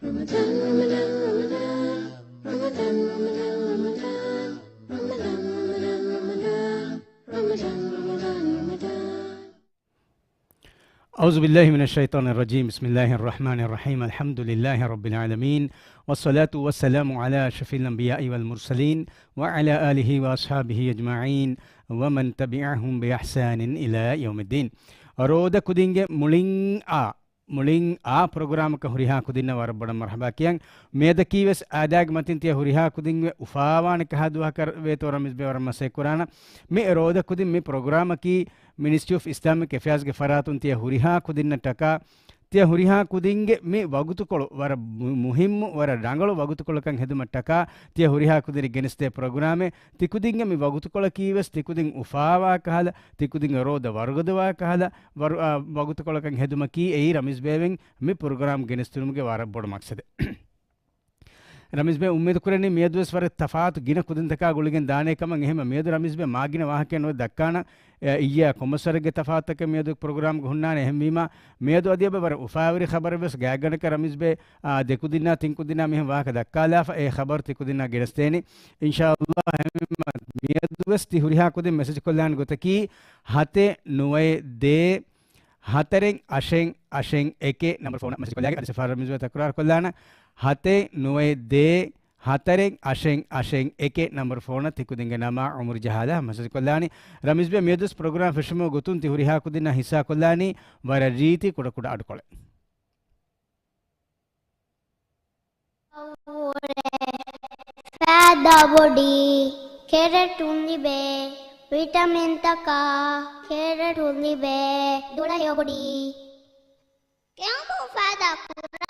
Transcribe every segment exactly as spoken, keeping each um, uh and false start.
أعوذ بالله من الشيطان الرجيم. بسم الله الرحمن الرحيم. الحمد لله رب العالمين. والصلاة والسلام على أشرف الأنبياء والمرسلين وعلى آله وأصحابه أجمعين ومن تبعهم بإحسان إلى يوم الدين. ރޯދަ ކުދިންގެ މުޅިން އާ މުޅިން އާ ޕްރޮގްރާމަކަށް ހުރިހާ ކުދިންނަށް ވަރަށް ބޮޑަށް މަރްޙަބާ ކިޔަން. މިއަދަކީ ވެސް އާދާގެ މަތިން ތިޔަ ހުރިހާ ކުދިން އުފާވާނެ ކަހަލަ ދުވަހަކަށް ވޭތޯ ރަމީޒް ބޭ ވަރަށް މަސައްކަތް ކުރާނަ. މި ރޯދަ ކުދިން މި ޕްރޮގްރާމަކީ މިނިސްޓްރީ އޮފް އިސްލާމިކް އެފެއާޒްގެ ފަރާތުން ތިޔަ ހުރިހާ ކުދިންނަށްޓަކާ، ތިޔަ ހުރިހާ ކުދިންގެ މި ވަގުތުކޮޅު ވަރަށް މު-، މުހިއްމު، ވަރަށް ރަނގަޅު ވަގުތުކޮޅަކަށް ހެދުމަށްޓަކާ، ތިޔަ ހުރިހާ ކުދިން ގެނެސްދޭ ޕްރޮގްރާމެއް. ތިކުދިންގެ މި ވަގުތުކޮޅަކީ ވެސް ތިކުދިން އުފާވާ ކަހަލަ، ތިކުދިންގެ ރޯދަ ވަރުގަދަވާ ކަހަލަ، ވަރު-، އާ، ވަގުތުކޮޅަކަށް ހެދުމަކީ އެއީ ރަމީޒް ބޭވެން މި ޕްރޮގްރާމް ގެނެސްދިނުމުގެ ވަރަށް ބޮޑު މަޤްޞަދެއް. ރަމީޒް ބޭ އުއްމީދު ކުރަނީ މިއަދުވެސް ވަރަށް ތަފާތު ގިނަ ކުދިންތަކާ ގުޅިގެން ދާނޭ ކަމަށް. އެހެންމަ މިއަދު ރަމީޒް ބޭ މާ ގިނަ ވާހަކައެއް ނުވެ ދައްކާނަ. އެ، އިއްޔާ ކޮންމެސް ވަރެއްގެ ތަފާތުތަކެއް މިއަދު ޕްރޮގްރާމްގަ ހުންނާނެ. އެހެންވީމާ، މިއަދު އަދި އެބަ ވަރަށް އުފާވެރި ޚަބަރެއް ވެސް ގާތްގަނޑަކަށް ރަމީޒް ބޭ، އާ، ދެ ކުދިންނާ ތިން ކުދިންނާ މިހެން ވާހަކަ ދައްކާލާފަ، އެ ޚަބަރު ތި ކުދިންނާ ގެނެސްދޭނީ. އިންޝާﷲ، އެހެންވީމާ، މިއަދު ވެސް ތި ހުރިހާ ކުދިން މެސެޖް ކޮށްލާނެ ގޮތަކީ، ހަތެއް ނުވައެއް ދޭއް ހަތަރެއް އަށެއް އަށެއް އެކެއް ނަންބަރު ފޯނަށް މެސެޖް ކޮށްލާގެން އަދި ސަފާރަ ރަމީޒް ބޭ ތަކުރާރު ކޮށްލާނަ. ހަތެއް ނުވައެއް ދޭއް ހަތަރެއް އަށެއް އަށެއް އެކެއް ނަންބަރު ފޯނަށް ތި ކުދިންގެ ނަމާ އުމުރު ޖަހާލާ މެސެޖް ކޮށްލާނީ. ރަމީޒް ބޭ މިއަދުވެސް ޕްރޮގްރާމް ފެށުމުގެ ގޮތުން ތި ހުރިހާ ކުދިންނަށް ހިއްސާ ކޮށްލާނީ ވަރަށް ރީތި ކުޑަކުޑަ އަޑުކޮޅެއް. ފައިދާ ބޮޑީ ކެރެޓުން ލިބޭ، ވިޓަމިންތަކާ ކެރެޓުން ލިބޭ، ދުޅަޔޮ ބޮޑީ. ކެއުންކުން ފައިދާ ކުރާ،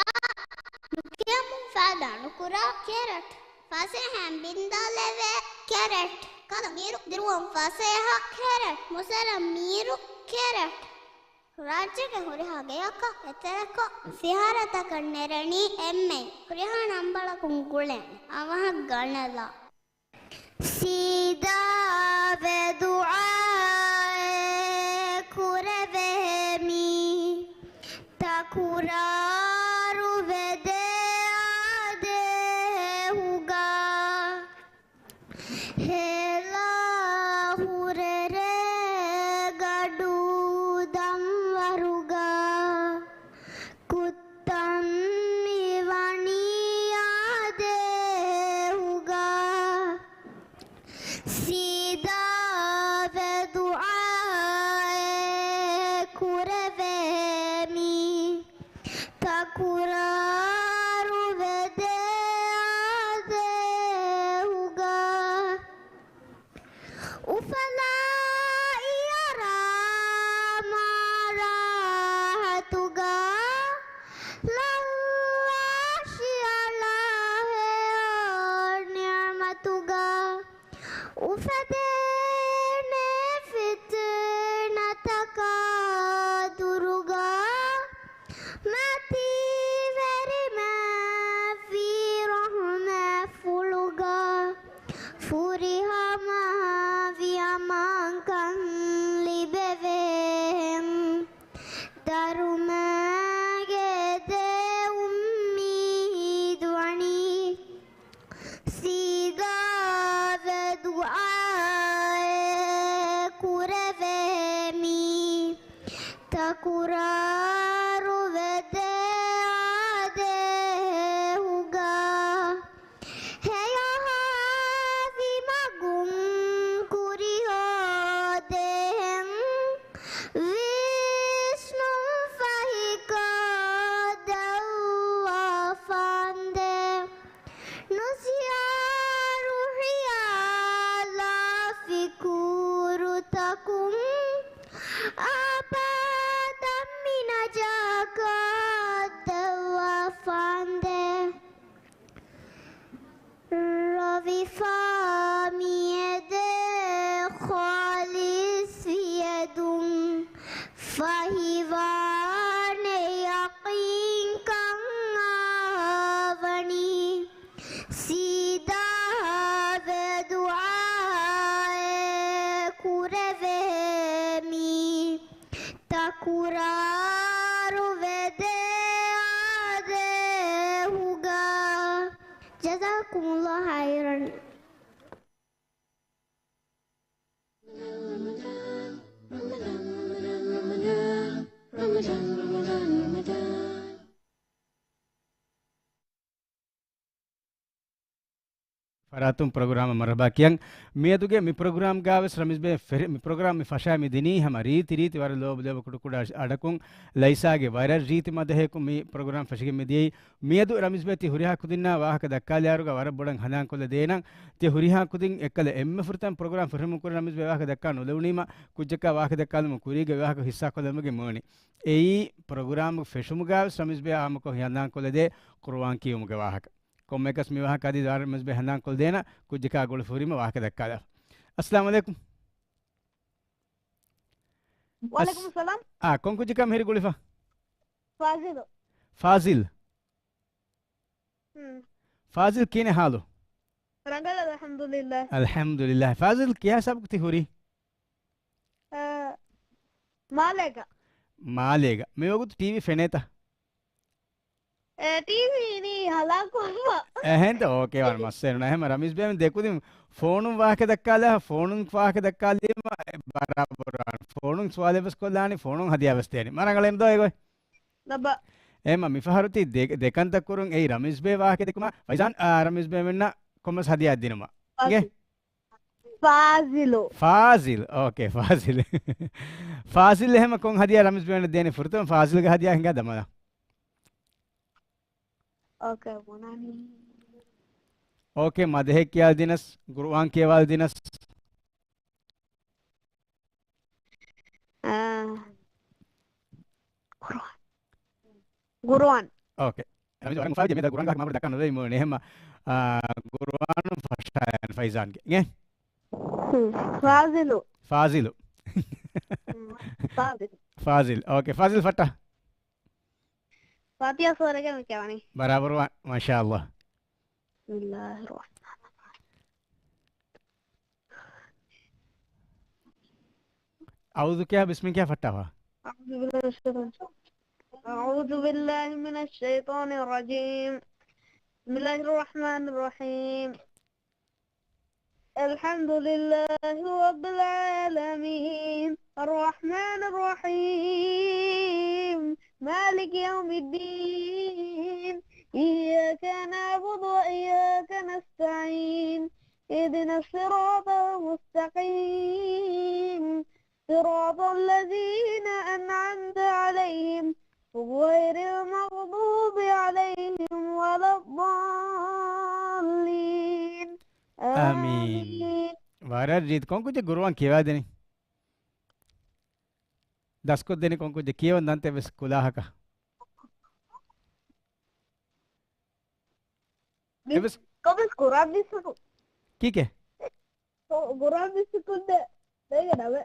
ނުކެއުމުން ފައިދާ ނުކުރާ ކެރެޓް. ފަސޭހައިން ބިންދާލެވޭ ކެރެޓް. ކަލަ މީރު ދިރުވަން ފަސޭހަ ކެރެޓް. މުސަރަ މީރު ކެރެޓް. ރާއްޖޭގެ ހުރިހާ ގެޔަކަށް އެތެރެކޮށް ފިހާރަތަކަށް ނެރެނީ އެންމެ ހުރިހާ ނަންބަރަކުން ގުޅޭނެ އަވަހަށް ގަނެލާ. ސީދާވެ ދުޢާއެއް ކުރެވޭ މީ ތަކުރާރުވެދޭ އާދޭހުގަ. ހޭލާ ހުރެރޭ ގަޑު ދަންވަރުގަ، ކުއްތަން މިވަނީ އާދޭހުގަ. ސީދާވެ ދުޢާއެއް ކުރެވޭ މީ ތަކުރާރުވެދޭ އާދޭހުގަ. އުފަލާ އިއަރާ މާ ރާހަތުގަ، ލައްވާ ޝިއަޅާ ހެޔޮ ނިޢުމަތުގަ. އުފެދޭނެ ފިތުނަތަކާ ދުރުގަ، މަތީ ވެރިމެ ވީ ރަޙުމަތްފުޅުގަ. ފުރިހަމަ ވިޔަމަންކަން ލިބެވޭހެން، ދަރުމައިގެ ދެ އުއްމީދު ވަނީ. ސީދާވެ ދުޢާއެއް ކުރެވޭ މީ ތަކުރާރުވެދޭ އާދޭހުގަ. ހެޔޮ ހާވި މަގުން ކުރިހޯދޭހެން، ވިސްނުން ފަހިކޮށް ދެއްވާފަންދެ. ނުސިޔާރު ހިޔާލާ ފިކުރުތަކުން، އަބަދަށް މި ނަޖާކޮށް ދެއްވާފަންދެ. ރޮވިފާ މިއެދެ ޚާލިޞް ވިޔަދުން، ފަހިވާނެ ޔަޤީންކަން އާވަނީ. ސީ جزاكم الله خيرا. ފަރާތުން ޕްރޮގްރާމަށް މަރުޙަބާ ކިޔަން. މިއަދުގެ މި ޕްރޮގްރާމްގާވެސް ރަމީޒްބެ ފެށި، މި ޕްރޮގްރާމް މި ފަށާ މި ދިނީ ހަމަ ރީތި ރީތި ވަރަށް ލޯބި ލޯބި ކުޑަ ކުޑަ އަޑަކުން ލައިސާގެ ވަރަށް ރީތި މަދަހަޔަކުން މި ޕްރޮގްރާމް ފެށިގެން މި ދިޔައީ. މިއަދު ރަމީޒްބެ ތި ހުރިހާ ކުދިންނާ ވާހަކަ ދައްކާލާއިރުގަ ވަރަށް ބޮޑަށް ހަނދާންކޮށްލަ ދޭނަން. ތި ހުރިހާ ކުދިން އެއްކަލަ އެންމެ ފުރަތަމަ ޕްރޮގްރާމް ފެށުމުން ކުރި ރަމީޒްބެ ވާހަކަ ދައްކާ ނުލެވުނީމަ ކުއްޖަކާ ވާހަކަ ދައްކާލުމުން ކުރީގެ ވާހަކަ ހިއްސާކޮށްލަމުގެ މޫނި. އެއީ ޕްރޮގްރާމް ފެށުމުގާވެސް ރަމީޒްބެ އާއްމުކޮށް ހަނދާންކޮށްލަ ދޭ ޤުރުއާން ކިޔުމުގެ ވާހަކަ. ކޮންމެއަކަސް މި ވާހަކަ އަދި ރަމީޒްބެ ހަނދާންކޮށްދޭނަ ކުއްޖަކާ ގުޅިފަ ހުރީމަ ވާހަކަ ދައްކާލާ. އައްސަލާމު ޢަލައިކުމް. ވަޢަލައިކުމުއްސަލާމް. އާ، ކޮން ކުއްޖަކާ މިހިރީ ގުޅިފަ؟ ފާޒިލު. ފާޒިލް. ހުން. ފާޒިލް ކިހިނެއް ޙާލު؟ ރަނގަޅު، އަލްޙަމްދުލިއްލާހް. އަލްޙަމްދުލިއްލާހް. ފާޒިލް ކިހާ ހިސާބަކު ތި ހުރީ؟ އަ، މާލޭގަ. މާލޭގަ. މިވަގުތު ޓީވީ ފެނޭތަ؟ އެ، ޓީވީ އިނީ ހަލާކުވެފަ. އެހެންތަ؟ އޯކޭ، ވާން މައްސަލައެއް ނޫން. އެހެން ރަމީޒް ބޭ ދެކުދިން ފޯނުން ވާހަކަ ދައްކާލާ، ފޯނުން ވާހަކަ ދައްކާލީމަ ބަރާބަރު ވާން. ފޯނުން ސުވާލެއް ވެސް ކޮށްލާނީ، ފޯނުން ހަދިޔާ ވެސް ދޭނީ. މާ ރަނގަޅޭ ދޯ އެގޮތް؟ ލައްބަ. އެމަ މިފަހަރު ތި ދެ-، ދެކަންތައް ކުރުން އެއީ ރަމީޒް ބޭ ވާހަކަ ދެކުމާ. ފައިޒާން، އާ، ރަމީޒް ބޭ މެންނަށް ކޮންމެސް ހަދިޔާ ދިނުމަށް. އިނގޭ؟ ފާޒިލު. ފާޒިލް. ފާޒިލް. އޯކޭ، ފާޒިލް. ފާޒިލް އެހެމަ ކޮން ހަދިޔާ ރަމީޒް ބޭން ދޭނެ ފުރަތަމަ ފާޒިލްގެ ހަދިޔާ ހިނގާ ދަމާލާ. އޯކޭ، ބުނާނީ. އޯކޭ، މަދަހެއް ކިޔާލަ ދިނަސް، ގުރުއާން ކިޔަވާލަ ދިނަސް. އާ. ގުރުއާން. ގުރުއާން. އޯކޭ. ރަމީޒް ވަރަށް އުފާވެއްޖެ މި ދަ ގުރުއާން ގާ މާބޮޑަށް ދައްކާ ނުލަވީމު ނެހެމަ، އާ، ގުރުއާނު ފަށާ ފައިޒާންގެ. އިނގޭ؟ ހުން. ފާޒިލު. ފާޒިލު. ހުން. ފާޒިލު. ފާޒިލް. އޯކޭ. ފާޒިލް ފައްޓާ. ފާތިހާ ސޫރައިގެ މި ކިޔަވަނީ. ބަރާބަރު ވާން. މާޝާﷲ. بسم الله الرحمن الرحيم. އައޫޛު ކިޔާ ބިސްމި ކިޔާ ފައްޓާފަ. أعوذ بالله من الشيطان، أعوذ بالله من الشيطان الرجيم. بسم الله الرحمن الرحيم. الحمد لله رب العالمين، الرحمن الرحيم، مالك يوم الدين، إياك نعبد وإياك نستعين، اهدنا الصراط المستقيم، صراط الذين أنعمت عليهم غير المغضوب عليهم ولا الضالين. އާމީން. ވަރަށް ރީތި. ކޮން ކުއްޖެއް ގުރުއާން ކިޔަވާދެނީ؟ ދަސްކޮށްދެނީ ކޮން ކުއްޖެއް؟ ކިޔަވަން ދަންތަ އެއްވެސް ކުލާހަކަށް؟ އެއްވެސް ކޮބެސް ކުރާ ބިސްކު. ކީކޭ؟ ކުރާ ބިސްކު ދެ ދޭގެ ނަވެ.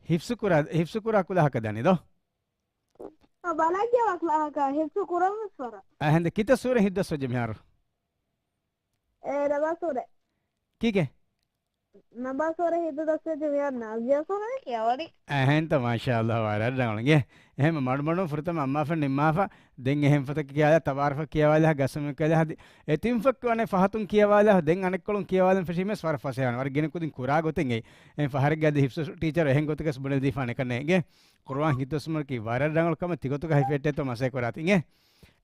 ހިފްސު ކުރާ، ހިފްސު ކުރާ ކުލާހަކަށް ދަނީ ދޯ؟ ބަލަން ކިޔަވާ ކުލާހަކަށް ހިފްސު ކުރަން ވެސް ފަރަ. އަހެންދެ ކިތައް ސޫރަ ހިތްދަސްވެއްޖެ މިހާރު؟ އެ، ނަބާ ސޫރަ. ކީކޭ؟ ނަބާ ސޫރަ ހިތު ދަސްވެއްޖެ މިހާރު ނާޒިޔާ ސޫރަ ކިޔަވަނީ. އެހެންތަ މާޝާﷲ ވާ ރަށް ރަނގަޅު އިނގޭ. އެހެން މަޑުމަޑުން ފުރަތަމަ އައްމާފަ ނިންމާފަ ދެން އެހެން ފޮތަކަށް ކިޔާލާ ތަބާރަފަ ކިޔަވާލާ ގަސަމި ކިޔާލާ އެތިން ފޮތް ވަނެ ފަހަތުން ކިޔަވާލާ ދެން އަނެއްކޮޅުން ކިޔަވާލަން ފެށީމެސް ވަރަށް ފަސޭހަވާނެ. ވަރަށް ގިނަ ކުދިން ކުރާ ގޮތެއް އެއީ. އެހެން ފަހަރެއްގަ އަދި ހިފްސު ޓީޗަރު އެހެން ގޮތަކަސް ބުނެލި ދީފާނެ ކަންނޭ އިނގޭ. ޤުރުއާން ހިތުދަސްވުމަކީ ވަރަށް ރަނގަޅު ކަމެއް ތިގޮތުގަ ހިފެއްޓޭތޯ މަސޭ ކުރާތި އިނގޭ.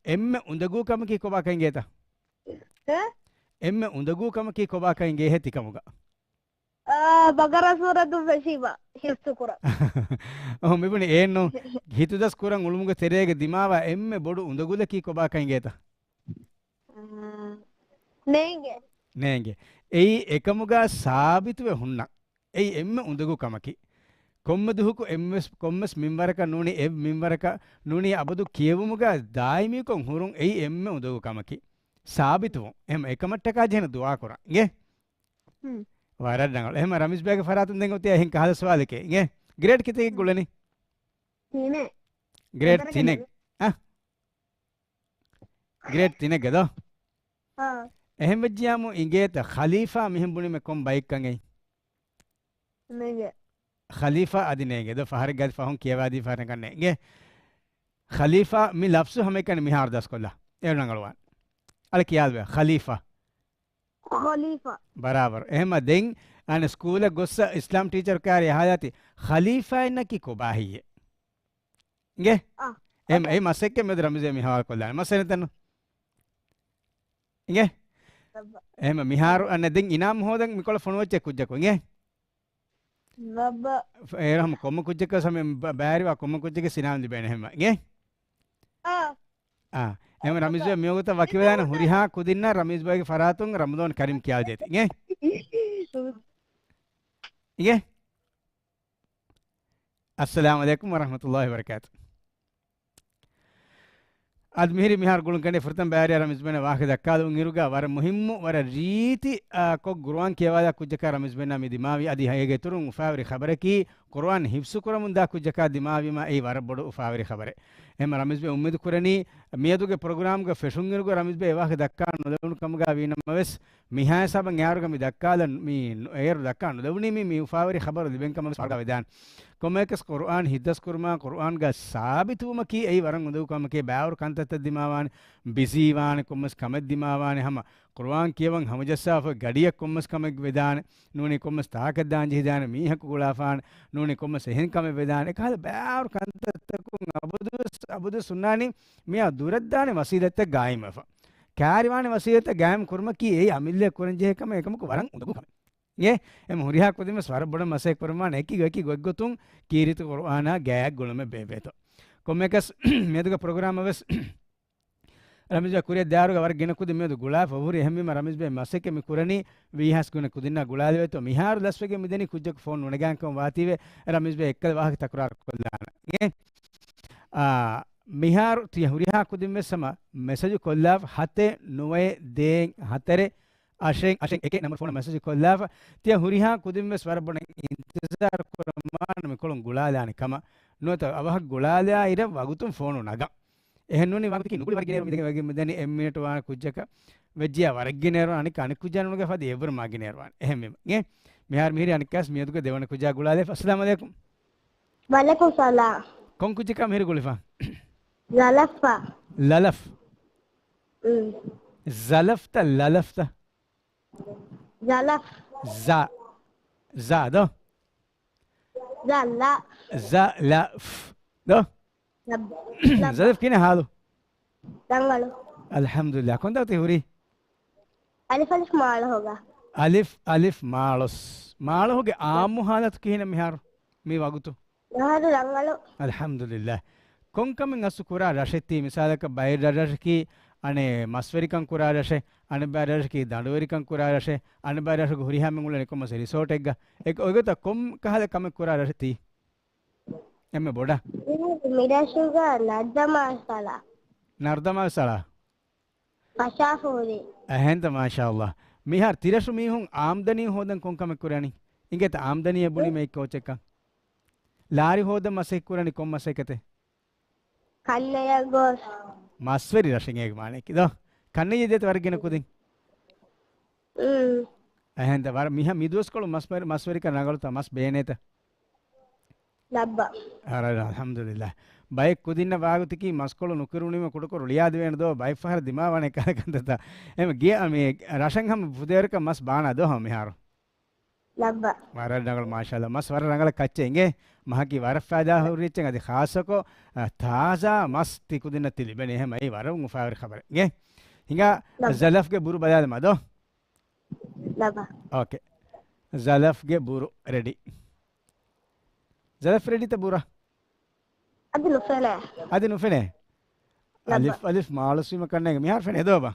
އެންމެ އުނދަގޫ ކަމަކީ ކޮބާކަން އިނގޭތަ؟ އެ؟ އެންމެ އުނދަގޫ ކަމަކީ ކޮބާކަން އިނގޭހޭ ތިކަމުގަ؟ އާ، ބަގަރާ ސޫރަތު ފެށީމަ ހިފްޒު ކުރަން. އޮ، މިބުނި އެއެއްނު ހިތުދަސް ކުރަން އުޅުމުގެ ތެރޭގަ ދިމާވާ އެންމެ ބޮޑު އުނދަގުލަކީ ކޮބާކަން އިނގޭތަ؟ އާ، ނޭނގެ. ނޭނގެ. އެއީ އެކަމުގަ ސާބިތުވެ ހުންނަ. އެއީ އެންމެ އުނދަގޫ ކަމަކީ. ކޮންމެ ދުހަކު އެންމެސް، ކޮންމެސް މިންވަރަކަށް ނޫނީ އެއް މިންވަރަކަށް ނޫނީ އަބަދު ކިޔެވުމުގަ ދާއިމީކޮށް ހުރުން އެއީ އެންމެ އުނދަގޫ ކަމަކީ. ސާބިތުވުން. އެހެން އެކަމަށްޓަކާ ޖެހެން ދުޢާ ކުރަން. އިނގޭ؟ ހުން. ވަރަށް ރަނގަޅު. އެހެން ރަމީޒް ބޭގެ ފަރާތުން ދެން އޮތީ އެހެން ކަހަލަ ސުވާލެކޭ. އިނގޭ؟ ގްރޭޑް ކިތައް ހުން. ގުޅެނީ؟ ތިނެއް. ގްރޭޑް އެންމެ ތިނެއް. އަ؟ ގްރޭޑް ތިނެއްގެ ދޯ؟ އާ. އެހެން ވެއްޖިޔާމު އިނގޭތަ ޚަލީފާ މިހެން ބުނީމެ ކޮން ބައެއްކަން އެއް؟ ނޭނގެ. ޚަލީފާ އަދި ނޭނގެ ދޯ؟ ފަހަރެއްގަ އަދި ފަހުން ކިޔަވާދީ ފަހަރެއް ކަންނޭނގެ. ޚަލީފާ މި ލަފްޒު ހަމައެކަނި މިހާރު ދަސްކޮށްލާ. އޭރު ރަނގަޅުވާން. އަޅެ ކިޔާލުވެ. ޚަލީފާ. ޚަލީފާ. ބަރާބަރު. އެހެންމަ ދެން އަނެއް ސްކޫލަށް ގޮއްސަ އިސްލާމް ޓީޗަރު ކާރި އަހާލާތި ޚަލީފާއިންނަކީ ކޮބާހިއްޔޭ؟ އިނގޭ؟ އާ. އެހެން އެ މަސައްކަތް މެދު ރަމީޒު މި ހަވާލު ކޮށްލާނެ. މައްސަލަތަން. އިނގޭ؟ އެހެން މިހާރު އަންނަ ދެން އިނާމް ހޯދަން މިކޮޅަށް ފޮނުވައްޗެ ކުއްޖަކު. އިނގޭ؟ ބައްބަ. އޭރު ހަމަ ކޮންމެ ކުއްޖަކަށް ހަމަ ބަ-، ބައިވެރިވާ ކޮންމެ ކުއްޖަކަށް ސިނާމް ލިބޭނެ ހެންމަ. އިނގޭ؟ އާ. އާ. އެހެން ރަމީޒު މިވަގުތަށް ވަކިވެލާނެ ހުރިހާ ކުދިންނަށް ރަމީޒު ބައިގެ ފަރާތުން ރަމަޟާން ކަރީމް ކިޔާލަދޭތި. އިނގޭ؟ އިނގޭ؟ އައްސަލާމު ޢަލައިކުމް ވަރަޙްމަތުﷲި ވަބަރަކާތު. އަދި މިހިރީ މިހާރު ގުޅުން ކަނޑޭ ފުރަތަމަ ބައިވެރިޔާ ރަމީޒު ބައިންނަށް ވާހަކަ ދައްކާލުން އިރުގަ ވަރަށް މުހިއްމު، ވަރަށް ރީތި، އާ، ކޮށް ގުރުއާން ކިޔަވާލާ ކުއްޖަކާ ރަމީޒު ބައިންނާ މި ދިމާވި އަދި އޭގެ އިތުރުން އުފާވެރި ޚަބަރަކީ ޤުރުއާން ހިފްޒު ކުރަމުން ދާ ކުއްޖަކާ ދިމާވީމަ އެއީ ވަރަށް ބޮޑު އުފާވެރި ޚަބަރެއް. އެހެންމަ ރަމީޒު ބައި އުއްމީދު ކުރަނީ މިއަދުގެ ޕްރޮގްރާމްގަ ފެށުން އިރުގަ ރަމީޒު ބައި އެ ވާހަކަ ދައްކާ ނުލެވުނު ކަމުގަ ވީނަމަވެސް މިހާ ހިސާބަށް އެއާރުގަ މި ދައްކާލަން މި އޭރު ދައްކާ ނުލެވުނީ މި، މި އުފާވެރި ޚަބަރު ލިބެން ކަމަށް ވެސް ވަރުގަ ވެދާނެ. ކޮންމެއަކަސް ޤުރުއާން ހިތްދަސް ކުރުމާ، ޤުރުއާންގަ ސާބިތުވުމަކީ އެއީ ވަރަށް އުނދަގޫ ކަމެކޭ، ބައިވަރު ކަންތައްތައް ދިމާވާނެ، ބިޒީ ވާނެ، ކޮންމެސް ކަމެއް ދިމާވާނެ، ހަމަ ޤުރުއާން ކިޔަވަން ހަމަޖައްސާފަ ގަޑިއަށް ކޮންމެސް ކަމެއް ވެދާނެ، ނޫނީ ކޮންމެސް ތާކަށް ދާން ޖެހިދާނެ، މީހަކު ގުޅާފާނެ، ނޫނީ ކޮންމެސް އެހެން ކަމެއް ވެދާނެ. އެކަހަލަ ބައިވަރު ކަންތައްތަކުން އަބަދުވެސް، އަބަދުވެސް ހުންނާނީ މިއާ ދުރަށްދާނެ ވަސީލަތްތައް ގާއިމްވެފަ. ކާރިވާނެ ވަސީލަތްތައް ގާއިމް ކުރުމަކީ އެއީ އަމިއްލައަށް ކުރަންޖެހޭ ކަމެއް، އެކަމަކު ވަރަށް އުނދަގޫ ކަމެއް. އޭ، އެމަ ހުރިހާ ކުދިން ވެސް ވަރަށް ބޮޑަށް މަސައްކަތް ކުރަމާނެ އެކި، އެކި ގޮތްގޮތުން ކީރިތި ޤުރުއާނާ ގާތް ގުޅުމެއް ބޭއްވޭތޯ. ކޮންމެއަކަސް މިއަދުގެ ޕްރޮގްރާމަށް ވެސް ރަމީޒް ބައި ކުރިއަށް ދާއިރުގަ ވަރަށް ގިނަ ކުދިން މިއަދު ގުޅާފަ ހުރި. އެހެންވީމަ ރަމީޒް ބައި މަސައްކަތް މި ކުރަނީ ވީހާސް ގިނަ ކުދިންނާ ގުޅާލެވޭތޯ. މިހާރު ލަސްވެގެން މިދަނީ ކުއްޖަކު ފޯން ނުނަގާން ކަމަށް ވާތީވެ ރަމީޒް ބައި އެއްކަލަ ވާހަކަ ތަކުރާރު ކޮށްލާނަ. އާ، މިހާރު ތިޔަ ހުރިހާ ކުދިން ވެސް ހަމަ މެސެޖު ކޮށްލާފަ ހަތެއް ނުވައެއް ދޭއް ހަތަރެއް އަށެއް އަށެއް އެކެއް ނަމަރު ފޯނަށް މެސެޖު ކޮށްލާފަ. ތިޔަ ހުރިހާ ކުދިން ވެސް ވަރަށް ބޮޑަށް އިންތިޒާރު ކުރަމާނަ މިކޮޅުން ގުޅާލާނެ ކަމަށް. ނުވަތަ އަވަހަށް ގުޅާލާ އިރަށް ވަގުތުން ފޯނު ނަގާ. އެހެން ނޫނީ ވަގުތަކީ ނުގުޅި ވަރަށް ގިނައިރު މިދެން ވެގެން މިދަނީ އެއް މިނެޓު ވާނެ ކުއްޖަކަށް ވެއްޖިޔާ ވަރަށް ގިނައިރު އަނެއްކާ އަނެއް ކުއްޖާ ނުގެ ފަދަ އެއްވަރު މާ ގިނައިރު ވާނެ. އެހެންވީމަ އޭ މިހާރު މިހިރީ އަނެއްކާސް މިއަދުގެ ދެވަނަ ކުއްޖާ ގުޅާލައިފަ. އައްސަލާމު ޢަލައިކުމް. ވަޢަލައިކުމް ސަލާމް. ކޮން ކުއްޖަކާ މިހިރީ ގުޅިފަ؟ ޒަލަފްފާ. ލަލަފް؟ އުން. ޒަލަފްތަ ލަލަފްތަ؟ ޒަލަފް. ޒަ. ޒާ ދޯ؟ ޒަ ލަ. ޒަ ލަ ފް. ދޯ؟ ލަ. ލަ. ޒަލަފް ކިހިނެއް ހާލު؟ ރަނގަޅު. އަލްޙަމްދުލިއްލާ. ކޮންތާ ތި ހުރީ؟ އަލިފް އަލިފް މާޅޮހުގަ. އަލިފް އަލިފް މާޅޮސް. މާޅޮހުގެ އާއްމު ހާލަތު ކިހިނެއް މިހާރު މި ވަގުތު؟ މިހާރު ރަނގަޅު. އަލްޙަމްދުލިއްލާ. ކޮން ކަމެއް އަސްލު ކުރާ ރަށެއް ތީ؟ މިސާލަކަށް ބައެއް ރަށްރަށަކީ އަނެއް މަސްވެރިކަން ކުރާ ރަށެއް، އަނެއް ބައެއް ރަށަކީ ދަނޑުވެރިކަން ކުރާ ރަށެއް، އަނެއް ބައެއް ރަށަކު ހުރިހާ މެން އުޅެނީ ކޮންމެސް ރިސޯޓެއްގަ. އެ، އޮތްގޮތަށް ކޮން ކަހަލަ ކަމެއް ކުރާ ރަށެއް ތީ؟ އެންމެ ބޮޑަށް؟ މި، މިރަށުގަ ނަރްދަމާ ސަޅާ. ނަރްދަމާ ސަޅާ؟ ފަށާފަ ހުރި. އެހެންތަ މާޝާﷲ. މިހާރު ތިރަށު މީހުން އާމްދަނީ ހޯދަން ކޮން ކަމެއް ކުރަނީ؟ އިނގޭތަ އާމްދަނީއަށް ބުނީމަ އެއްކޯޗެއްކަން. ލާރި ހޯދަން މަސައްކަތް ކުރަނީ ކޮން މަސައްކަތެއް؟ ކަންނަޔަށް ގޮސް. މަސްވެރި ރަށެއް އޭގެ މާނައަކީ ދޯ؟ ކަންނައްޔަށް ދޭތަ ވަރަށް ގިނަ ކުދިން؟ އުން. އެހެންތަ ވަރަށް މިހާ މިދުވަސްކޮޅު މަސްވެރި، މަސްވެރިކަން ރަނގަޅުތަ؟ މަސް ބޭނޭތަ؟ ލައްބަ. އަރަ، އަލްޙަމްދުލިއްލާ. ބައެއް ކުދިންނަށް ވާގޮތަކީ މަސްކޮޅު ނުކިރުނީމަ ކުޑަކޮށް ރުޅިއާދެވޭނެ ދޯ؟ ބައެއް ފަހަރަށް ދިމާވާނެ ކަހަލަ ކަންތައްތައް. އެހެން ގެ، މި ރަށަށް ހަމަ ފުދޭވަރަކަށް މަސް ބާނާ ދޯ ހަމަ މިހާރު؟ ލައްބަ. ވަރަށް ރަނގަޅު މާޝާﷲ. މަސް ވަރަށް ރަނގަޅަށް ކައްޗެއް އިނގޭ. މަހަކީ ވަރަށް ފައިދާ ހުރި އެއްޗެއް. އަދި ޚާއްޞަކޮށް، އަ، ތާޒާ މަސް ތި ކުދިންނަށް ތި ލިބެނީ. އެހެން އެއީ ވަރަށް އުފާވެރި ޚަބަރެއް އިނގޭ. ހިނގާ ލައްބަ. ޒަލަފްގެ ބުރު ބަލާލަމާ ދޯ؟ ލައްބަ. އޯކޭ. ޒަލަފްގެ ބުރު ރެޑީ. ޒަލަފް ރެޑީތަ ބުރަ؟ އަދި ނުފެނޭ. އަދި ނުފެނޭ؟ ލައްބަ. އަލިފް އަލިފް މާޅޮސްވީމަ ކަންނޭނގެ. މިހާރު ފެނޭ ދޯބަ؟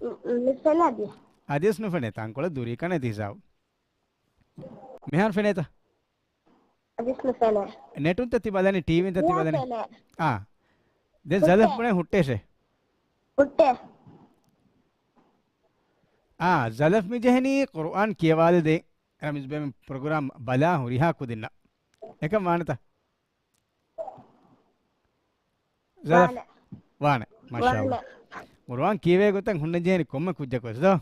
ނު-، ނު-، ނުފެނޭ އަދި. އަދިވެސް ނުފެނޭ. ތަންކޮޅެއް ދުރީ ކަންނޭ ތި ހިސާބު. މިހާރު ފެނޭތަ؟ އަދިވެސް ނުފެނޭ. ނެޓުންތަ ތި ބަލަނީ؟ ޓީވީންތަ ތި މިހާރު ބަލަނީ؟ ފެނޭ. އާ. ދެން ހުއްޓޭ. ޒަލަފް ބުނޭ ހުއްޓޭށޭ. ހުއްޓޭ. އާ، ޒަލަފް މި ޖެހެނީ ޤުރުއާން ކިޔަވާލަދޭ. ރަމީޒް ބެމެ ޕްރޮގްރާމް ބަލާ ހުރިހާ ކުދިންނަށް. އެކަން ވާނެތަ؟ ޒަލަފް. ވާނެ. ވާނެ. މާޝާﷲ. ވާނެ. ޤުރުއާން ކިޔެވޭ ގޮތަށް ހުންނަން ޖެހެނީ ކޮންމެ ކުއްޖަކުވެސް ދޯ؟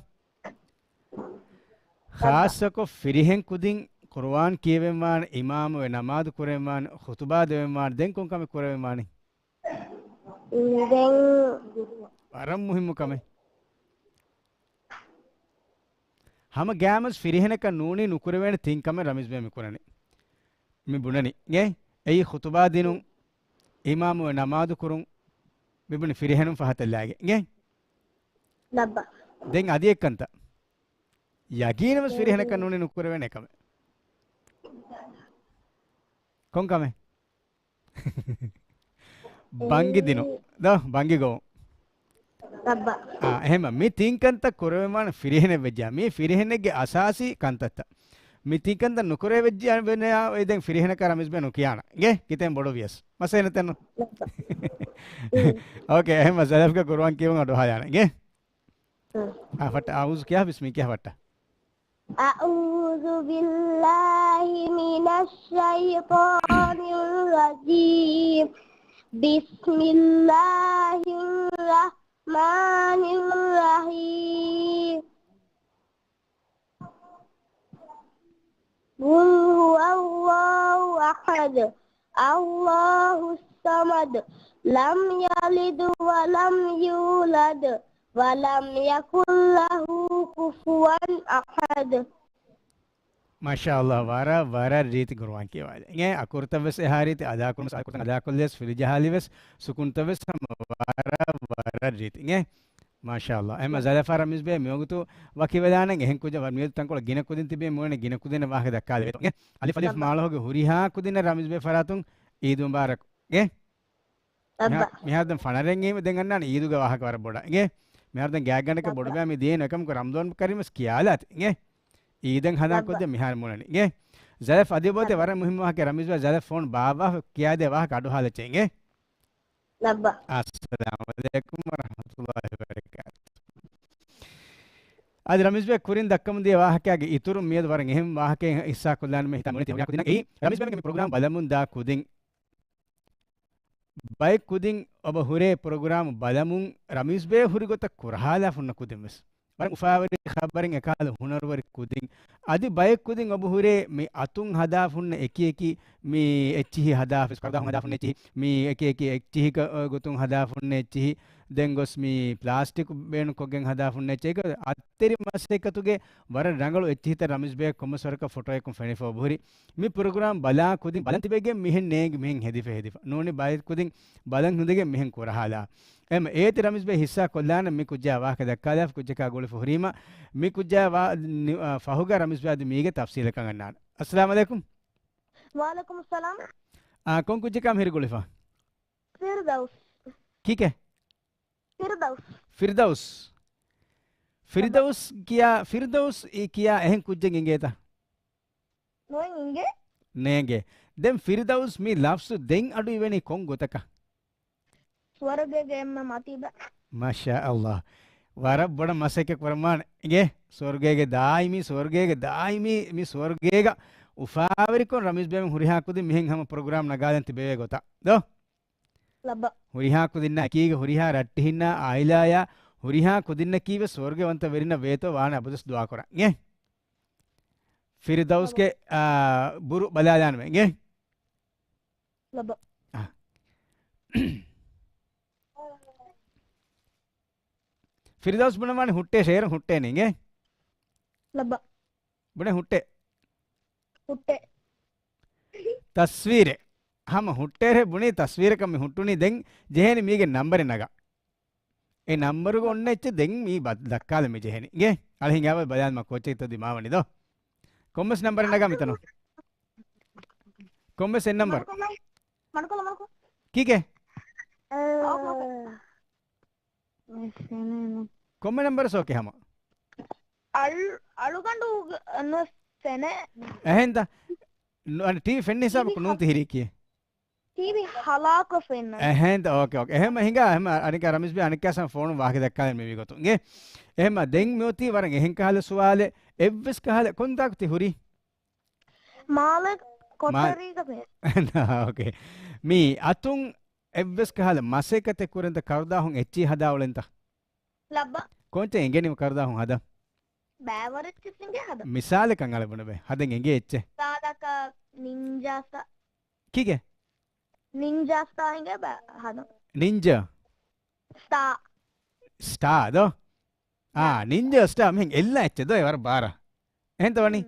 ޚާއްޞަކޮށް ފިރިހެން ކުދިން ޤުރުއާން ކިޔެވެން ވާނެ، އިމާމުވެ ނަމާދު ކުރެވެން ވާނެ، ޚުތުބާ ދެވެން ވާނެ، ދެން ކޮން ކަމެއް ކުރެވެން ވާނީ؟ ދެން ވަރަށް މުހިއްމު ކަމެއް. ހަމަ ގާމަސް ފިރިހެނަކަށް ނޫނީ ނުކުރެވޭނެ ތިން ކަމެއް ރަމީޒް ބޭ މި ކުރަނީ. މި ބުނަނީ. އެ؟ އެއީ ޚުތުބާ ދިނުން، އިމާމު ނަމާދު ކުރުން، މި ބުނި ފިރިހެނުން ފަހަތަށް ލާގެ. އިނގޭ؟ ލައްބަ. ދެން އަދި އެއްކަންތައް. ޔަގީނަށް ވެސް ފިރިހެނަކަށް ނޫނީ ނުކުރެވޭނެ ކަމެއް. ކޮން ކަމެއް؟ ބަންގި ދިނުން. ދޯ، ބަންގި ގޮވުން. ލައްބަ. އާ، އެހެންމަ މި ތިން ކަންތައް ކުރެވެން ވާނެ ފިރިހެނެއް ވެއްޖާ. މީ ފިރިހެނެއްގެ އަސާސީ ކަންތައްތައް. މި ތިން ކަންތައް ނުކުރެވިއްޖެ އަން ވެނެ އާ، އޮތް ދެން ފިރިހެނަކަށް ރަމީޒް ބޭ ނުކިޔާނަ. އިނގޭ؟ ކިތައިން ބޮޑު ވިޔަސް. މަސައްކަތް ނެތެއްނު. ލައްބަ. އުން. އޯކޭ، އެހެންމަ ޒަލަފްގެ ގުރުއާން ކިޔުން އަޑު ހާލާނެ. އިނގޭ؟ އުން. އާ، ފައްޓަ، އައޫޒު ކިޔާ، ބިސްމި ކިޔާ ފައްޓަ. أعوذ بالله من الشيطان الرجيم. بسم الله الرحمن الرحيم. قل هو الله أحد. الله الصمد. لم يلد ولم يولد. ولم يكن له كفوا أحد. މާޝާﷲ، ވަރަށް، ވަރަށް ރީތި ގުރުއާން ކިޔަވާލެ. އިނގޭ، އަކުރުތައް ވެސް އެހާ ރީތި އަދާކުރުން، އަކުރުތައް އަދާކޮށްލިޔަސް ފިލިޖަހާލި ވެސް، ސުކުންތައް ވެސް ހަމަ ވަރަށް، ވަރަށް ރީތި. އިނގޭ، މާޝާﷲ. އެހެންމަ ޒަލަފާ ރަމީޒް ބޭ މިވަގުތު ވަކިވެލާނެ އެހެން ކުއްޖާ ވަ-، މިއަދު ތަންކޮޅެއް ގިނަ ކުދިން ތިބޭ މުޅެން ގިނަ ކުދިންނަށް ވާހަކަ ދައްކާލެވޭތޯ. އިނގޭ، އަލިފް އަލިފް ލައްބަ. މާޅޮހުގެ ހުރިހާ ކުދިންނަށް ރަމީޒް ބޭ ފަރާތުން އީދު މުބާރަކް. އިނގޭ؟ މިހާރު، މިހާރު ދެން ފަނަރައެއް އިނގޭ، ދެން އަންނާނެ އީދުގެ ވާހަކަ ވަރަށް ބޮޑަށް. އިނގޭ؟ މިހާރު ދެން ގާތްގަނޑަކަށް ބޮޑު ބަޔާ މި ދޭން އެކަމަކު ރަމަޟާން ކަރީމް ވެސް ކިޔާލާތި. އިނގޭ؟ އީދަށް ހަދާ ކުއްޖާ މިހާރު މުޅެނީ. އިނގޭ؟ ޒަލަފް އަދި އޮތޭ ވަރަށް މުހިއްމު ވާހަކަ ރަމީޒް ބޭ ޒަލަފް ފޯނު ބާއްވާ ކިޔާދޭ ވާހަކަ އަޑު ހާލައްޗޭ. އިނގޭ؟ ލައްބަ. އައްސަލާމު ޢަލައިކުމް ވަރަޙްމަތުﷲ ވަބަރަކާތު. އަދި ރަމީޒް ބޭ ކުރިން ދައްކަމުން ދިޔަ ވާހަކައިގެ އިތުރު މިއަދު ވަރަށް އެހެން ވާހަކައެއް ހިއްސާ ކޮށްލާނަމޭ ހިތާ މުޅި ތި ހުރިހާ ކުދިންނަށް. އެއީ، ރަމީޒް ބޭގެ މި ޕްރޮގްރާމް ބަލަމުން ދާ ކުދިން. ބައެއް ކުދިން އޮބަ ހުރޭ ޕްރޮގްރާމް ބަލަމުން ރަމީޒް ބޭ ހުރި ގޮތަށް ކުރަހާލާފަ ހުންނަ ކުދިން ވެސް. ވަރަށް އުފާވެރި ޚަބަރެއް އެކަހަލަ ހުނަރުވެރި ކުދިން. އަދި ބައެއް ކުދިން އޮބަ ހުރޭ މި އަތުން ހަދާފަ ހުންނަ އެކި އެކި މި އެއްޗިހި ހަދާފަ، ކަރުދާހުން ހަދާފަ ހުންނަ އެއްޗިހި، މި އެކި އެކި އެއްޗިހި ގޮތުން ހަދާފަ ހުންނަ އެއްޗިހި، ދެން ގޮސް މި ޕްލާސްޓިކް ބޭނުންކޮށްގެން ހަދާފަ ހުންނަ އެއްޗެހި، އަތްތެރި މަސައްކަތުގެ ވަރަށް ރަނގަޅު އެއްޗިހިތައް ރަމީޒް ބޭ ކޮންމެސް ވަރަކަށް ފޮޓޯއަކުން ފެނިފަ އޮބަ ހުރި. މި ޕްރޮގްރާމް ބަލާ ކުދިން ބަލަން ތިބެގެން މިހެން ނޭނގި މިހެން ހެދިފަ ހެދިފަ. ނޫނީ ބައެއް ކުދިން ބަލަން ހިނދެގެން މިހެން ކުރަހާލާ. އެމަ އޭތި ރަމީޒް ބޭ ހިއްސާ ކޮށްލާނެ މި ކުއްޖާ ވާހަކަ ދައްކާލާފަ ކުއްޖަކާ ގުޅިފަ ހުރީމަ މި ކުއްޖާ ވާ-، ނި-، އާ، ފަހުގަ ރަމީޒް ބޭ އަދި މީގެ ތަފްސީލަކަށް އަންނާނެ. އައްސަލާމު ޢަލައިކުމް. ވަޢަލައިކުމް އައްސަލާމް. އާ، ކޮން ކުއްޖަކާ މިހިރި ގުޅިފަ؟ ފިރްދައުސް. ކީކޭ؟ ފިރްދައުސް. ފިރްދައުސް. ފިރްދައުސް ކިޔާ، ފިރްދައުސް އި ކިޔާ އެހެން ކުއްޖެއް އިނގޭތަ؟ ނޯން އިނގޭ. ނޭނގޭ. ދެން ފިރްދައުސް މި ލަފްޒު ދެން އަޑު އިވެނީ ކޮން ގޮތަކަށް؟ ސުވަރުގޭގެ އެންމެ މަތީ ބަ. މާޝާ ﷲ. ވަރަށް ބޮޑަށް މަސައްކަތް ކުރަމާނެ. އިނގޭ؟ ސުވަރުގޭގެ ދާއިމީ، ސުވަރުގޭގެ ދާއިމީ، މި ސުވަރުގޭގަ އުފާވެރިކޮށް ރަމީޒް ބޭމެން ހުރިހާ ކުދިން މިހެން ހަމަ ޕްރޮގްރާމް ނަގާލަން ތިބެވޭ ގޮތަށް. ދޯ؟ ލައްބަ. ހުރިހާ ކުދިންނާ އެކީގަ ހުރިހާ ރައްޓެހިންނާ އާއިލާޔާ ހުރިހާ ކުދިންނަކީ ވެސް ސުވަރުގެވަންތަ ވެރިންނަށް ވޭތޯ ވާނެ އަބަދުވެސް ދުޢާ ކުރަން. އިނގޭ؟ ފިރްދައުސްގެ، އާ، ބުރު ބަލާލާނަމޭ. އިނގޭ؟ ލައްބަ. އާ. ފިރްދައުސް ބުނަން ވާނެ ހުއްޓޭ ޝޭރު ހުއްޓޭ ނޭނގޭ. ލައްބަ. ބުނެ ހުއްޓޭ. ހުއްޓޭ. ތަސްވީރެއް. ހަމަ ހުއްޓޭރޭ ބުނީ ތަސްވީރަކަށް މި ހުއްޓުނީ ދެން ޖެހޭނީ މީގެ ނަންބަރެއް ނަގާ. އެ ނަންބަރުގަ އޮންނަ އެއްޗެއް ދެން މީ ބަ-، ދައްކާލަ މި ޖެހެނީ. އިނގޭ؟ އަޅެ ހިނގާބަ ބަލާން މަ ކޯޗެއްތޯ ދިމާވަނީ ދޯ. ކޮންމެސް ނަންބަރެއް ނަގާ މިތަނު. ކޮންމެސް އެއް ނަންބަރު. މަނުކޮ، މަނުކޮ، މަނުކޮ. ކީކޭ؟ އަ، ކޮންމެ ނަންބަރު ސޯކެ ހަމަ؟ އަޅު-، އަޅުގަނޑު ނު-، ފެނޭ. އެހެންތަ؟ ނު-، އަން ޓީވީ ފެންނަ ހިސާބަކު ނޫން ތި ހިރީކީ. ޓީވީ ހަލާކޮށް ފެންނަ. އެހެންތަ؟ އޯކޭ، އޯކޭ. އެހެން ހިނގާ، އެހެން އަނެކާ ރަމީޒް ބޭ އަނެކާ ސަމް ފޯނު ވާހަކަ ދައްކާލަން މިވީ ގޮތުން. އިނގޭ؟ އެހެން ދެން މިއޮތީ ވަރަށް އެހެން ކަހަލަ ސުވާލެއް، އެއްވެސް ކަހަލަ ކޮންތާކު ތި ހުރީ؟ މާލެ މާ-، ކޮޓަރީގަ މޭ. ނާ، އޯކޭ. މީ އަތުން އެއްވެސް ކަހަލަ މަސައްކަތެއް ކުރަންތަ ކަރުދާހުން އެއްޗިހި ހަދާ އުޅެންތަ؟ ލައްބަ. ކޮންޗެއް އެނގެނީ ކަރުދާހުން ހަދަން؟ ބައެއް ވަރަށް އެއްޗެއް އެނގޭ ހަދަން. މިސާލަކަށް އަޅެ ބުނެބެ. ހަދަން އެނގޭ އެއްޗެއް. މިސާލަކަށް ނިންޖާ ސްޓާ. ކީކޭ؟ ނިންޖާ ސްޓާ އެނގޭ ބަ-، ހަދަން. ނިންޖާ؟ ސްޓާ. ސްޓާ ދޯ؟ އާ، ނިންޖާ ސްޓާ މިހެން އެއްލާ އެއްޗެއް ދޯ އެ ވަރަށް ބާރަށް. އެހެންތަ ވަނީ؟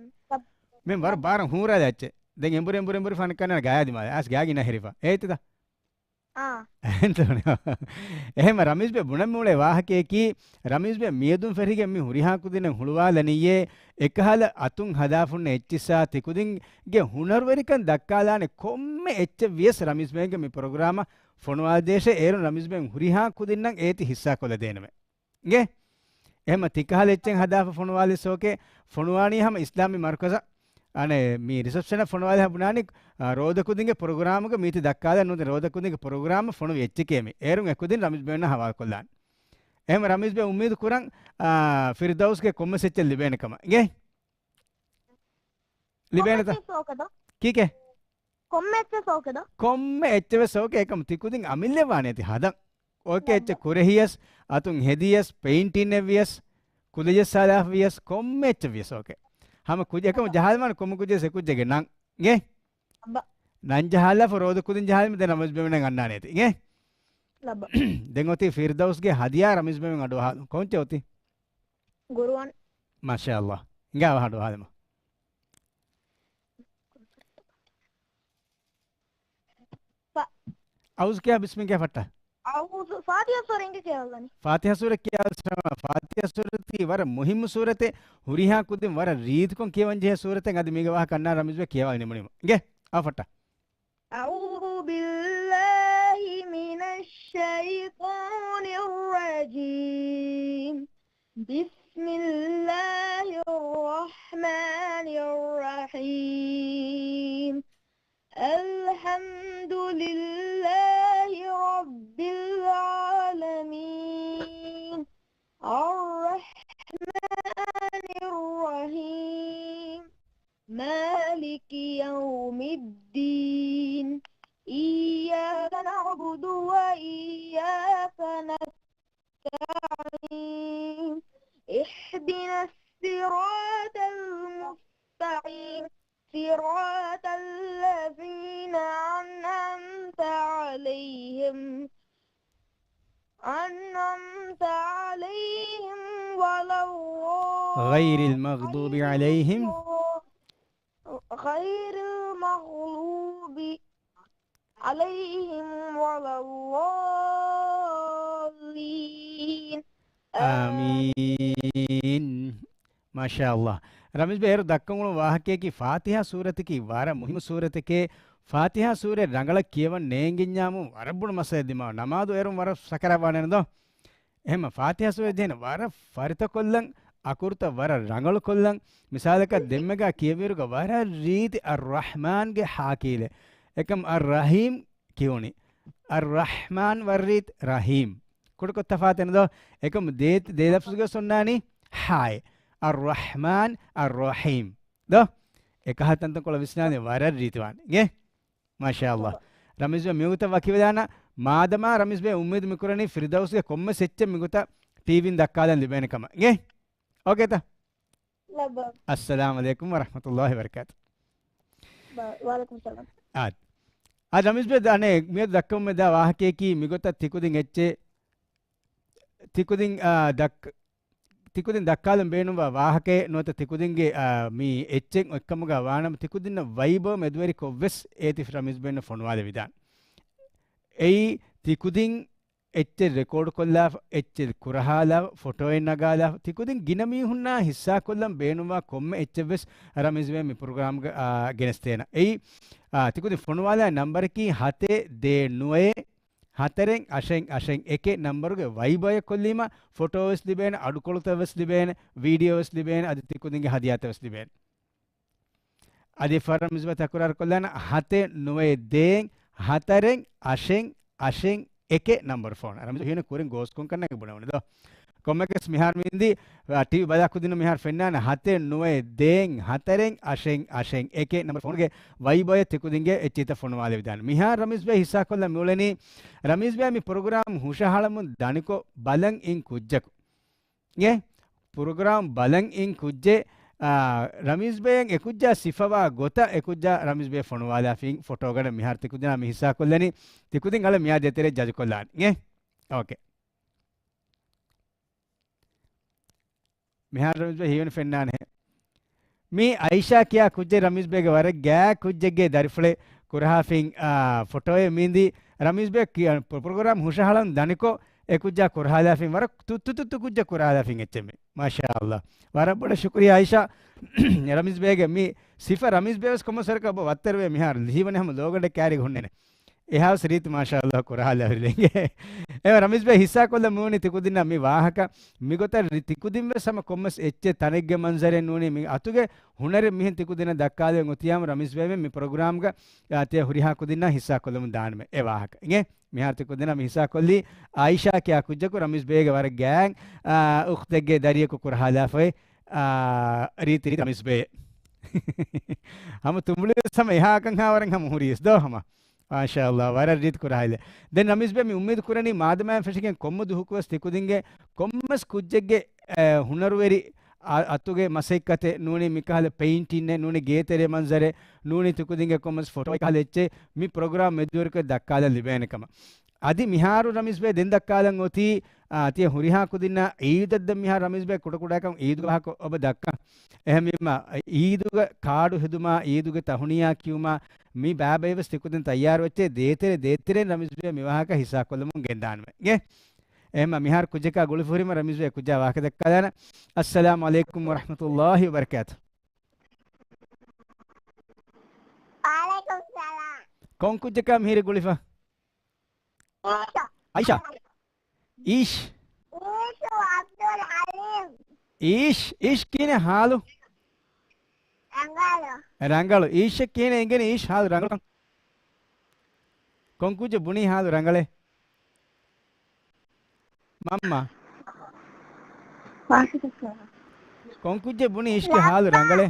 މެން ވަރަށް ބާރަށް ހޫރާލާ އެއްޗެއް. ދެން އެނބުރި އެނބުރި އެނބުރި ފަން ކަންނަ ގާޔާ ދިމާލެ. އާސް ގާގިނަ ހެރިފަ. އޭތިދަ؟ އާ. އެހެންތަ ވަނީ؟ އެހެން ރަމީޒްބެ ބުނަން މިއުޅޭ ވާހަކަޔަކީ، ރަމީޒްބެ މިއަދުން ފެށިގެން މި ހުރިހާ ކުދިންނަށް ހުޅުވާލަނިއްޔޭ، އެކަހަލަ އަތުން ހަދާފުންނަ އެއްޗިއްސާ ތިކުދިންގެ ހުނަރުވެރިކަން ދައްކާލާނެ ކޮންމެ އެއްޗެއް ވިޔަސް ރަމީޒްބެގެ މި ޕްރޮގްރާމަށް ފޮނުވާދޭށޭ، އޭރުން ރަމީޒްބެ ހުރިހާ ކުދިންނަށް އޭތި ހިއްސާކޮށްލަދޭނަމޭ. އިނގޭ؟ އެހެމަ ތިކަހަލަ އެއްޗެއް ހަދާފަ ފޮނުވާލި ސޯކޭ، ފޮނުވާނީ ހަމަ އިސްލާމީ މަރުކަޒަށް، އަނެ، މި ރިސެޕްޝަނަށް ފޮނުވާލި ހަ ބުނާނީ، އާ، ރޯދަކުދިންގެ ޕްރޮގްރާމުގަ މީތި ދައްކާލަން ނުދެ ރޯދަކުދިންގެ ޕްރޮގްރާމަށް ފޮނުވި އެއްޗެކޭ މި. އޭރުން އެކުދިން ރަމީޒްބެ އޮންނަ ހަވާލުކޮށްލާން. އެހެމަ ރަމީޒްބެ އުއްމީދު ކުރަން، އާ، ފިރްދައުސްގެ ކޮންމެސް އެއްޗެއް ލިބޭނެ ކަމަށް. އިނގޭ؟ ލިބޭނެތަ؟ ކޮންމެސް ސޯކަދޯ؟ ކީކޭ؟ ކޮންމެ އެއްޗެއް ސޯކެދޯ؟ ކޮންމެ އެއްޗެއް ސޯކެ އެކަމް ތިކުދިން އަމިއްލަ ވާނެ ތި ހަދަން. އޯކެ އެއްޗެއް ކުރެހިޔަސް، އަތުން ހެދިޔަސް، ޕެއިންޓިން އެއްވިޔަސް، ކުލަޖައްސާލާފިޔަސް، ކޮންމެ އެއްޗެއް ވިޔަސް އޯކެ. ހަމަ ކުޖެ އެކަމް ޖަހާލަމާނެ ކޮންމެ ކުޖެއްސެ ކުއްޖެއްގެ ނަން. އިނގޭ؟ ނަން ޖަހާލާފަ ރޯދަ ކުދިން ޖަހާލީމަ ދެން ރަމީޒް ބެމެން އަންނާނޭތި. އިނގޭ؟ ދެން އޮތީ ފިރްދައުސްގެ ހަދިޔާ ރަމީޒް ބެމެން އަޑުއަހާލުން. ކޮންޗެއް އޮތީ؟ ގުރުއާން. މާޝާﷲ. އިނގާ އަޑުއަހާލަމާ. ފަ. އައުޒު ކިޔާ ބިސްމި ކިޔާ ފައްޓާ. އައުޒު، ފާތިހާ ސޫރަ އިނގޭ ކިޔާލަނީ. ފާތިހާ ސޫރަ ކިޔާ ސަމާ، ފާތިހާ ސޫރަތީ ވަރަށް މުހިއްމު ސޫރަތެއް، ހުރިހާ ކުދިން ވަރަށް ރީތިކޮށް ކިޔަވަން ޖެހޭ ސޫރަތެއް. އަދި މީގެ ވާހަކަ އަންނާ ރަމީޒް ބެ ކިޔަވާލި ނިމުނީމަ. އިނގޭ، އާ ފައްޓާ. أعوذ بالله من الشيطان الرجيم. بسم الله الرحمن الرحيم. الحمد لله رب العالمين. الرحمن الرحيم. مالك يوم الدين. إياك نعبد وإياك نستعين. اهدنا الصراط المستقيم. صراط الذين أنعمت عليهم، أنعمت عليهم ولا الضالين. غير المغضوب عليهم. غير المغضوب عليهم ولا الضالين. އާމީން. މާޝާﷲ. ރަމީޒް ބޭ އޭރު ދައްކަން އުޅުނު ވާހަކައަކީ ފާތިހާ ސޫރަތަކީ ވަރަށް މުހިއްމު ސޫރަތެކޭ. ފާތިހާ ސޫރަ ރަނގަޅަށް ކިޔަވަން ނޭނގިންޏާމު ވަރަށް ބޮޑު މައްސަލަ ދިމާވަ. ނަމާދު އޭރުން ވަރަށް ސަކަރާތް ވާނެ ދޯ؟ އެހެމަ ފާތިހާ ސޫރަ ޖެހޭނެ ވަރަށް ފަރިތަކޮށްލަން، އަކުރުތައް ވަރަށް ރަނގަޅުކޮށްލަން. މިސާލަކަށް ދެންމެގާ ކިޔެވިއިރުގަ ވަރަށް ރީތި އައްރަޙްމާންގެ ހާ ކީލެ. އެކަމް އައްރަޙީމް ކިޔުނީ. އައްރަޙްމާން ވަރަށް ރީތި ރަޙީމް. ކުޑަކޮށް ތަފާތެއް ނެތް ދޯ؟ އެކަމް ދޭ، ދޭ ލަފްޒުގަ އޮންނާނީ ހާއެއް. އައްރަޙްމާން، އައްރަޙީމް. ދޯ؟ އެކަހަލަ ތަންތަންކޮޅަށް ވިސްނާލީ ވަރަށް ރީތިވާނެ. އިނގޭ؟ މާޝާﷲ. ރަމީޒް ބޭ މިވަގުތަށް ވަކިވެލާނަން. މާދަމާ ރަމީޒް ބޭ އުއްމީދު މިކުރަނީ ފިރްދައުސްގެ ކޮންމެސް އެއްޗެއް މިގޮތަށް ޓީވީން ދައްކާލަން ލިބޭނެ ކަމަށް. އިނގޭ؟ އޯކޭތަ؟ ލައްބަ. އައްސަލާމު ޢަލައިކުމް ވަރަޙްމަތުﷲ ވަބަރަކާތު. ބަ-، ވަޢަލައިކުމް ސަލާމް. އާ. އާ، ރަމީޒް ބޭ ދާނެ މިއަދު ދައްކަމުން ދާ ވާހަކައަކީ މިގޮތަށް ތިކުދިން އެއްޗެއް، ތިކުދިން، އާ، ދައްކަ-، ތިކުދިން ދައްކާލަން ބޭނުންވާ ވާހަކައެއް ނުވަތަ ތިކުދިންގެ، އާ، މި އެއްޗެއް އޮތްކަމުގަ ވާނަމަ ތިކުދިންނަށް ވައިބަވަމެދުވެރިކޮށްވެސް އޭތި ރަމީޒް ބޭންނަށް ފޮނުވާލެވިދާނެ. އެއީ ތިކުދިން އެއްޗެއް ރެކޯޑުކޮށްލާފަ، އެއްޗެއް ކުރަހާލާފަ، ފޮޓޯއެއް ނަގާލާފަ، ތިކުދިން ގިނަ މީހުންނާ ހިއްސާކޮށްލަން ބޭނުންވާ ކޮންމެ އެއްޗެއްވެސް ރަމީޒް ބޭ މި ޕްރޮގްރާމްގަ، އާ، ގެނެސްދޭނަ. އެއީ، އާ، ތިކުދިން ފޮނުވާލާ ނަންބަރަކީ ހަތެއް ދޭއް ނުވައެއް ހަތަރެއް އަށެއް އަށެއް އެކެއް ނަންބަރުގެ ވައިބަޔަށް ކޮށްލީމަ ފޮޓޯވެސް ލިބޭނެ، އަޑުކޮޅުތައްވެސް ލިބޭނެ، ވީޑިއޯވެސް ލިބޭނެ، އަދި ތިކުދިންގެ ހަދިޔާތައްވެސް ލިބޭނެ. އަދި ފަރަމިޒްބަ ތަކުރާރުކޮށްލާނަ ހަތެއް ނުވައެއް ދޭއް ހަތަރެއް އަށެއް އަށެއް އެކެއް ނަންބަރު ފޯނަށް. ރަމީޒް ހީނަ ކުރިން ގޯސްކޮން ކަންނަގެ ބުނެވުނެ ދޯ. ކޮންމެކެސް މިހާރު މި އިނދީ، އާ، ޓީވީ ބަލާ ކުދިންނު މިހާރު ފެންނާނެ ހަތެއް ނުވައެއް ދޭއް ހަތަރެއް އަށެއް އަށެއް އެކެއް ނަންބަރު ފޯނުގެ ވައިބަޔަށް ތިކުދިންގެ އެއްޗިތައް ފޮނުވާލެވިދާނެ. މިހާރު ރަމީޒް ބޭ ހިއްސާކޮށްލަން މިއުޅެނީ، ރަމީޒް ބޭ މި ޕްރޮގްރާމް ހުށަހަޅަމުން ދަނިކޮށް ބަލަން އިން ކުއްޖަކު. އިނގޭ؟ ޕްރޮގްރާމް ބަލަން އިން ކުއްޖެއް، އާ، ރަމީޒް ބޭއަށް އެކުއްޖާ ސިފަވާ ގޮތަށް އެކުއްޖާ ރަމީޒް ބޭ ފޮނުވާލާފިން ފޮޓޯގަނޑަށް މިހާރު ތިކުދިންނާ މި ހިއްސާކޮށްލަނީ. ތިކުދިން އަޅަ މިއާ ދޭތެރޭ ޖަޖުކޮށްލާން. އިނގޭ؟ އޯކޭ. މިހާރު ރަމީޒް ބޭ ހީވަނީ ފެންނާނެ. މީ އައިޝާ ކިޔާ ކުއްޖެއް ރަމީޒްބޭގެ ވަރަށް ގާތް ކުއްޖެއްގެ ދަރިފުޅެއް ކުރަހާފިން، އާ، ފޮޓޯއެއް މީންދީ. ރަމީޒްބޭ ކިޔާ ޕްރޮ-، ޕްރޮގްރާމް ހުށަހަޅަން ދަނިކޮށް އެ ކުއްޖާ ކުރަހާލާފިން ވަރަށް ތުއްތު ތުއްތު ކުއްޖެއް ކުރަހާލާފިން އެއްޗެއް މީ. މާޝާﷲ. ވަރަށް ބޮޑަށް ޝުކުރިއްޔާ އައިޝާ. ރަމީޒްބޭގެ މި ސިފަ ރަމީޒްބޭވެސް ކޮންމެސް ވަރަކަށް އޮބަ ވައްތަރުވޭ މިހާރު ލިހިވަނީ ހަމަ ލޯގަނޑެއް ކާރިގަ ހުންނޭނެ. އެހާސް ރީތި މާޝާﷲ ކުރަހާލާފިލެނގެ. އެ ރަމީޒްބޭ ހިއްސާކޮށްލަ މޫނި ތިކުދިންނަށް މި ވާހަކަ މިގޮތަށް ރި-، ތިކުދިންވެސް ހަމަ ކޮންމެސް އެއްޗެއް ތަނެއްގެ މަންޒަރެއް ނޫނީ މި އަތުގެ ހުނަރެއް މިހެން ތިކުދިންނަށް ދައްކާލެވެން އޮތިޔާމު ރަމީޒްބޭ މި ޕްރޮގްރާމްގަ އާ، ތިޔަ ހުރިހާ ކުދިންނާ ހިއްސާ ކޮށްލަމުން ދާނަމޭ އެ ވާހަކަ. އިނގޭ؟ މިހާރު ތި ކުދިންނަށް މި ހިއްސާ ކޮށްލީ އާއިޝާ ކިޔާ ކުއްޖަކު ރަމީޒް ބޭގެ ވަރަށް ގާތް، އާ، އުޚްތެއްގެ ދަރިޔަކު ކުރަހާލާފައި، އާ، ރީތި ރީތި ރަމީޒް ބޭ. ހަމަ ތުނބުޅިވެސް ހަމަ އެހާކަންހާ ވަރަށް ހަމަ ހުރީސް ދޯ ހަމަ. މާޝާﷲ، ވަރަށް ރީތި ކުރަހާލެ. ދެން ރަމީޒް ބޭ މި އުއްމީދު ކުރަނީ މާދަމާއިން ފެށިގެން ކޮންމެ ދުހަކުވެސް ތި ކުދިންގެ ކޮންމެސް ކުއްޖެއްގެ، އެ، ހުނަރުވެރި އަ-، އަތުގެ މަސައްކަތެއް ނޫނީ މިކަހަލަ ޕެއިންޓިންއެއް ނޫނީ ގޭތެރޭ މަންޒަރެއް ނޫނީ ތިކުދިންގެ ކޮންމެސް ފޮޓޯ ކަހަލަ އެއްޗެއް މި ޕްރޮގްރާމް މެދުވެރިކޮށް ދައްކާލަން ލިބޭނެ ކަމަށް. އަދި މިހާރު ރަމީޒް ބޭ ދެން ދައްކާލަން އޮތީ، އާ، ތިޔަ ހުރިހާ ކުދިންނާ އީދަށް ދެން މިހާރު ރަމީޒް ބޭ ކުޑަކުޑަކަށް އީދުގެ ވާހަކަ އޮބަ ދައްކަން. އެހެންވީމަ، އީދުގެ ކާޑު ހެދުމާ، އީދުގެ ތަހުނިޔާ ކިޔުމާ، މި ބައިބައިވެސް ތިކުދިން ތައްޔާރު ވެއްޗޭ ދޭތެރެ ދޭތެރެން ރަމީޒް ބޭ މި ވާހަކަ ހިއްސާކޮށްލަމުން ގެންދާނަމޭ. އިނގޭ؟ އެހެންމަ މިހާރު ކުއްޖަކާ ގުޅިފަ ހުރީމަ ރަމީޒް ބޭ ކުއްޖާ ވާހަކަ ދައްކާލާނަ. އައްސަލާމު ޢަލައިކުމް ވަރަޙްމަތުﷲ ވަބަރަކާތު. ވަޢަލައިކުމް ސަލާމް. ކޮން ކުއްޖަކާ މިހިރީ ގުޅިފަ؟ އީޝު. އައިޝާ. އީޝް. އީޝު ޢަބްދުލް ޙަލީމް. އީޝް، އީޝް ކިހިނެއް ޙާލު؟ ރަނގަޅު. ރަނގަޅު. އީޝަށް ކިހިނެއް އެނގެނީ އީޝް ޙާލު ރަނގަޅުކަން؟ ކޮން ކުއްޖެއް ބުނީ ޙާލު ރަނގަޅޭ؟ މަންމަ. ކޮން ކުއްޖެއް ބުނީ އީޝްގެ ޙާލު ރަނގަޅޭ؟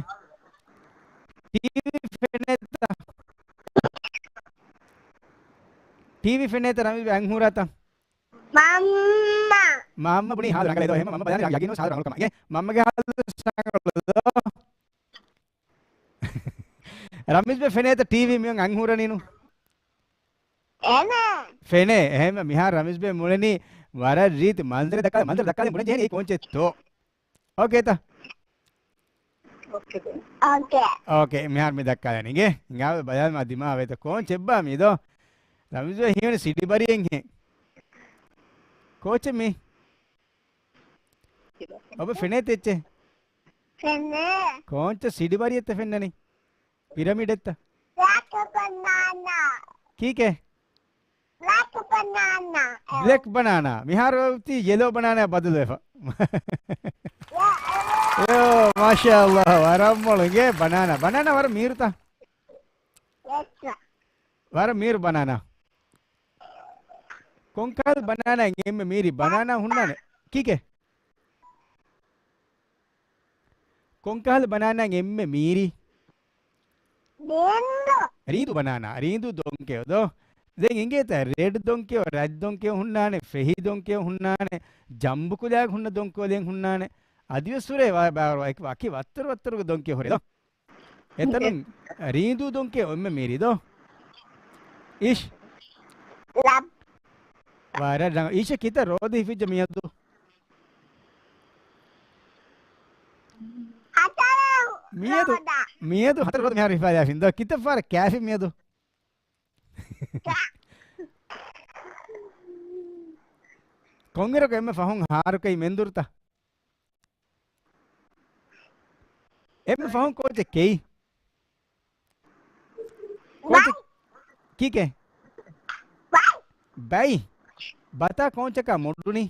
ޓީވީ ފެނޭތަ؟ ޓީވީ ފެނޭތަ ރަމީޒް ބޭ އަތް ހޫރާތަ؟ މަންމަ. މަންމަ ބުނީ ޙާލު ރަނގަޅޭ ދޯ؟ އެހެން މަންމަ ބަލާލި ޔަގީނު ޙާލު ރަނގަޅު ކަމަށް. އޭ، މަންމަގެ ޙާލު ރަނގަޅު ދޯ؟ ރަމީޒް ބޭ ފެނޭތަ ޓީވީ މިއޮން އަތް ހޫރަނީނު؟ އެނެ. ފެނޭ. އެހެން މިހާރު ރަމީޒް ބޭ މުޅެނީ ވަރަށް ރީތި މަންޒަރެއް ދައްކާލަން، މަންޒަރު ދައްކާލަން ބުނެ ޖެހެނީ ކޯންޗެއްތޯ؟ އޯކޭތަ؟ އޯކޭ. އޯކޭ، މިހާރު މި ދައްކާލަނީ. އިނގޭ؟ ހިނގާ ބަލާލަމާ ދިމާވޭތަ ކޯންޗެއްބާ މީ ދޯ؟ ރަމީޒް ބޭ ހީވަނީ ސިޑި ބަރިއެއްހެން. ކޯޗެއް މީ؟ އޮބަ ފެނޭތަ އެއްޗެއް؟ ފެނޭ. ކޯންޗެއް ސިޑި ބަރިއެއްތަ ފެންނަނީ؟ ޕިރަމިޑެއްތަ؟ ބްލެކް ބަނާނާ. ކީކޭ؟ ބްލެކް ބަނާނާ. ބްލެކް ބަނާނާ. މިހާރު އޮތީ ޔެލޯ ބަނާނާ ބަދަލުވެފަ. ޔާ. ޔޯ، މާޝާﷲ، ވަރަށް މޮޅު. އިނގޭ ބަނާނާ. ބަނާނާ ވަރަށް މީރުތަ؟ ޔެސް ސާ. ވަރަށް މީރު ބަނާނާ. ކޮންކަހަލަ ބަނާނާ އެންމެ މީރި؟ ބަނާނާ ހުންނާނެ. ކީކޭ؟ ކޮންކަހަލަ ބަނާނާ އެންމެ މީރި؟ ރީނދޫ. ރީނދޫ ބަނާނާ. ރީނދޫ ދޮންކެޔޮ ދޯ؟ ދެން އިނގޭތަ ރެޑް ދޮންކެޔޮ، ރަތް ދޮންކެޔޮ ހުންނާނެ، ފެހި ދޮންކެޔޮ ހުންނާނެ، ޖަނބު ކުލައިގެ ހުންނަ ދޮންކެޔޮލެން ހުންނާނެ. އަދިވެސް ހުރޭ ވަ-، ވަ-، ވަކި ވައްތަރު ވައްތަރުގެ ދޮންކެޔޮ ހުރޭ ދޯ؟ އެތަނުން ރީނދޫ ދޮންކެޔޮ އެންމެ މީރި ދޯ؟ އީޝް. ވަރަށް ރަނގަޅު. އީޝަ ކިތައް ރޯދަ ހިފިއްޖެ މިއަދު؟ ހަތަރު މިއަދު، ރޯދަ. މިއަދު ހަތަރު ރޯދަ މިހާރު ހިފާލާފިން ދޯ؟ ކިތައް ފަހަރަށް ކާފި މިއަދު؟ ކޮންއިރަކު އެންމެ ފަހުން ހާރުކައި މެންދުރުތަ؟ އެންމެ ފަހުން ކޯޗެއް ކެއީ؟ ކޯޗެއް ކީކޭ؟ ބައި. ބަތާ ކޯންޗަކާ މޮޑުނީ؟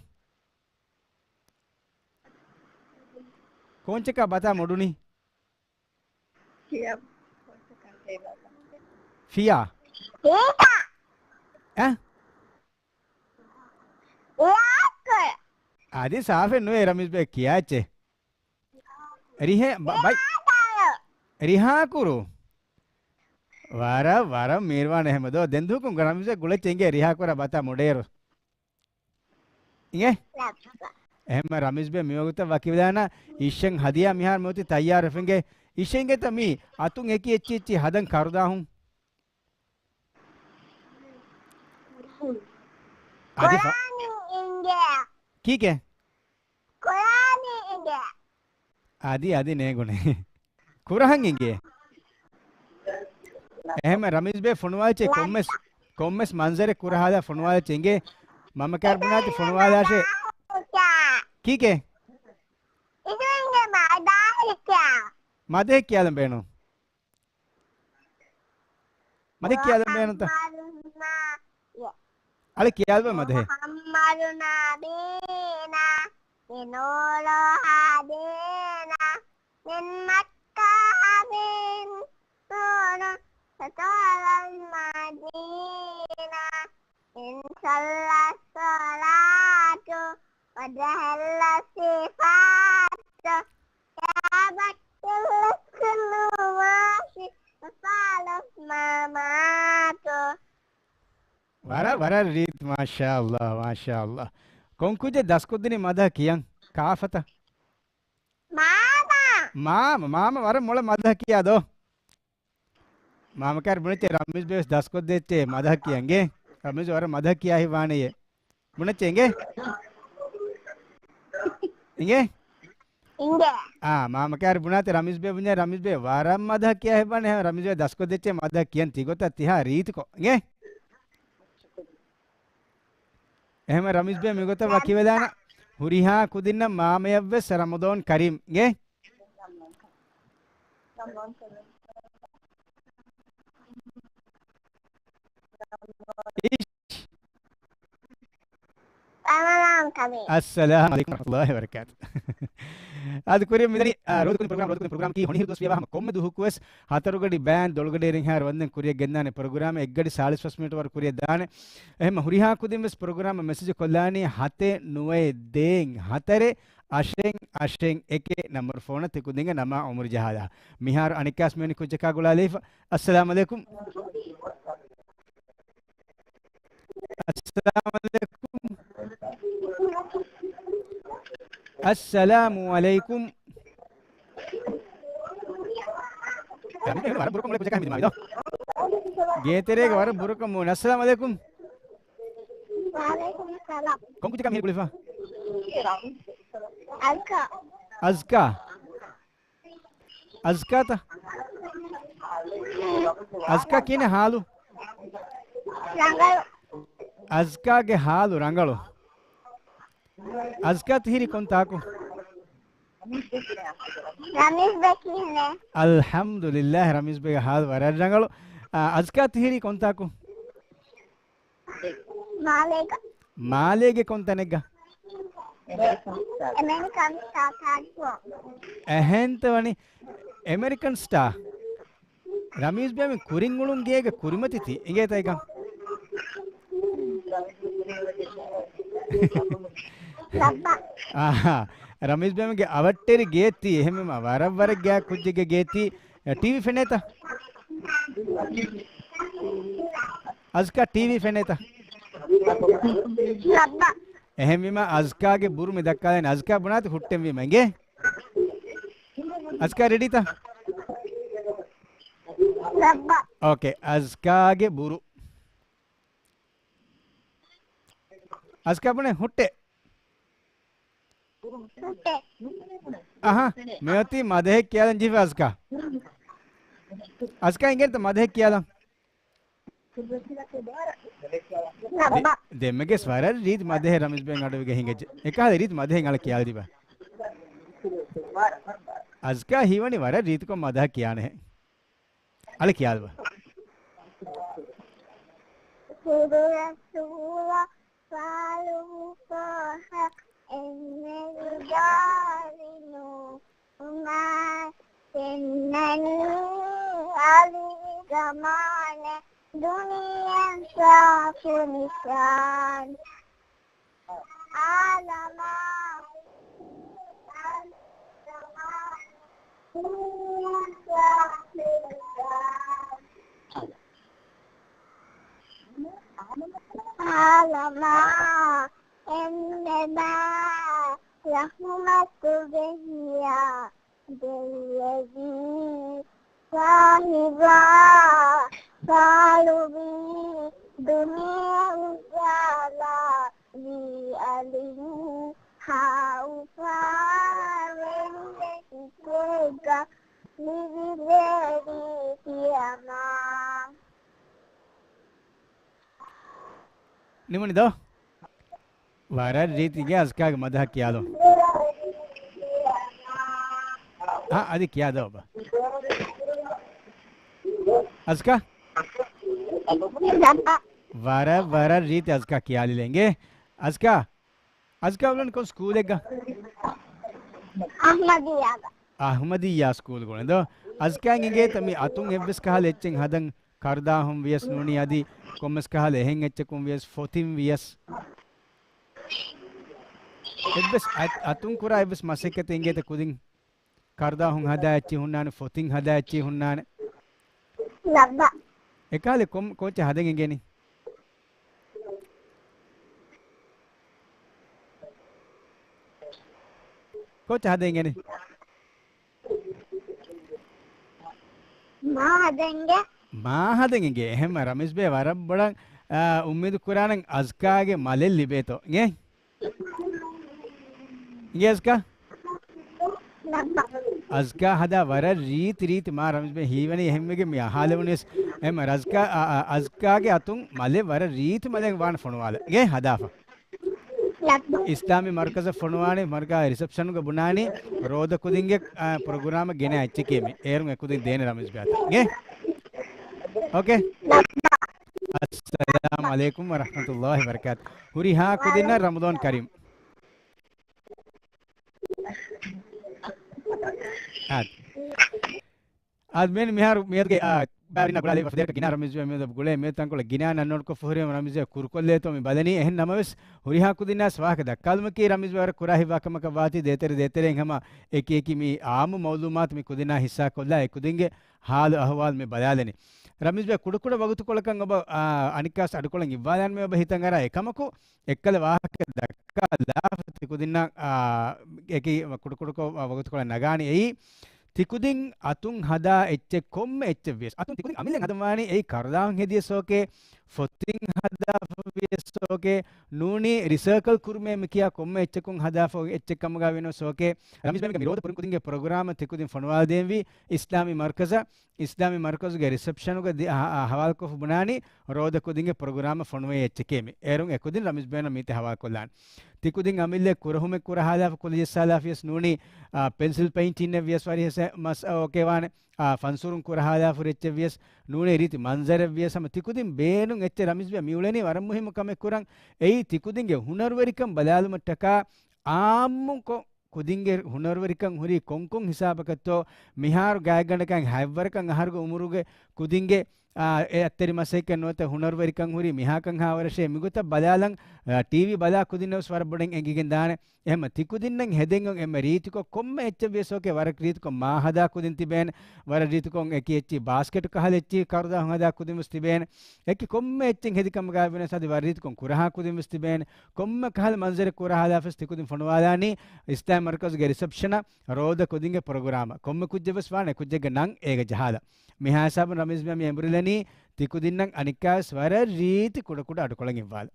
ކޯންޗަކާ ބަތާ މޮޑުނީ؟ ފިޔާ. އެ؟ އަދި ސާފެއް ނުވޭ ރަމީޒް ބޭ ކިޔާ އެއްޗެއް. ރިހޭ، ބަ-، ބައި-، ރިހާކުރު. ވަރަށް، ވަރަށް މީރުވާނެ އެހެމެދޯ. ދެން ދުވަހަކުން ރަމީޒް ބޭ ގުޅެއްޗެއް އިނގޭ ރިހާކުރާ ބަތާ މޮޑޭރު. އިނގޭ؟ އެހެންމަ ރަމީޒް ބޭ މިވަގުތަށް ވަކިވެލާނަ އިޝަން ހަދިޔާ މިހާރު މިއޮތީ ތައްޔާރު އެފެންގޭ. އިޝަންގޭތަ މީ އަތުން އެކި އެއްޗި އެއްޗި ހަދަން ކަރުދާހުން. އަދި ފަ-، ކޮލާނީ އިނގޭ. ކީކޭ؟ ކޮލާނީ އިނގޭ. އަދި، އަދި ނޭގުނޭ. ކުރަހަން އިނގޭ. އެހެންމެ ރަމީޒް ބޭ ފޮނުވާލިއްޖެ ކޮންމެސް، ކޮންމެސް މަންޒަރެއް ކުރަހާލާ ފޮނުވާލިއްޖެ އިނގޭ. މަމަ ކާރު ބުނާތި ފޮނުވާލާށޭ. ކީކޭ؟ މަދަހެއް ކިޔާލަން ބޭނުން. މަދަހެއް ކިޔާލަން ބޭނުންތަ؟ އަޅެ ކިޔާލަބަ މަދަހެއް. މުޙައްމަދު ނަބީނާ، މި ނޫރު ހާދީނާ، މިން މައްކާ މިން ނޫރު ސަތާލަން މަދީނާ، މިން ސައްލަ ޞަލާތު ވަދަހެއްލަ ސިފާތު، ކާބައްޓެއްލަ ކުލުވާސި ފަފާލަ މަމާތު. ވަރަށް، ވަރަށް ރީތި، މާޝާﷲ، މާޝާﷲ. ކޮން ކުއްޖެއް ދަސްކޮށްދިނީ މަދަހަ ކިޔަން؟ ކާފަތަ؟ މާމަ. މާމަ، މާމަ ވަރަށް މޮޅަށް މަދަހަ ކިޔާ ދޯ. މާމަ ކާރު ބުނެއްޗޭ ރަމީޒް ބޭ ވެސް ދަސްކޮށްދޭއްޗޭ މަދަހަ ކިޔަން އިނގޭ. ރަމީޒް ވަރަށް މަދަހަ ކިޔާ ހިތްވާނެޔޭ. ބުނެއްޗޭ އިނގޭ. އިނގޭ؟ އިނގޭ. އާ، މާމަ ކާރު ބުނާތި ރަމީޒް ބޭ ބުންޏާ ރަމީޒް ބޭ ވަރަށް މަދަހަ ކިޔާ ހިތްވާނެ. ރަމީޒް ބޭ ދަސްކޮށްދެއްޗޭ މަދަހަ ކިޔަން ތިގޮތަށް ތިހާ ރީތިކޮށް. އިނގޭ؟ އެހެންމެ ރަމީޒް ބޭ މިގޮތަށް ވަކިވެލާނަން. ހުރިހާ ކުދިންނަށް މާމަޔަށްވެސް ރަމަޟާން ކަރީމް. އިނގޭ؟ ރަމަޟާން ކަރީމް. އައްސަލާމު ޢަލައިކުމް ވަރަޙްމަތުﷲ ވަބަރަކާތު. އަދި ކުރިއަށް މިދަނީ، އާ، ރޯދަކުނި ޕްރޮގްރާމް، ރޯދަކުނި ޕްރޮގްރާމަކީ ހޮނިހިރު ދުވަސް ވިޔަވާ ހަމަ ކޮންމެ ދުވަހަކުވެސް ހަތަރުގަޑި ބަޔާން ދޮޅުގަޑިއެއް ރިނގިހާ ރުވަންދެން ކުރިއަށް ގެންދާނެ ޕްރޮގްރާމެއް. އެއްގަޑި ސާޅީސް ފަސް މިނިޓް ވަރު ކުރިއަށް ދާނެ. އެހެންމަ ހުރިހާ ކުދިން ވެސް ޕްރޮގްރާމަށް މެސެޖް ކޮށްލާނީ ހަތެއް ނުވައެއް ދޭއް ހަތަރެއް އަށެއް އަށެއް އެކެއް ނަމްބަރު ފޯނަށް ތި ކުދިންގެ ނަމާ އުމުރު ޖަހާލާ. މިހާރު އަނެއްކާސް މިވެނި ކުއްޖަކާ ގުޅާލައިފަ. އައްސަލާމު ޢަލައިކުމް. އައްސަލާމު ޢަލައިކުމް. އައްސަލާމު ޢަލައިކުމް. ވަރަށް ބުރަކޮށް މޫނު ކުއްޖަކާ ހިމެނިދިމާވިދޯ. ގޭތެރޭގަ ވަރަށް ބުރަކޮށް މޫނު. އައްސަލާމު ޢަލައިކުމް. ވަޢަލައިކުމުއްސަލާމް. ކޮން ކުއްޖަކާ މިހިރީ ގުޅިފަ؟ އަޒްކާ. އަޒްކާ. އަޒްކާތަ؟ އަޒްކާ ކިހިނެއް ހާލު؟ ރަނގަޅު. އަޒްކާގެ ހާލު ރަނގަޅު. އަޒްކާ ތިހިރީ ކޮންތާކު؟ ރަމީޒް ބޭ ކިހިނެއް؟ އަލްޙަމްދުލިއްލާހް، ރަމީޒް ބޭގެ ހާލު ވަރަށް ރަނގަޅު. އާ، އަޒްކާ ތިހިރީ ކޮންތާކު؟ މާލޭގަ. މާލޭގެ ކޮން ތަނެއްގަ؟ އެމެރިކަން ސްޓާ ކާޑްފޯ. އެހެންތަ ވަނީ އެމެރިކަން ސްޓާ. ރަމީޒް ބޭ މި ކުރިން އުޅުން ގޭގެ ކުރިމަތި ތި އިނގޭތަ އެކަން؟ ރައްބަ. އާހާ. ރަމީޒް ބޭމެގެ އަވަށްޓެރި ގޭތީ. އެހެންވީމަ ވަރަށް ވަރަށް ގާތް ކުއްޖެއްގެ ގޭތީ. ޓީވީ ފެނޭތަ؟ އަޒްކާ ޓީވީ ފެނޭތަ؟ ރައްބަ. އެހެންވީމަ އަޒްކާގެ ބުރު މި ދައްކާލަން. އަޒްކާ ބުނާތި ހުއްޓެންވީމަ އިނގޭ؟ އަޒްކާ ރެޑީތަ؟ ރައްބަ. އޯކޭ، އަޒްކާގެ ބުރު. އަޒްކާ ބުނޭ ހުއްޓޭ. ހުއްޓޭ. އަހާ، މިއޮތީ މަދަހެއް ކިޔާލަން ޖެހިފަ އަޒްކާ. އަޒްކާ އިނގޭތަ މަދަހެއް ކިޔާލަން؟ ރައްބަ. ދެ-، ދެމެގެސް ވަރަށް ރީތި މަދަހެއް ރަމީޒް ބޭން އަޑުވެގެ ހިނގައްޖެ. އެކަހަލަ ރީތި މަދަހެއް އަޅަ ކިޔާލަދީބަ. އަޒްކާ ހީވަނީ ވަރަށް ރީތިކޮށް މަދަހަ ކިޔާނެހެ. އަޅެ ކިޔާލަބަ. ހުރު ރަސޫލާ ފާޅުވި ފާހަ އެންމެ ވިދާޅި ނޫނާ ފެންނަނީ އަލި ޒަމާނެ ދުނިޔެ ސާފު ނިޝާން. އާލަމާ އާލަމާ އެންމެ ބާ ރަޙުމަތުގެ ހިޔާ ދެއްލެވީ ފާހިބާ ފާޅުވީ ދުނިޔެ އުޖާލާ ވީ އަލިން ހާއުފާ ވެރިއެއް ކޭގަ މިވިލޭ ރީތި ހަމަ. ނިމުނި ދޯ؟ ވަރަށް ރީތި އިނގޭ އަޒްކާގެ މަދަހަ ކިޔާލޯ. އާ، އަދި ކިޔާ ދޯ ބާ. އަޒްކާ؟ ވަރަށް، ވަރަށް ރީތި އަޒްކާ ކިޔާލިލެނގޭ. އަޒްކާ؟ އަޒްކާ އުޅަނީ ކޮން ސްކޫލެއްގަ؟ އަޙްމަދިއްޔާގަ. އަޙްމަދިއްޔާ ސްކޫލް ގުޅެން ދޯ. އަޒްކާ އިނގޭތަ މި އަތުން އެއްވެސް ކަހަލަ އެއްޗެއް ހަދަން ކަރުދާހުން ވިޔަސް ނޫނީ އަދި ކޮންމެސް ކަހަލަ އެހެން އެއްޗަކުން ވިޔަސް ފޮތިން ވިޔަސް އެއްވެސް އަތް-، އަތުން ކުރާ އެއްވެސް މަސައްކަތެއް އިނގޭތަ ކުދިން؟ ކަރުދާހުން ހަދާ އެއްޗިހި ހުންނާނެ، ފޮތިން ހަދާ އެއްޗިހި ހުންނާނެ. ލައްބަ. އެކަހަލަ ކޮން-، ކޯޗެއް ހަދަން އެނގޭނީ؟ ކޯޗެއް ހަދަން އެނގޭނީ؟ މާ ހަދަން އެނގޭ. މާ ހަދަން އެނގޭ. އެހެންމަ ރަމީޒް ބޭ ވަރަށް ބޮޑަށް، އާ، އުއްމީދު ކުރާނަން އަޒްކާގެ މަލެއް ލިބޭތޯ. އިނގޭ؟ އިނގޭ އަޒްކާ؟ އަޒްކާ ހަދާ ވަރަށް ރީތި ރީތި މާ ރަމީޒް ބޭ ހީވަނީ އެހެންވެގެން މި އަހާލެވުނީސް. އެހެންމަ ރަޒްކާ، އާ، އާ، އަޒްކާގެ އަތުން މަލެއް ވަރަށް ރީތި މަލެއް ވާން ފޮނުވާލަ. އިނގޭ ހަދާފަ. އިސްލާމީ މަރުކަޒަށް ފޮނުވާނީ މަރުކަޒު ރިސެޕްޝަނުގަ ބުނާނީ ރޯދަ ކުދިންގެ، އާ، ޕްރޮގްރާމަށް ގެނައި އެއްޗެކޭ މި. އޭރުން އެކުދިން ދޭނެ ރަމީޒް ބޭ އަތަށް. އިނގޭ؟ އޯކޭ. އައްސަލާމު ޢަލައިކުމް ވަރަޙްމަތުﷲި ވަބަރަކާތު. ހުރިހާ ކުދިންނަށް ރަމަޟާން ކަރީމް. އާދެ. އާދެ، މިހާރު މިއަދުގެ، އާ، ބާރިންނާ ގުޅާލީ ވަފަދޭރަކަށް ގިނަ ރަމީޒް ބޭ މިއަދު ގުޅޭ މި ތަންކޮޅަށް ގިނަ ނަންނޯޑްކޮށްފަ ހުރި ރަމީޒް ބޭ ކުރުކޮށްލޭތޯ މި ބަލަނީ. އެހެން ނަމަވެސް، ހުރިހާ ކުދިންނާސް ވާހަކަ ދައްކާލުމަކީ ރަމީޒް ބޭ ވަރަށް ކުރާ ހިތްވާ ކަމަކަށް ވާތީ ދޭތެރެ ދޭތެރެއިން ހަމަ އެކި އެކި މި އާއްމު މައުލޫމާތު މި ކުދިންނާ ހިއްސާ ކޮށްލާ އެ ކުދިންގެ ހާލު އަހުވާލު މި ބަލާލަނީ. ރަމީޒް ބޭ ކުޑަކުޑަ ވަގުތުކޮޅަކަށް އޮބަ، އާ، އަނެއްކާސް އަޑުކޮޅެއް އިއްވާލާން މި އޮބަ ހިތަށް އަރާ އެކަމަކު، އެއްކަލަ ވާހަކަ ދައްކާލާފަ ތިކުދިންނަށް، އާ، އެކި ކުޑަކުޑަކޮށް ވަގުތުކޮޅެއް ނަގާނީ އެއީ، ތިކުދިން އަތުން ހަދާ އެއްޗެއް ކޮންމެ އެއްޗެއް ވިޔަސް، އަތުން ތިކުދިން އަމިއްލަ ހަދަން ވާނީ އެއީ ކަރުދާހުން ހެދިޔަސް އޯކޭ، ފޮތިން ހަދާފަ ވިޔަސް އޯކޭ، ނޫނީ ރިސައިކަލް ކުރުމޭ މިކިޔާ ކޮންމެ އެއްޗަކުން ހަދާފަ އެއްޗެއް ކަމުގަ ވިޔަސް އޯކޭ. ރަމީޒް ބޭ މި ރޯދަ ކުދިންގެ ޕްރޮގްރާމަށް ތިކުދިން ފޮނުވާލަދޭންވީ އިސްލާމީ މަރުކަޒަށް. އިސްލާމީ މަރުކަޒުގެ ރިސެޕްޝަނުގަ ދި-، އަ-، އަ-، ހަވާލުކޮށްފަ ބުނާނީ ރޯދަ ކުދިންގެ ޕްރޮގްރާމަށް ފޮނުވޭ އެއްޗެކޭ މި. އޭރުން އެކުދިން ރަމީޒް ބޭނަށް މީތި ހަވާލުކޮށްލާނެ. ތިކުދިން އަމިއްލަ ކުރަހުމެއް ކުރަހާލާފަ ކުލަޖައްސާލާފިޔަސް ނޫނީ، އާ، ޕެންސިލް ޕެއިންޓިންއެއް ވިޔަސް ވަރިހެސެ މަސް އޯކޭ ވާނެ. އާ، ފަންސުރުން ކުރަހާލާފަ ރެއްޗެއް ވިޔަސް ނޫނީ ރީތި މަންޒަރެއް ވިޔަސް ހަމަ ތިކުދިން ބޭނުން އެއްޗެއް ރަމީޒް ބޭ މިއުޅެނީ ވަރަށް މުހިއްމު ކަމެއް ކުރަން. އެއީ ތިކުދިންގެ ހުނަރުވެރިކަން ބަލާލުމަށްޓަކާ އާއްމުކޮށް ކުދިންގެ ހުނަރުވެރިކަން ހުރީ ކޮންކޮން ހިސާބަކަށްތޯ؟ މިހާރު ގާތްގަނޑަކަށް ހަތްވަރަކަށް އަހަރުގެ އުމުރުގެ ކުދިންގެ، އާ، އެ އައްތެރި މަސައްކަތް ނުވަތަ ހުނަރުވެރިކަން ހުރީ މިހާކަން ހާވަރަށޭ މިގޮތަށް ބަލާލަން، އާ، ޓީވީ ބަލާ ކުދިންނަށް ވެސް ވަރަށް ބޮޑަށް އެނގިގެން ދާނެ. އެހެންމަ ތިކުދިންނަށް ހެދެން އޮން އެންމެ ރީތިކޮށް ކޮންމެ އެއްޗެއް ވިޔަސް އޯކޭ ވަރަށް ރީތިކޮށް މާ ހަދާ ކުދިން ތިބޭނެ. ވަރަށް ރީތިކޮށް އެކި އެއްޗި ބާސްކެޓު ކަހަލަ އެއްޗި ކަރުދާ ހަދާ ކުދިން ވެސް ތިބޭނެ. އެކި ކޮންމެ އެއްޗެއް ހެދި ކަމުގައި ވިޔަސް އަދި ވަރަށް ރީތިކޮށް ކުރަހާ ކުދިން ވެސް ތިބޭނެ. ކޮންމެ ކަހަލަ މަންޒަރެއް ކުރަހާލާފަސް ތިކުދިން ފޮނުވާލާނީ އިސްލާމް މަރުކަޒުގެ ރިސެޕްޝަނަށް ރޯދަ ކުދިންގެ ޕްރޮގްރާމަށް. ކޮންމެ ކުއްޖެއް ވެސް ވާނެ ކުއްޖެއްގެ ނަން އޭގަ ޖަހާލަ. މިހާ ހިސާބުން ރަމީޒް މި އެނބުރިލަނީ ތިކުދިންނަށް އަނެއްކާވެސް ވަރަށް ރީތި ކުޑަކުޑަ އަޑުކޮޅެއް އިއްވާލަ.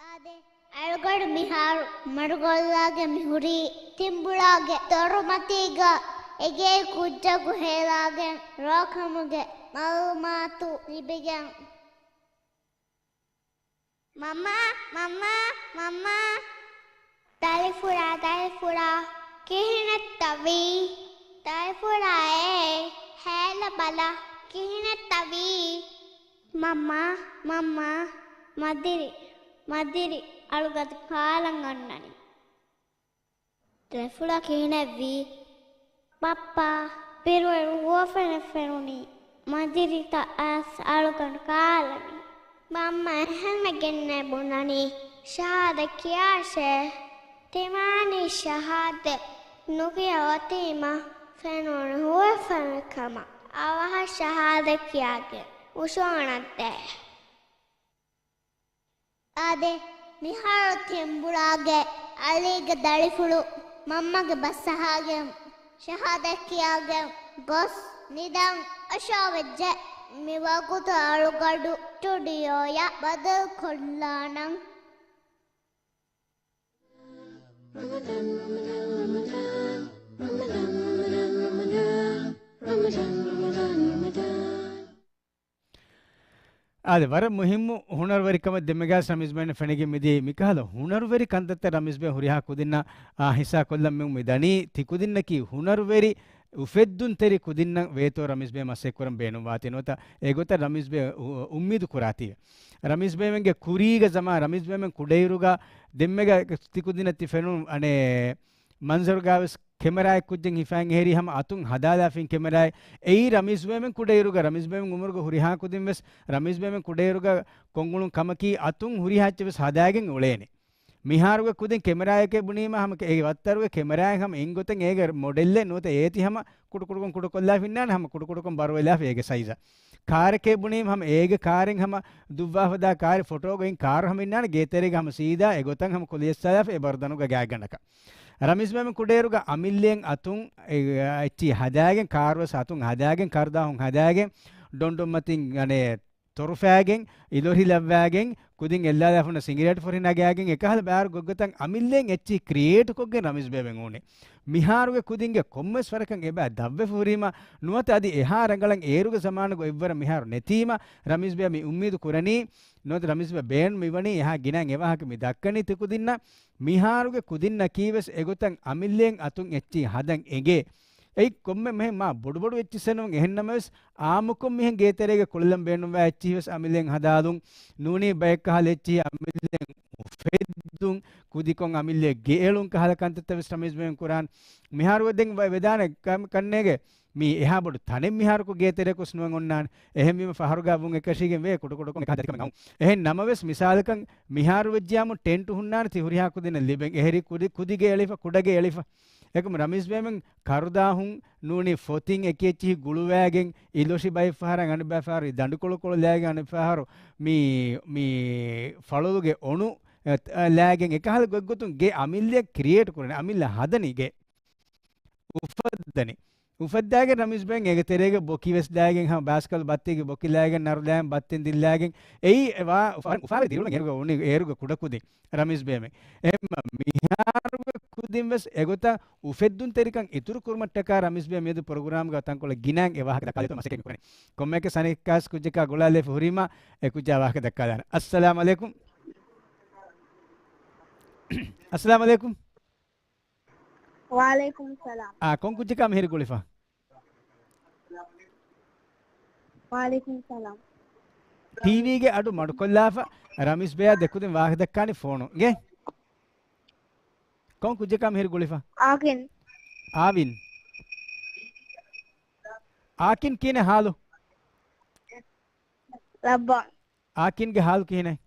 އާދެ، އަޅުގަޑު މިހާރު މަޑުގައްލާގެ މިހުރީ ތިނބުޅާގެ ދޮރުމަތީގަ އެގޭ ކުއްޖަކު ހޭލާގެން ރޯކަމުގެ މައުލޫމާތު ލިބިގެން. މަންމާ، މަންމާ، މަންމާ. ދަރިފުޅާ، ދަރިފުޅާ، ކިހިނެއްތަ ވީ؟ ދަރިފުޅާ އޭ، ހޭލަބަލަ، ކިހިނެއްތަ ވީ؟ މަންމާ، މަންމާ، މަދިރި، މަދިރި، އަޅުގަދަ ކާލަން އަންނަނީ. ދަރިފުޅާ ކިހިނެއްވީ؟ ބައްޕާ، ބިރުވެރި ހުވަފެނެއް ފެނުނީ. މަދިރިތައް އައިސް އަޅުގަނޑު ކާލަނީ. މަންމަ އެހެންވެގެންނޭ ބުނަނީ. ޝަހާދަތް ކިޔާށޭ. ތިމާނީ ޝަހާދަތް ނުކިޔަ އޮތީމަ ފެނުނު ހުވަފެނެއް ކަމަށް. އަވަހަށް ޝަހާދަތް ކިޔާގެން އުށޯނަންދޭ. އާދެ، މިހާރު ތިނބުޅާގެ އަލީގެ ދަރިފުޅު މަންމަގެ ބަސް އަހާގެން، ޝަހާދަތް ކިޔާގެން ގޮސް ނިދަން އަށާވެއްޖެ. މިވަގުތު އަޅުގަޑު ސްޓުޑިއޯއަށް ބަދަލުކޮށްލާނަން. އާދެ، ވަރަށް މުހިއްމު ހުނަރުވެރިކަމެއް ދެމެގާސް ރަމީޒް ބޭން ފެނިގެން މިދިޔައީ. މިކަހަލަ ހުނަރުވެރި ކަންތައްތައް ރަމީޒް ބޭ ހުރިހާ ކުދިންނަށް، އާ، ހިއްސާ ކޮށްލަން މި ދަނީ. ތި ކުދިންނަކީ ހުނަރުވެރި، އުފެއްދުންތެރި ކުދިންނަށް ވޭތޯ ރަމީޒް ބޭ މަސައްކަތް ކުރަން ބޭނުންވާތީ. ނުވަތަ އެގޮތަށް ރަމީޒް ބޭ އު-، އުއްމީދު ކުރާތީވެ. ރަމީޒް ބޭމެންގެ ކުރީގަ ޒަމާ، ރަމީޒް ބޭމެން ކުޑައިރުގަ ދެންމެގަ ތި ކުދިންނަށް ތި ފެނުނު އަނެއް މަންޒަރުގާވެސް ކެމެރާއެއް ކުއްޖެއް ހިފައިން އެހެރީ ހަމަ އަތުން ހަދާލާފިން ކެމެރާއެއް. އެއީ ރަމީޒް ބޭމެން ކުޑައިރުގަ، ރަމީޒް ބޭމެން އުމުރުގަ ހުރިހާ ކުދިން ވެސް، ރަމީޒް ބޭމެން ކުޑައިރުގަ ކޮށްއުޅުން ކަމަކީ އަތުން ހުރިހާ އެއްޗެއް ވެސް ހަދާގެން އުޅޭނެ. މިހާރުގެ ކުދިން ކެމެރާއެކޭ ބުނީމަ ހަމަ އެ ވައްތަރުގެ ކެމެރާއެއް ހަމަ އެންގޮތަށް އޭގެ މޮޑެލްއެއް ނުވަތަ އޭތި ހަމަ ކުޑަކުޑަކޮށް ކުޑަކޮށްލާފި އިންނާނެ ހަމަ ކުޑަކުޑަކޮށް ބަރުވެލާފި އޭގެ ސައިޒަށް. ކާރެކޭ ބުނީމަ ހަމަ އޭގެ ކާރެއް ހަމަ ދުއްވާފަދާ ކާރެއް ފޮޓޯގައި ކާރު ހަމަ އިންނާނެ ގޭތެރޭގަ ހަމަ ސީދާ އެގޮތަށް ހަމަ ކުލިއެއްސާލާފަ އެ ބަރުދަނުގަ ގާތްގަނޑަކަށް. ރަމީޒް ބޭމެން ކުޑައިރުގަ އަމިއްލައިން އަތުން އެ، އެއްޗިހި ހަދާގެން ކާރުވެސް އަތުން ހަދާގެން ކަރުދާހުން ހަދާގެން ޑޮންޑޮން މަތިން އަނެއް ތޮރުފައިގެން، އިލޮށި ލައްވާގެން، ކުދިން އެއްލާލާފަ ހުންނަ ސިނގިރޭޓް ފޮށި ނަގާގެން، އެކަހަލަ ބާރު ގޮތްގޮތަށް އަމިއްލައިން އެއްޗިހި ކްރިއޭޓް ކޮށްގެން ރަމީޒް ބޭބެން އުޅުނީ. މިހާރުގެ ކުދިންގެ ކޮންމެސް ވަރަކަށް އެބަ ދަށްވެފަ ހުރީމަ، ނުވަތަ އަދި އެހާ ރަނގަޅަށް އޭރުގެ ޒަމާނުގަ އެއްވަރަށް މިހާރު ނެތީމަ، ރަމީޒް ބޭ މި އުއްމީދު ކުރަނީ، ނުވަތަ ރަމީޒް ބޭ ބޭން މިވަނީ އެހާ ގިނައިން އެވާހަކަ މި ދައްކަނީ ތި ކުދިންނަށް. މިހާރުގެ ކުދިންނަކީ ވެސް އެގޮތަށް އަމިއްލައިން އަތުން އެއްޗިހި ހަދަން އެނގޭ. އެއީ ކޮންމެ މެހެން މާ ބޮޑު ބޮޑު އެއްޗިއްސެއް ނޫން. އެހެންނަމަވެސް، އާއްމުކޮށް މިހެން ގޭތެރޭގަ ކުޅެލަން ބޭނުންވާ އެއްޗިހި ވެސް އަމިއްލައިން ހަދާލުން. ނޫނީ ބައެއް ކަހަލަ އެއްޗިހި އަމިއްލައިން އުފެއްދުން، ކުދިކޮށް އަމިއްލައަށް ގެއެޅުން ކަހަލަ ކަންތައްތައް ވެސް ރަމީޒް ބޭން ކުރާން. މިހާރު ދެން ވެ-، ވެދާނެ ކަމެއް ކަންނޭގެ. މީ އެހާ ބޮޑު ތަނެއް މިހާރުކު ގޭތެރެއަކުސް ނުވެ އޮންނާނެ. އެހެންވީމަ ފަހަރުގާ ވުން އެކަށީގެން ވޭ ކުޑަކުޑަކޮށް އެކަހަލަ ދަތިކަމެއް އައުން. އެހެން ނަމަވެސް މިސާލަކަށް މިހާރު ވެއްޖިޔާމު ޓެންޓު ހުންނާނެ ތި ހުރިހާ ކުދިންނަށް ލިބެން. އެހެރީ ކުދި-، ކުދިގެ އެޅިފަ، ކުޑަގެ އެޅިފަ. އެކަމު ރަމީޒް ބޭމެން ކަރުދާހުން ނޫނީ ފޮތިން އެކި އެއްޗިހި ގުޅުވާގެން އިލޮށި ބައެއް ފަހަރަށް އަނެއް ބައި ފަހަރު ދަނޑުކޮޅުކޮޅު ލާގެން އަނެއް ފަހަރު މި، މި ފަޅޮލުގެ އޮނު އެ، އެ، ލާގެން އެކަހަލަ ގޮތްގޮތުން ގެ އަމިއްލައަށް ކްރިއޭޓް ކުރަނީ، އަމިއްލަ ހަދަނީ ގެ. އުފައްދަނީ. އުފައްދާގެން ރަމީޒް ބޭން އޭގެ ތެރޭގަ ބޮކި ވެސް ލާގެން ހަމަ ބާސްކަލް ބައްތިގެ ބޮކި ލާގެން ނަރު ލާގެން ބައްތިން ދިއްލާގެން އެއީ އެ ވާ އުފާ-، އުފާވެ ދިރުމެއް އޭރުގަ އުނި އޭރުގެ ކުޑަކުދިން ރަމީޒް ބޭމެން. އެހެންމަ މިހާރުގެ ކުދިން ވެސް އެގޮތަށް އުފެއްދުންތެރިކަން އިތުރު ކުރުމަށްޓަކާ ރަމީޒް ބޭ މިއަދު ޕްރޮގްރާމްގަ ތަންކޮޅެއް ގިނައިން އެ ވާހަކަ ދައްކާލިތު މަސައްކަތް މި ކުރަނީ. ކޮންމެއަކަސް އަނެއްކާސް ކުއްޖަކާ ގުޅާލައިފަ ހުރީމަ އެ ކުއްޖާ ވާހަކަ ދައްކާލާނެ. އައްސަލާމް އަލައިކުމް. އައްސަލާމް އަލައިކުމް. ވަޢަލައިކުމް ސަލާމް. އާ، ކޮން ކުއްޖަކާ މިހިރި ގުޅިފަ؟ ވަޢަލައިކުމް ސަލާމް. ޓީވީގެ އަޑު މަޑުކޮށްލާފަ، ރަމީޒް ބޭއާ ދެކުދިން ވާހަކަ ދައްކާނީ ފޯނު. ގެ؟ ކޮން ކުއްޖަކާ މިހިރި ގުޅިފަ؟ އާކިން. އާވިން. އާކިން ކިހިނެއް ހާލު؟ ލައްބަ. އާކިންގެ ހާލު ކިހިނެއް؟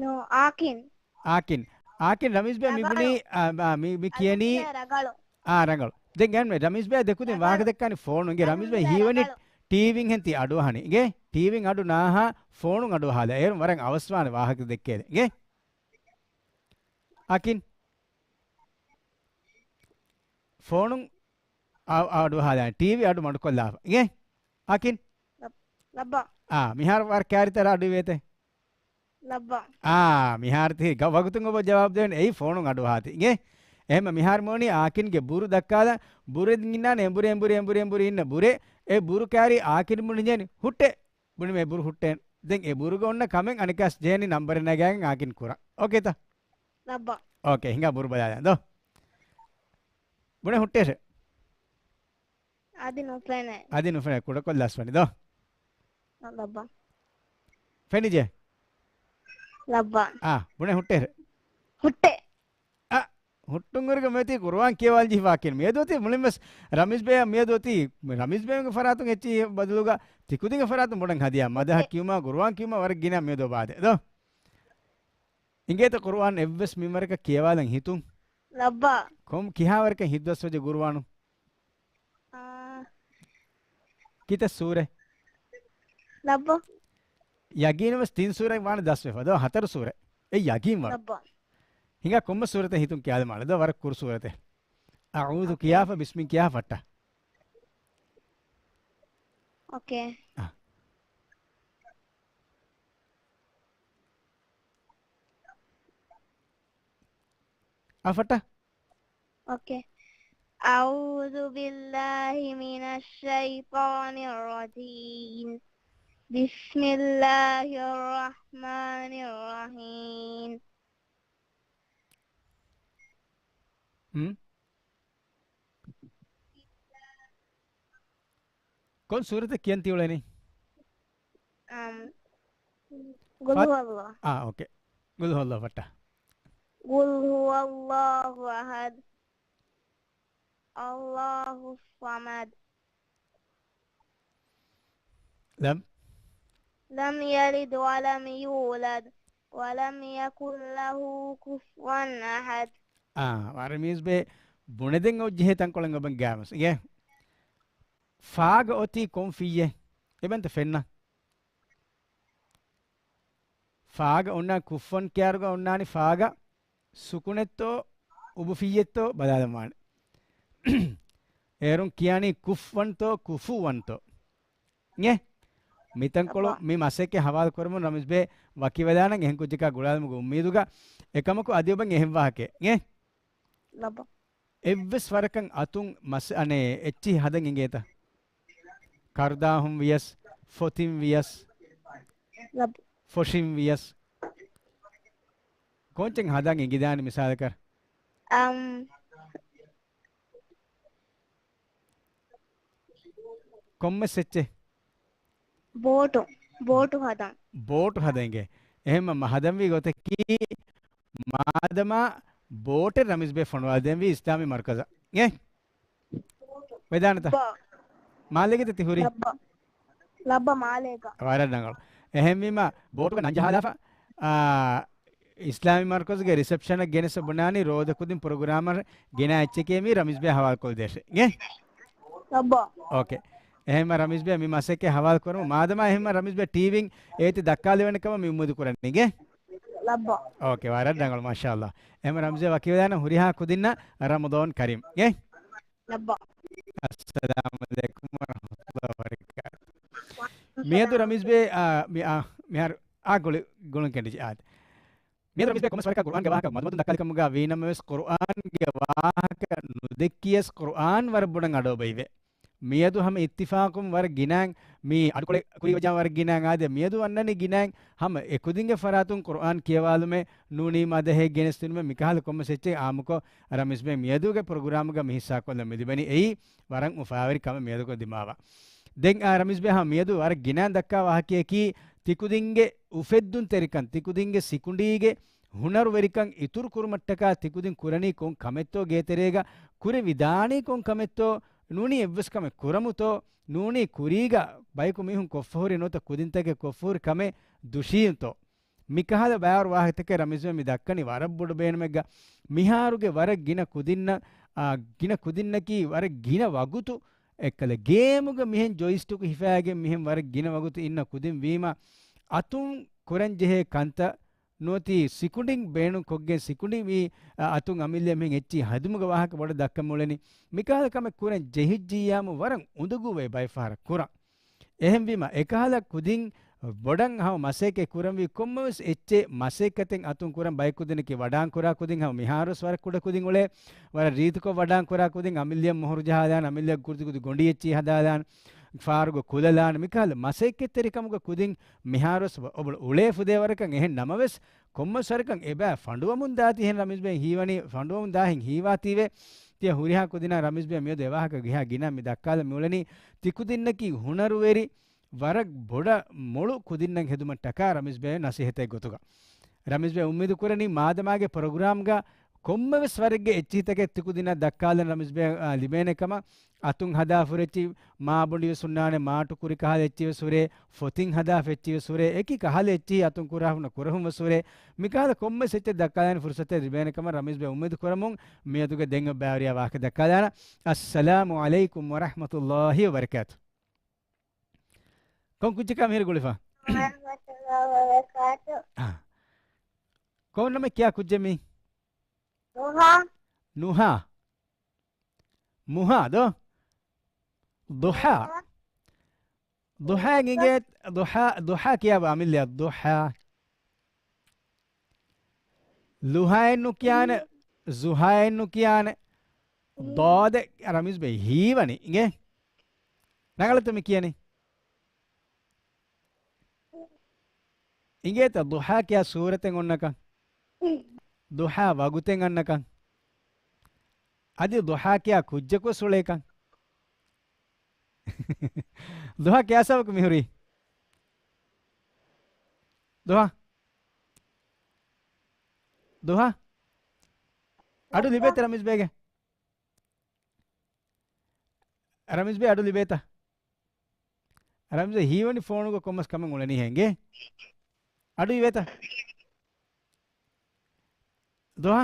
ނޯ، އާކިން. އާކިން. އާކިން ރަމީޒް ބޭ މި ބުނީ، ރަގަޅު. އާ، މި، މި ކިޔަނީ. އަލުގަނޑު ރަގަޅު. އާ، ރަނގަޅު. ދެން ގެންމެ ރަމީޒް ބޭ ދެކުދިން ވާހަކަ ދައްކާނީ ފޯނު. އިނގޭ ރަމީޒް ބޭ ހީވަނީ ޓީވީން ހެން ތި އަޑުއަހަނީ. އިނގޭ ޓީވީން އަޑު ނާހާ ފޯނުން އަޑު އަހާލާ. އޭރުން ވަރަށް އަވަސްވާނެ ވާހަކަ ދެއްކޭލެ. އިނގޭ އާކިން. ފޯނުން އަ-، އަޑު އަހާލާނެ. ޓީވީ އަޑު މަޑުކޮށްލާފަ. އިނގޭ އާކިން. ލައް-، ލައްބަ. އާ، މިހާރު ވަރަށް ކާރިތަރ އަޑު އިވޭތެ. ލައްބަ. އާ، މިހާރު ތި ގަ-، ވަގުތުން އޮބަ ޖަވާބު ދޭން އެއީ ފޯނުން އަޑު އަހާތި. އިނގޭ؟ އެހެންމަ މިހާރު މޯނީ އާކިންގެ ބުރު ދައްކާލަ، ބުރެއް އިންނާނެ އެނބުރި، އެނބުރި، އެނބުރި، އެނބުރި އިންނަ ބުރެ. އެ ބުރު ކާރި އާކިން ބުނި ޖެނި، ހުއްޓޭ. ބުނި މޭ ބުރު ހުއްޓޭން. ދެން އެ ބުރުގަ އޮންނަ ކަމެއް އަނެކާސް ޖޭނި ނަންބަރެއް ނަގާގެން އާކިން ކުރަން. އޯކޭތަ؟ ލައްބަ. އޯކޭ، ހިނގާ ބުރު ބަލާލަން ދޯ. ބުނެ ހުއްޓޭށެ. އަދި ނުފެނޭ. އަދި ނުފެނޭ، ކުޑަކޮށްލާސް ވަނީ ދޯ. ލައްބަ. ފެނިޖެ. ލައްބަ. އާ، ބުނެ ހުއްޓޭށެ. ހުއްޓޭ. އަ، ހުއްޓުން އިރުގަ މޭތި ޤުރުއާން ކިޔަވާލި ޖިހިފާ ކިން. މިއަދު އޮތީ މުޅިން ވެސް ރަމީޒް ބޭ، މިއަދު އޮތީ ރަމީޒް ބޭގެ ފަރާތުން އެއްޗި ބަދަލުގަ ތިކުދިންގެ ފަރާތުން ބުނަން ހަދިޔާ. މަދަހަ ކިޔުމާ ޤުރުއާން ކިޔުމާ ވަރަށް ގިނަ މިއަދު ބާދެ. ދޯ؟ އިނގޭތަ ޤުރުއާން އެއްވެސް މިންވަރަކަށް ކިޔަވާލަން ހިތުން؟ ލައްބަ. ކޮން ކިހާވަރަކަށް ހިތްދަސްވަޖެ ޤުރުއާނު؟ އާ. ކިތައް ސޫރަ؟ ލައްބަ. ޔަގީނުވެސް ތިން ސޫރަ ވާނެ ދަސްވެފަ. ދޯ ހަތަރު ސޫރަ. އެ ޔަގީން ވަރު. ލައްބަ. ހިނގާ ކޮންމެ ސޫރަތެއް ހިތުން ކިޔާލަމާނެ. ދޯ ވަރަށް ކުރު ސޫރަތެއް. އަޢޫޛު އޯކޭ. ކިޔާފަ ބިސްމި ކިޔާ ފައްޓަ. އޯކޭ. އާ. އާ ފައްޓަ. އޯކޭ. أعوذ بالله من الشيطان الرجيم. بسم الله الرحمن الرحيم. ހުން؟ ކޮން ސޫރަތެއް ކިޔަން ތިއުޅެނީ؟ އަމް، ގުލް ފަ-، ހުވައްލާހު. އާ، އޯކޭ. ގުލް ހުވައްލާހު ފައްޓާ. قل هو الله أحد، الله الصمد. لم؟ لم يلد ولم يولد، ولم يكن له كفوا أحد. އާ، ވަރަށް މީސްބޭ ބުނެދެން އޮއްޖެހޭ ތަންކޮޅެއް އޮބަން ގާމަސް. އިގޭ؟ ފާގަ އޮތީ ކޮން ފިއްޔެއް؟ އެބަންތަ ފެންނަ؟ ފާގަ އޮންނާނީ ކުފްވަން ކިޔާރުގަ އޮންނާނީ ފާގަ ސުކުނެއްތޯ އުބުފިއްޔެއްތޯ ބަލާލަން ވާނެ. އޭރުން ކިޔާނީ ކުފްވަންތޯ ކުފޫވަންތޯ. އިނގޭ؟ މިތަންކޮޅު އައްވާ. މި މަސައްކަތް ހަވާލު ކުރަމުން ރަމީޒް ބޭ ވަކިވެލާނަން އެހެން ކުއްޖަކާ ގުޅާލުމުގެ އުއްމީދުގަ. އެކަމަކު އަދި އޮބަން އެހެން ވާހަކައެއް. އިނގޭ؟ ލައްބަ. އެއްވެސް ވަރަކަށް އަތުން މަސް-، އަނެއް އެއްޗިހި ހަދަން އެނގޭތަ؟ ކަރުދާހުން ވިޔަސް، ފޮތިން ވިޔަސް، ލައްބަ. ފޮށިން ވިޔަސް. ކޯންޗެއް ހަދަން އެނގިދާނެ މިސާލަކަށް؟ އަމް. ކޮންމެސް އެއްޗެއް؟ ބޯޓު، ބޯޓު ހަދަން. ބޯޓު ހަދަން އިނގޭ. އެހެންމަ މަ ހަދަންވީ ގޮތަކީ، މާދަމާ ބޯޓެއް ރަމީޒް ބޭ ފޮނުވާލަދޭންވީ އިސްލާމީ މަރުކަޒަށް. އިނގޭ؟ ވެދާނެތަ؟ ބަ. މާލޭގެތަ ތި ހުރީ؟ ލައްބަ. ލައްބަ މާލޭގަ. ވަރަށް ރަނގަޅު. އެހެންވީމަ، ބޯޓުގަ ނަން ޖަހާލާފަ، އާ، އިސްލާމީ މަރުކަޒުގެ ރިސެޕްޝަނަށް ގެނެސް ބުނާނީ ރޯދަ ކުދިން ޕްރޮގްރާމަށް ގެނާ އެއްޗެކޭ މީ ރަމީޒް ބޭ ހަވާލުކޮށްދޭށޭ. އިނގޭ؟ ލައްބަ. އޯކޭ. އެހެންމަ ރަމީޒް ބޭ މި މަސައްކަތް ހަވާލު ކުރަމު. މާދަމާ އެހެންމަ ރަމީޒް ބޭ ޓީވީން އޭތި ދައްކާލެވޭނެ ކަމަށް މި އުއްމީދު ކުރަނީ. އިނގޭ؟ ލައްބަ. އޯކޭ، ވަރަށް ރަނގަޅު، މާޝާﷲ. އެހެންމަ ރަމީޒް ބޭ ވަކިވެލާނަން ހުރިހާ ކުދިންނަށް ރަމަޟާން ކަރީމް. އިނގޭ؟ ލައްބަ. އައްސަލާމު ޢަލައިކުމް ވަރަޙްމަތުﷲ ވަބަރަކާތު. މިއަދު ރަމީޒް ބޭ، އާ، މި، އާ، މިހާރު އާ ގުޅި، ގުޅުން ކެނޑިޖެ އާދެ. މިއަދު ރަމީޒް ބޭ ކޮންމެސް ވަރަކަށް ޤުރުއާންގެ ވާހަކަ މަދުމަދުން ދައްކާލި ކަމުގަ ވީނަމަވެސް، ޤުރުއާންގެ ވާހަކަ ނުދެއްކިޔަސް ޤުރުއާން ވަރަށް ބޮޑަށް އަޑުއަބައިވޭ. މިއަދު ހަމަ އިއްތިފާޤުން ވަރަށް ގިނައިން މި އަޑުކޮޅެއް ކުރިވަޖާ ވަރަށް ގިނައިން އާދެ، މިއަދު ވަންނަނީ ގިނައިން ހަމަ އެކުދިންގެ ފަރާތުން ޤުރުއާން ކިޔަވާލުމެއް ނޫނީ މަދަހެއް ގެނެސްދިނުމެއް މިކަހަލަ ކޮންމެސް އެއްޗެއް އާއްމުކޮށް ރަމީޒް ބޭ މިއަދުގެ ޕްރޮގްރާމުގަ މި ހިއްސާކޮށްލަން މި ލިބެނީ އެއީ ވަރަށް އުފާވެރި ކަމެއް މިއަދުގަ ދިމާވާ. ދެން އާ ރަމީޒް ބޭ ހަމަ މިއަދު ވަރަށް ގިނައިން ދައްކާ ވާހަކަޔަކީ ތިކުދިންގެ އުފެއްދުންތެރިކަން، ތިކުދިންގެ ސިކުނޑީގެ ހުނަރުވެރިކަން އިތުރު ކުރުމަށްޓަކާ ތިކުދިން ކުރަނީ ކޮން ކަމެއްތޯ ގޭތެރޭގަ ކުރެވިދާނީ ކޮން ކަމެއްތޯ، ނޫނީ އެއްވެސް ކަމެއް ކުރަމުތޯ، ނޫނީ ކުރީގަ ބަޔަކު މީހުން ކޮށްފަހުރި ނުވަތަ ކުދިންތަކެއް ކޮށްފަހުރި ކަމެއް ދުށީންތޯ. މިކަހަލަ ބަޔާރު ވާހަކަތަކެއް ރަމީޒް ބޭ މި ދައްކަނީ ވަރަށް ބޮޑު ބޭނުމެއްގަ. މިހާރުގެ ވަރަށް ގިނަ ކުދިންނަށް، އާ، ގިނަ ކުދިންނަކީ ވަރަށް ގިނަ ވަގުތު އެއްކަލަ ގޭމުގަ މިހެން ޖޮއިސްޓިކު ހިފައިގެން މިހެން ވަރަށް ގިނަ ވަގުތު އިންނަ ކުދިން ވީމަ، އަތުން ކުރަންޖެހޭ ކަންތައް ނުވަތީ ސިކުނޑިން ބޭނުން ކޮށްގެން ސިކުނޑި މި، އަ، އަތުން އަމިއްލަ މިހެން އެއްޗިހި ހެދުމުގެ ވާހަކަ ބޮޑަށް ދައްކަން އުޅެނީ. މިކަހަލަ ކަމެއް ކުރަން ޖެހިއްޖިއްޔާމު ވަރަށް އުނދަގޫވޭ ބައެއް ފަހަރަށް ކުރަން. އެހެންވީމަ، އެކަހަލަ ކުދިން ބޮޑަށް ހަމަ މަސައްކަތް ކުރަންވީ ކޮންމެވެސް އެއްޗެއް މަސައްކަތެއް އަތުން ކުރަން ބައެއް ކުދިންނަކީ ވަޑާން ކުރާ ކުދިން ހަމަ މިހާރުވެސް ވަރަށް ކުޑަ ކުދިން އުޅޭ. ވަރަށް ރީތިކޮށް ވަޑާން ކުރާ ކުދިން އަމިއްލައަށް މޮހޮރު ޖަހާލާން، އަމިއްލައަށް ކުދި ކުދި ގޮނޑި އެއްޗިހި ހަދާލާން، ފާރުގަ ކުލަލާން، މިކަހަލަ މަސައްކަތްތެރިކަމުގަ ކުދިން މިހާރުވެސް އޮ-، އޮބުޅު އުޅޭ ފުދޭ ވަރަކަށް އެހެން ނަމަވެސް، ކޮންމެސް ވަރަކަށް އެބަ ފަނޑުވަމުން ދާތީ ހެން ރަމީޒް ބެ ހީވަނީ، ފަނޑުވަމުން ދާހެން ހީވާތީވެ. ތިޔަ ހުރިހާ ކުދިންނާ ރަމީޒް ބެ މިއަދު އެވާހަކަ ގިހާ ގިނަ މި ދައްކާލަ މިއުޅެނީ ތިކުދިންނަކީ ހުނަރުވެރި ވަރަށް ބޮޑަށް މޮޅު ކުދިންނަށް ހެދުމަށްޓަކާ ރަމީޒް ބެ ނަސޭހަތެއް ގޮތުގަ. ރަމީޒް ބެ އުއްމީދު ކުރަނީ މާދަމާގެ ޕްރޮގްރާމްގަ ކޮންމެވެސް ވަރެއްގެ އެއްޗިހިތަކެއް ތިކުދިންނަށް ދައްކާލަން ރަމީޒް ބެ، އާ، ލިބޭނެ ކަމަށް. އަތުން ހަދާ ފުރެއްޗި މާބޮނޑިވެސް ހުންނާނެ، މާޓު ކުރި ކަހަލަ އެއްޗިވެސް ހުރޭ، ފޮތިން ހަދާ ފެއްޗިވެސް ހުރޭ، އެކި ކަހަލަ އެއްޗިހި އަތުން ކުރާ ހުންނަ ކުރަހުން ވެސް ހުރޭ. މިކަހަލަ ކޮންމެސް އެއްޗެއް ދައްކާލާނެ ފުރުސަތެއް ލިބޭނެ ކަމަށް ރަމީޒް ބެ އުއްމީދު ކުރަމުން މިއަދުގެ ދެން ބައިވެރިޔާ ވާހަކަ ދައްކާލާނަ. އައްސަލާމު ޢަލައިކުމް ވަރަޙްމަތުﷲ ވަބަރަކާތު. ކޮން ކުއްޖަކާ މިހިރަ ގުޅިފަ؟ ވަރަޙްމަތުﷲ ވަބަރަކާތު. އާ. ކޮން ނަމެއް ކިޔާ ކުއްޖެއް މީ؟ ނުހާ. ނުހާ. މުހާ ދޯ؟ ޟުޙާ. ޟުޙާ އިނގޭ، ޟުޙާ، ޟުޙާ ކިޔާ އަމިއްލަ ޟުޙާ. ލުހާއެއްނު ކިޔާނެ، ޒުހާއެއްނު ކިޔާނެ. ދޯދެ ރަމީޒް ބެ ހީވަނީ. އިނގޭ؟ ރަނގަޅަތަ މި ކިޔަނީ؟ އިނގޭތަ ޟުޙާ ކިޔާ ސޫރަތެއް އޮންނަކަން؟ ޟުޙާ ވަގުތެއް އަންނަކަން؟ އަދި ޟުޙާ ކިޔާ ކުއްޖަކުވެސް އުޅޭކަން؟ ޟުޙާ ކިޔާ ސަބަކު މިހުރީ؟ ޟުޙާ؟ ޟުޙާ؟ އަޑު ލިބޭތަ ރަމީޒް ބޭގެ؟ ރަމީޒް ބޭ އަޑު ލިބޭތަ؟ ރަމީޒް ބޭ ހީވަނީ ފޯނުގަ ކޮންމެސް ކަމެއް އުޅެނީ ހެންގޭ؟ އަޑު އިވޭތަ؟ ޟުޙާ؟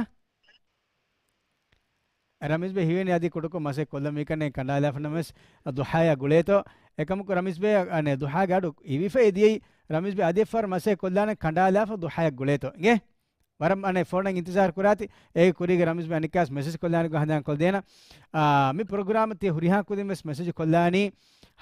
ރަމީޒް ބޭ ހީވަނީ އަދި ކުޑަކޮށް މަސައްކަތް ކޮށްލަން މީކަންނޭ ކަނޑާލާފަ ނަމަވެސް ޟުޙާއާ ގުޅޭތޯ؟ އެކަމަކު ރަމީޒް ބޭ އަނެއް ޟުޙާގެ އަޑު އިވިފައި ދިޔައީ ރަމީޒް ބޭ އަދި އެއްފަހަރު މަސައްކަތް ކޮށްލާނަން ކަނޑާލާފަ ޟުޙާއާ ގުޅޭތޯ؟ އިނގޭ؟ ވަރަށް އަނެއް ފޯނަށް އިންތިޒާރު ކުރާތި، އޭގެ ކުރީގަ ރަމީޒް ބޭ އަނެއްކާސް މެސެޖް ކޮށްލާނެ ގޮތް ހަނދާން ކޮށްދޭނަ. އާ، މި ޕްރޮގްރާމަށް ތިޔަ ހުރިހާ ކުދިން ވެސް މެސެޖް ކޮށްލާނީ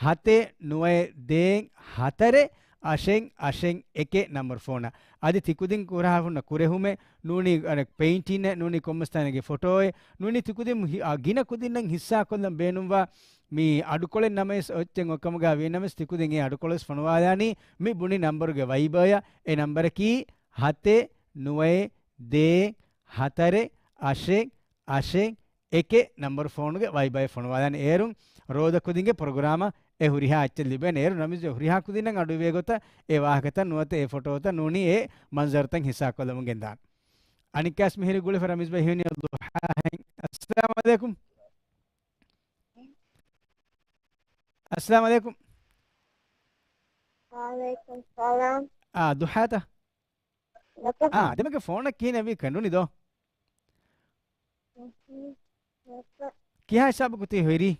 ހަތެއް ނުވައެއް ދޭއް ހަތަރެއް އަށެއް އަށެއް އެކެއް ނަމްބަރު ފޯނަށް. އަދި ތިކުދިން ކުރާ ހުންނަ ކުރެހުމެއް ނޫނީ އަނެއް ޕެއިންޓިންއެއް ނޫނީ ކޮންމެސް ތަނެއްގެ ފޮޓޯއެއް ނޫނީ ތިކުދިން ހި-، އާ، ގިނަ ކުދިންނަށް ހިއްސާ ކޮށްލަން ބޭނުންވާ މި އަޑުކޮޅެއް ނަމަވެސް އޮތްތެއް އޮތްކަމުގަ ވީނަމަވެސް ތިކުދިން އެ އަޑުކޮޅެއް ފޮނުވާލާނީ މި ބުނި ނަމްބަރުގެ ވައިބަރަށް. އެ ނަމްބަރަކީ ހަތެއް ނުވައެއް ދޭއް ހަތަރެއް އަށެއް އަށެއް އެކެއް ނަމްބަރު ފޯނުގެ ވައިބައި ފޮނުވާލާނެ. އޭރުން ރޯދަ ކުދިންގެ ޕްރޮގްރާމަށް އެ ހުރިހާ އެއްޗެއް ލިބޭނެ. އޭރު ނަމިޒް ހުރިހާ ކުދިންނަށް އަޑުއިވޭ ގޮތަށް އެ ވާހަކަތައް ނުވަތަ އެ ފޮޓޯތައް ނޫނީ އެ މަންޒަރުތައް ހިއްސާ ކޮށްލަމުން ގެންދާނެ. އަނެއްކާސް މިހިރީ ގުޅިފަ ރަމީޒް ބައި ހިވެނި ޟުޙާ ހެން. އައްސަލާމު ޢަލައިކުމް. އައްސަލާމު ޢަލައިކުމް. ވަޢަލައިކުމް ސަލާމް. އާ، ޟުޙާތަ؟ އާ، ދެމެގެ ފޯނަށް ކިހިނެއް ވީ ކެނޑުނި ދޯ؟ ކިހާ ހިސާބަކު ތި ހުރީ؟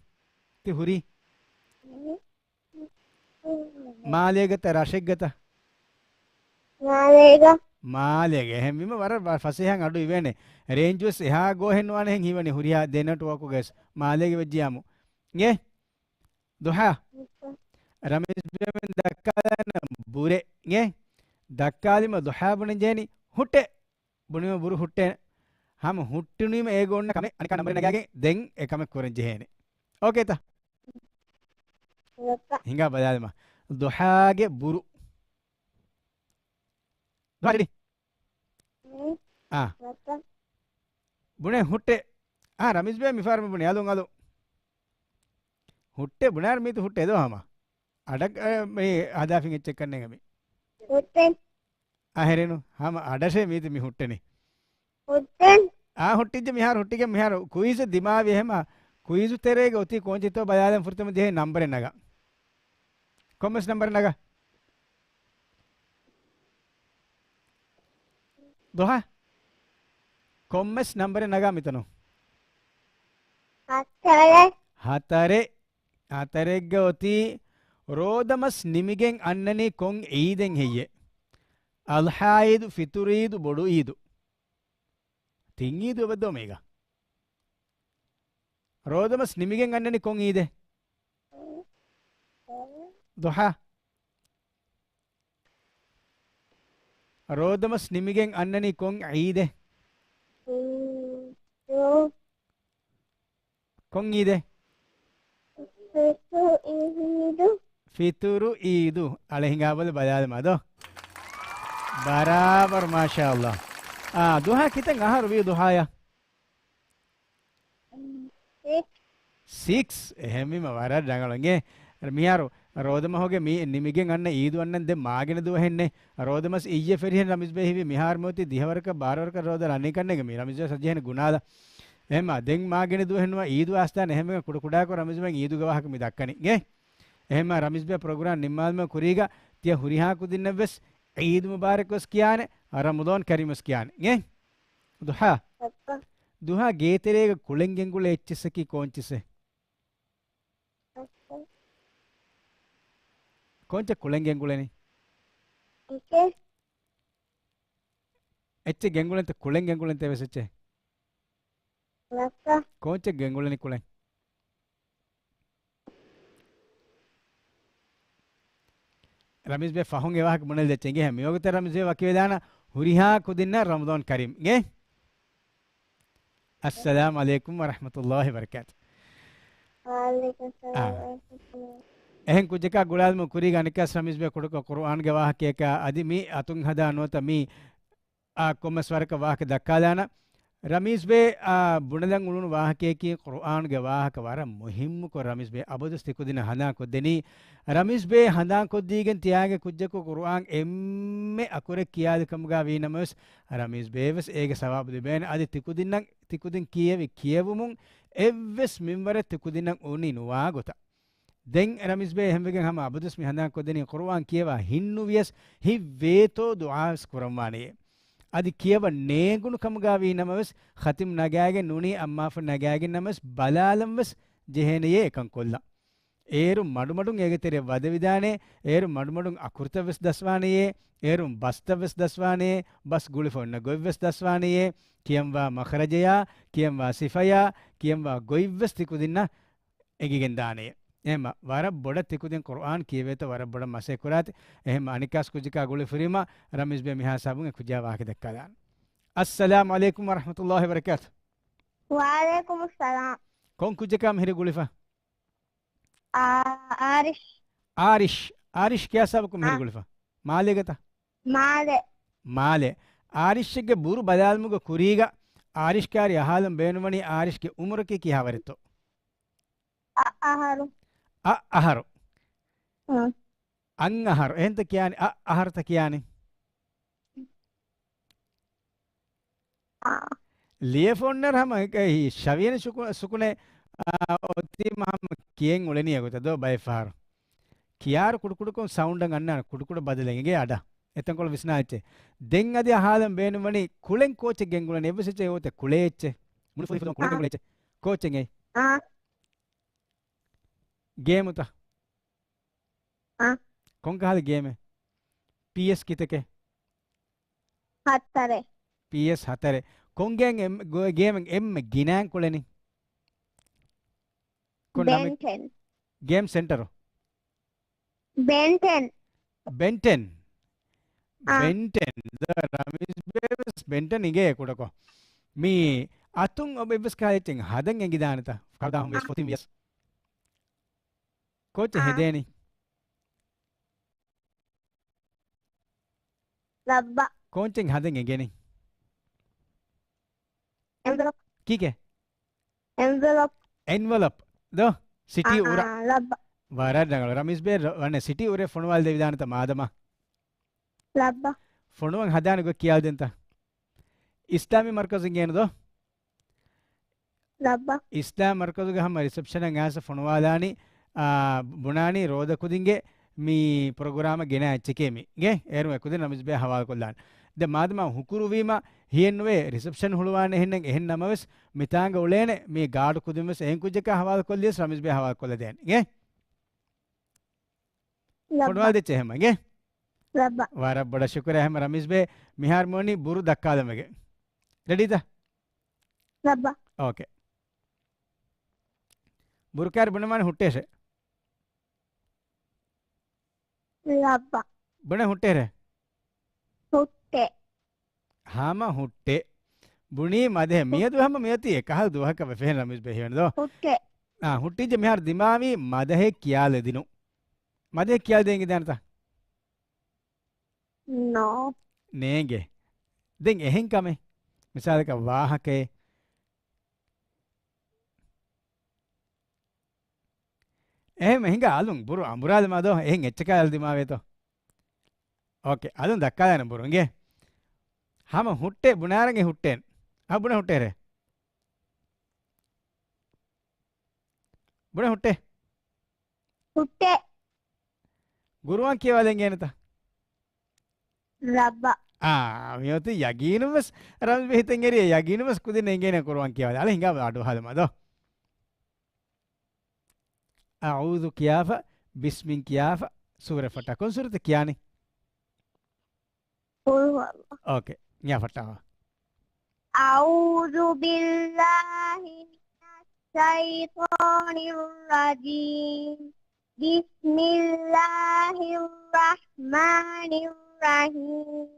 ތި ހުރީ؟ މާލޭގަތަ ރަށެއްގަތަ؟ މާލޭގަ. މާލޭގަ. އެހެންވީމަ ވަރަށް ވަ-، ފަސޭހައިން އަޑު އިވޭނެ. ރޭންޖުވެސް އެހާ ގޯހެއް ނުވާނެ ހެން ހީވަނީ ހުރިހާ ދެ ނެޓްވޯކުގަވެސް. މާލޭގަ ވެއްޖިޔާމު. އިނގޭ؟ ޟުޙާ. ރަމީޒް ބޭބެން ދައްކާލާނަން ބުރެ. އިނގޭ؟ ދައްކާލީމަ ޟުޙާ ބުނަން ޖެހެނީ ހުއްޓޭ. ބުނީމަ ބުރު ހުއްޓޭނެ. ހަމަ ހުއްޓުނީމަ އޭގަ އޮންނަ ކަމެއް އަނެއްކާ ނަމްބަރެއް ނަގާގެން ދެން އެ ކަމެއް ކުރަން ޖެހޭނެ. އޯކޭތަ؟ ހިނގާ ބަލާލަމާ. ޟުޙާގެ ބުރު. ޟުޙާ ރެޑީ؟ އާ. ބުނޭ ހުއްޓޭ. އާ، ރަމީޒް ބޭ މިފާރު މި ބުނީ. އަލުން އަލުން. ހުއްޓޭ ބުނާރު މީތި ހުއްޓޭ ދޯ ހަމަ. އަޑަށް، އަ، މި ހަދާފިން އެއްޗެއް ކަންނޭނގެ މި. ހުއްޓެން. އަހެރެނު ހަމަ އަޑަށޭ މީތި މި ހުއްޓެނީ. ހުއްޓެން. އާ، ހުއްޓިއްޖެ މިހާރު، ހުއްޓިގެން މިހާރު ކުއިޒު ދިމާވި އެހެމަ ކުއިޒު ތެރޭގަ އޮތީ ކޯންޗެއްތޯ ބަލާލަން ފުރަތަމަ ޖެހޭ ނަމްބަރެއް ނަގާ. ކޮންމެސް ނަމްބަރެއް ނަގާ. ޟުޙާ. ކޮންމެސް ނަމްބަރެއް ނަގާ މިތަނު. ހަތަރެއް. ހަތަރެއް. ހަތަރެއްގަ އޮތީ ރޯދަމަސް ނިމިގެން އަންނަނީ ކޮން ޢީދެއް ހެއްޔޭ؟ އަޟްޙާ ޢީދު، ފިޠުރު ޢީދު، ބޮޑު ޢީދު. ތިން ޢީދު އެބައްދޯ މީގަ. ރޯދަމަސް ނިމިގެން އަންނަނީ ކޮން ޢީދެއް؟ ޟުޙާ. ރޯދަމަސް ނިމިގެން އަންނަނީ ކޮން ޢީދެއް؟ ޢީދު. ކޮން ޢީދެއް؟ ފިޠުރު ޢީދު. ފިޠުރު ޢީދު. އަޅެ ހިނގާބަލަ ބަލާލަމާ ދޯ. ބަރާބަރު، މާޝާﷲ. އާ، ޟުޙާ ކިތައް އަހަރު ވީ ޟުޙާޔަށް؟ ސިކްސް. ސިކްސް. އެހެންވީމަ ވަރަށް ރަނގަޅު އިނގޭ. މިހާރު ރޯދަމަހުގެ މި ނިމިގެން އަންނަ ޢީދު އަންނަން ދެން މާގިނަ ދުވަހެއްނެ. ރޯދަމަސް އިއްޔެ ފެށިހެން ރަމީޒް ބޭ ހީވީ މިހާރު މިއޮތީ ދިހަވަރަކަށް ބާރަވަރަކަށް ރޯދަ ރަނީ ކަންނޭނގެ މި ރަމީޒް ބޭ ސަޖެހެން ގުނާލަ. އެހެންމާ ދެން މާގިނަ ދުވަހެއް ނުވާ ޢީދު އާސްތާނެ އެހެންވެގެން ކުޑަ ކުޑަކޮށް ރަމީޒް ބޭ ޢީދުގެ ވާހަކަ މި ދައްކަނީ އިނގޭ. އެހެންމާ ރަމީޒް ބޭ ޕްރޮގްރާމް ނިންމާލުމުގެ ކުރީގަ ތިޔަ ހުރިހާ ކުދިންނަށްވެސް ޢީދު މުބާރަކް ވެސް ކިޔާނެ، ރަމަޟާން ކަރީމް ވެސް ކިޔާނެ އިނގޭ. ޟުޙާ. އައްޕަ. ދުހާ ގޭތެރޭގަ ކުޅެން ގެންގުޅޭ އެއްޗިއްސަކީ ކޯންޗިއްސެއް؟ އައްޕަ. ކޯންޗެއް ކުޅެން ގެންގުޅެނީ؟ އެކެއް. އެއްޗެއް ގެންގުޅެންތަ ކުޅެން ގެންގުޅެންތަ އެވެސް އެއްޗެއް؟ ލައްކަ. ކޯންޗެއް ގެންގުޅެނީ ކުޅެން؟ ރަމީޒް ބޭ ފަހުން އެ ވާހަކަ ބުނެލި ދެއްޗެއް އިނގޭ. މިވަގުތަށް ރަމީޒް ބޭ ވަކިވެލާނަ ހުރިހާ ކުދިންނަށް ރަމަޟާން ކަރީމް އިނގޭ. އައްސަލާމު ޢަލައިކުމް ވަރަޙްމަތުﷲި ވަބަރަކާތު. ވަޢަލައިކުމް އާ. ސަލާމް ވަރަޙްމަތުﷲ. އެހެން ކުއްޖަކާ ގުޅާލުމުގެ ކުރީގަ އަނެއްކާސް ރަމީޒް ބޭ ކުޑަކޮށް ޤުރުއާންގެ ވާހަކަޔަކާ އަދި މި އަތުން ހަދާ ނުވަތަ މި އާ، ކޮންމެސް ވަރަކަށް ވާހަކަ ދައްކާލާނަން. ރަމީޒް ބޭ، އާ، ބުނެލަން އުޅުނު ވާހަކަޔަކީ ޤުރުއާންގެ ވާހަކަ ވަރަށް މުހިއްމުކޮށް ރަމީޒް ބޭ އަބަދުވެސް ތިކުދިންނަށް ހަނދާން ކޮށްދެނީ. ރަމީޒް ބޭ ހަނދާން ކޮށްދީގެން ތިޔާގެ ކުއްޖަކު ޤުރުއާން އެންމެ އަކުރެއް ކިޔާލި ކަމުގަ ވީ ނަމަވެސް، ރަމީޒް ބޭ ވެސް އޭގެ ސަވާބު ލިބޭނެ. އަދި ތިކުދިންނަށް، ތިކުދިން ކިޔެވި ކިޔެވުމުން އެއްވެސް މިންވަރެއް ތިކުދިންނަށް އުނި ނުވާ ގޮތަށް. ދެން ރަމީޒް ބޭ އެހެންވެގެން ހަމަ އަބަދުވެސް މި ހަނދާން ކޮށްދެނީ ޤުރުއާން ކިޔަވާ ހިންނުވިޔަސް ހިތްވޭތޯ ދުޢާވެސް ކުރަންވާނެޔޭ. އަދި ކިޔަވަން ނޭނގުނު ކަމުގަ ވީ ނަމަވެސް، ޚަތިމް ނަގާގެން ނޫނީ އައްމާފުށް ނަގާގެން ނަމަވެސް ބަލާލަން ވެސް ޖެހޭނެޔޭ އެކަން ކޮށްލަން. އޭރު މަޑުމަޑުން އޭގެ ތެރެ ވަދެވިދާނެ، އޭރު މަޑުމަޑުން އަކުރުތައް ވެސް ދަސްވާނެޔޭ، އޭރުން ބަސްތައް ވެސް ދަސްވާނެޔޭ، ބަސް ގުޅިފަ އޮންނަ ގޮތް ވެސް ދަސްވާނެޔޭ، ކިޔަންވާ މަޚްރަޖަޔާ، ކިޔަންވާ ސިފަޔާ، ކިޔަންވާ ގޮތް ވެސް ތިކުދިންނަށް އެނގިގެން ދާނެ. އެހެންމަ ވަރަށް ބޮޑަށް ތިކުދިން ޤުރުއާން ކިޔެވޭތޯ ވަރަށް ބޮޑަށް މަސައްކަތް ކުރާތި. އެހެންމަ އަނެއްކާސް ކުއްޖަކާ ގުޅި ފުރީމަ ރަމީޒް ބޭ މިހާ ހިސާބުން އެ ކުއްޖާ ވާހަކަ ދައްކާލާން. އައްސަލާމު ޢަލައިކުމް ވަރަޙްމަތުﷲި ވަބަރަކާތު. ވަޢަލައިކުމުއްސަލާމް. ކޮން ކުއްޖަކާ މިހިރީ ގުޅިފަ؟ އާ، އާރިޝް. އާރިޝް. އާރިޝް ކިޔާ ހިސާބަކުން މިހިރީ އާ. ގުޅިފަ؟ މާލޭގަތަ؟ މާލެ. މާލެ. އާރިޝްގެ ބުރު ބަލާލުމުގެ ކުރީގަ އާރިޝްގެ ހާލުން ބޭނުންވަނީ އާރިޝްގެ އުމުރަކީ ކިހާވަރެއްތޯ؟ އަށް އަހަރު. އަށް އަހަރު. އަށް އަހަރު. އެހެންތަ ކިޔާނީ؟ އަށް އަހަރުތަ ކިޔާނީ؟ އާ. ލިޔެފަ އޮންނަ ހަމަ އެ، ޝަވިޔަނި ސުކު-، ސުކުނެ، އާ، އޮތީމަ ހަމަ ކިޔެން އުޅެނީ އެގޮތަށް ދޯ ބައެއް ފަހަރު. ކިޔާރު ކުޑަކުޑަކޮށް ސައުންޑަށް އަންނާނެ ކުޑަކުޑަ ބަދަލެއް އިނގޭ އަޑަށް. އެތަންކޮޅު ވިސްނާ އެއްޗެއް. ދެން އަދި އަހާލަން ބޭނުންވަނީ ކުޅެން ކޯޗެއް ގެންގުޅެން އެއްވެސް އެއްޗެއް އޮތެ ކުޅޭ އެއްޗެއް. މުޅި ފުރި ފުދުން ކުޅެން އާ. ގެންގުޅޭ އެއްޗެއް. ކޯޗެއް އެއް. އާ. ގޭމުތަ؟ އާ. ކޮން ކަހަލަ ގޭމެއް؟ ޕީއެސް ކިތަކެއް؟ ހަތަރެއް. ޕީއެސް ހަތަރެއް. ކޮން ގޭމް އެން-، ގޯ-، ގޭމެއް އެންމެ ގިނައިން ކުޅެނީ؟ ކޮން ނަމެއް؟ ބެން ޓެން. ގޭމް ސެންޓަރު. ބެން ޓެން. ބެން ޓެން. އާ. ބެން ޓެން. ދ-، ރަމީޒް ބޭވެސް ބެން ޓެން އިނގޭ ކުޑަކޮށް. މީ އަތުން އޮބެ އެއްވެސް ކާލެއްޗެއް ހަދަން އެނގިދާނެތަ؟ ކަރުދާހުން ވިޔަސް އާ. ފޮތިން ވިޔަސް. ކޯޗެއް އާ. ހެދޭނީ؟ ލައްބަ. ކޯޗެއް ހަދަން އެނގޭނީ؟ އެންވެލޮޕް. ކީކޭ؟ އެންވެލޮޕް. އެންވެލޮޕް. ދޯ؟ ސިޓީ އާ، އުރަ. ލައްބަ. ވަރަށް ރަނގަޅު. ރަމީޒް ބޭ ރ-، ވަނެ ސިޓީ އުރެ ފޮނުވާލަ ދެވިދާނެތަ މާދަމާ؟ ލައްބަ. ފޮނުވަން ހަދާނެ ގޮތް ކިޔާލަ ދޭންތަ؟ އިސްލާމީ މަރުކަޒު އިނގޭނެ ދޯ؟ ލައްބަ. އިސްލާމް މަރުކަޒުގެ ހަމަ ރިސެޕްޝަނަށް އާސަ ފޮނުވާލާނީ، އާ، ބުނާނީ ރޯދަ ކުދިންގެ މި ޕްރޮގްރާމަށް ގެނައި އެއްޗެކޭ މި. ގެ އޭރު އެކުދިން ރަމީޒް ބޭ ހަވާލު ކޮށްލާނެ. ދެ މާދަމާ ހުކުރުވީމަ ހިޔެއްނުވޭ ރިސެޕްޝަން ހުޅުވާނެ އެހެންނެއް އެހެން ނަމަވެސް މިތާނގަ އުޅޭނެ މި ގާޑު ކުދިން ވެސް އެހެން ކުއްޖަކާ ހަވާލު ކޮށްލިޔަސް ރަމީޒް ބޭ ހަވާލު ކޮށްލަދޭނެ. ގެ؟ ލައްބަ. ފޮނުވާލަ ދެއްޗެ އެހެމަ. ގެ؟ ލައްބަ. ވަރަށް ބޮޑަށް ޝުކުރެއް އެހެމަ ރަމީޒް ބޭ މިހާރު މިވަނީ ބުރު ދައްކާލަމެގެ. ރެޑީތަ؟ ލައްބަ. އޯކޭ. ބުރު ކާރި ބުނެ މާނަ ހުއްޓޭށޭ. ލައްބަ. ބުނެ ހުއްޓޭރޭ. ހުއްޓޭ. ހަމަ ހުއްޓޭ. ބުނީ މަދެހެ. މިއަދު ހަމަ މިއޮތީ އެކަހަލަ ދުވަހަކަށް ވެފެހެން ރަމީޒް ބޭ ހިވެން ދޯ؟ ހުއްޓޭ. އާ، ހުއްޓިއްޖެ މިހާރު ދިމާވީ މަދަހެއް ކިޔާލަދިނު. މަދަހެއް ކިޔާލަދޭން ގެންދާނެތަ؟ ނޯ. ނޭނގެ. ދެން އެހެން ކަމެއް. މިސާލަކަށް ވާހަކައެއް. އެހެން ހިނގާ އަލުން ބުރު އަނބުރާލަމާ ދޯ؟ އެހެން އެއްޗަކާ އަލު ދިމާވޭތޯ؟ އޯކޭ. އަލުން ދައްކާލާނެ ބުރު އިނގޭ. ހަމަ ހުއްޓޭ ބުނާރަނގެ ހުއްޓޭން. އާ ބުނެ ހުއްޓޭރޭ. ބުނެ ހުއްޓޭ. ހުއްޓޭ. ގުރުއާން ކިޔަވާލެން ގޭނެތަ؟ ލައްބަ. އާ، މިއޮތީ ޔަގީނުން ވެސް ރަމްޒް ބޭ ހިތަށް އެރި ޔަގީނުން ވެސް ކުދިން އެނގޭނެ ގުރުއާން ކިޔަވާލެ. އަޅެ ހިނގާ އަޑު ހާލަމާ ދޯ. އަޢޫޛު ކިޔާފަ، ބިސްމިން ކިޔާފަ، ސޫރަ ފައްޓާ. ކޮން ސޫރަތެއް ކިޔާނީ؟ ޤުލް ހުވައްލާހު. އޯކޭ. ނިޔާ ފައްޓާވާ. أعوذ بالله من الشيطان الرجيم. بسم الله الرحمن الرحيم.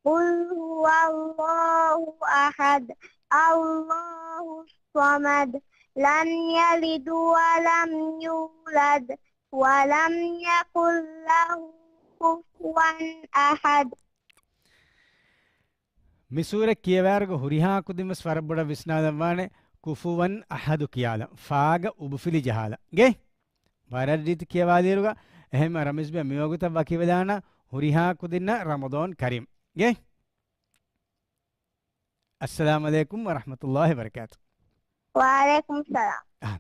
قل هو الله أحد. الله الصمد، لم يلد ولم يولد، ولم يكن له كفوا أحد. މި ސޫރަތް ކިޔަވާއިރުގަ ހުރިހާ ކުދިން ވެސް ވަރަށް ބޮޑަށް ވިސްނާލަން ވާނެ، ކުފުވަން އަޙަދު ކިޔާލަން. ފާގަ އުބުފިލި ޖަހާލަން. ގެ؟ ވަރަށް ރީތި ކިޔަވާލިއިރުގަ، އެހެންމަ ރަމީޒް ބޭ މިވަގުތަށް ވަކިވެލާނަން. ހުރިހާ ކުދިންނަށް ރަމަޟާން ކަރީމް. ގެ؟ އައްސަލާމު ޢަލައިކުމް ވަރަޙްމަތުﷲި ވަބަރަކާތު. ވަޢަލައިކުމުއްސަލާމް. އާ.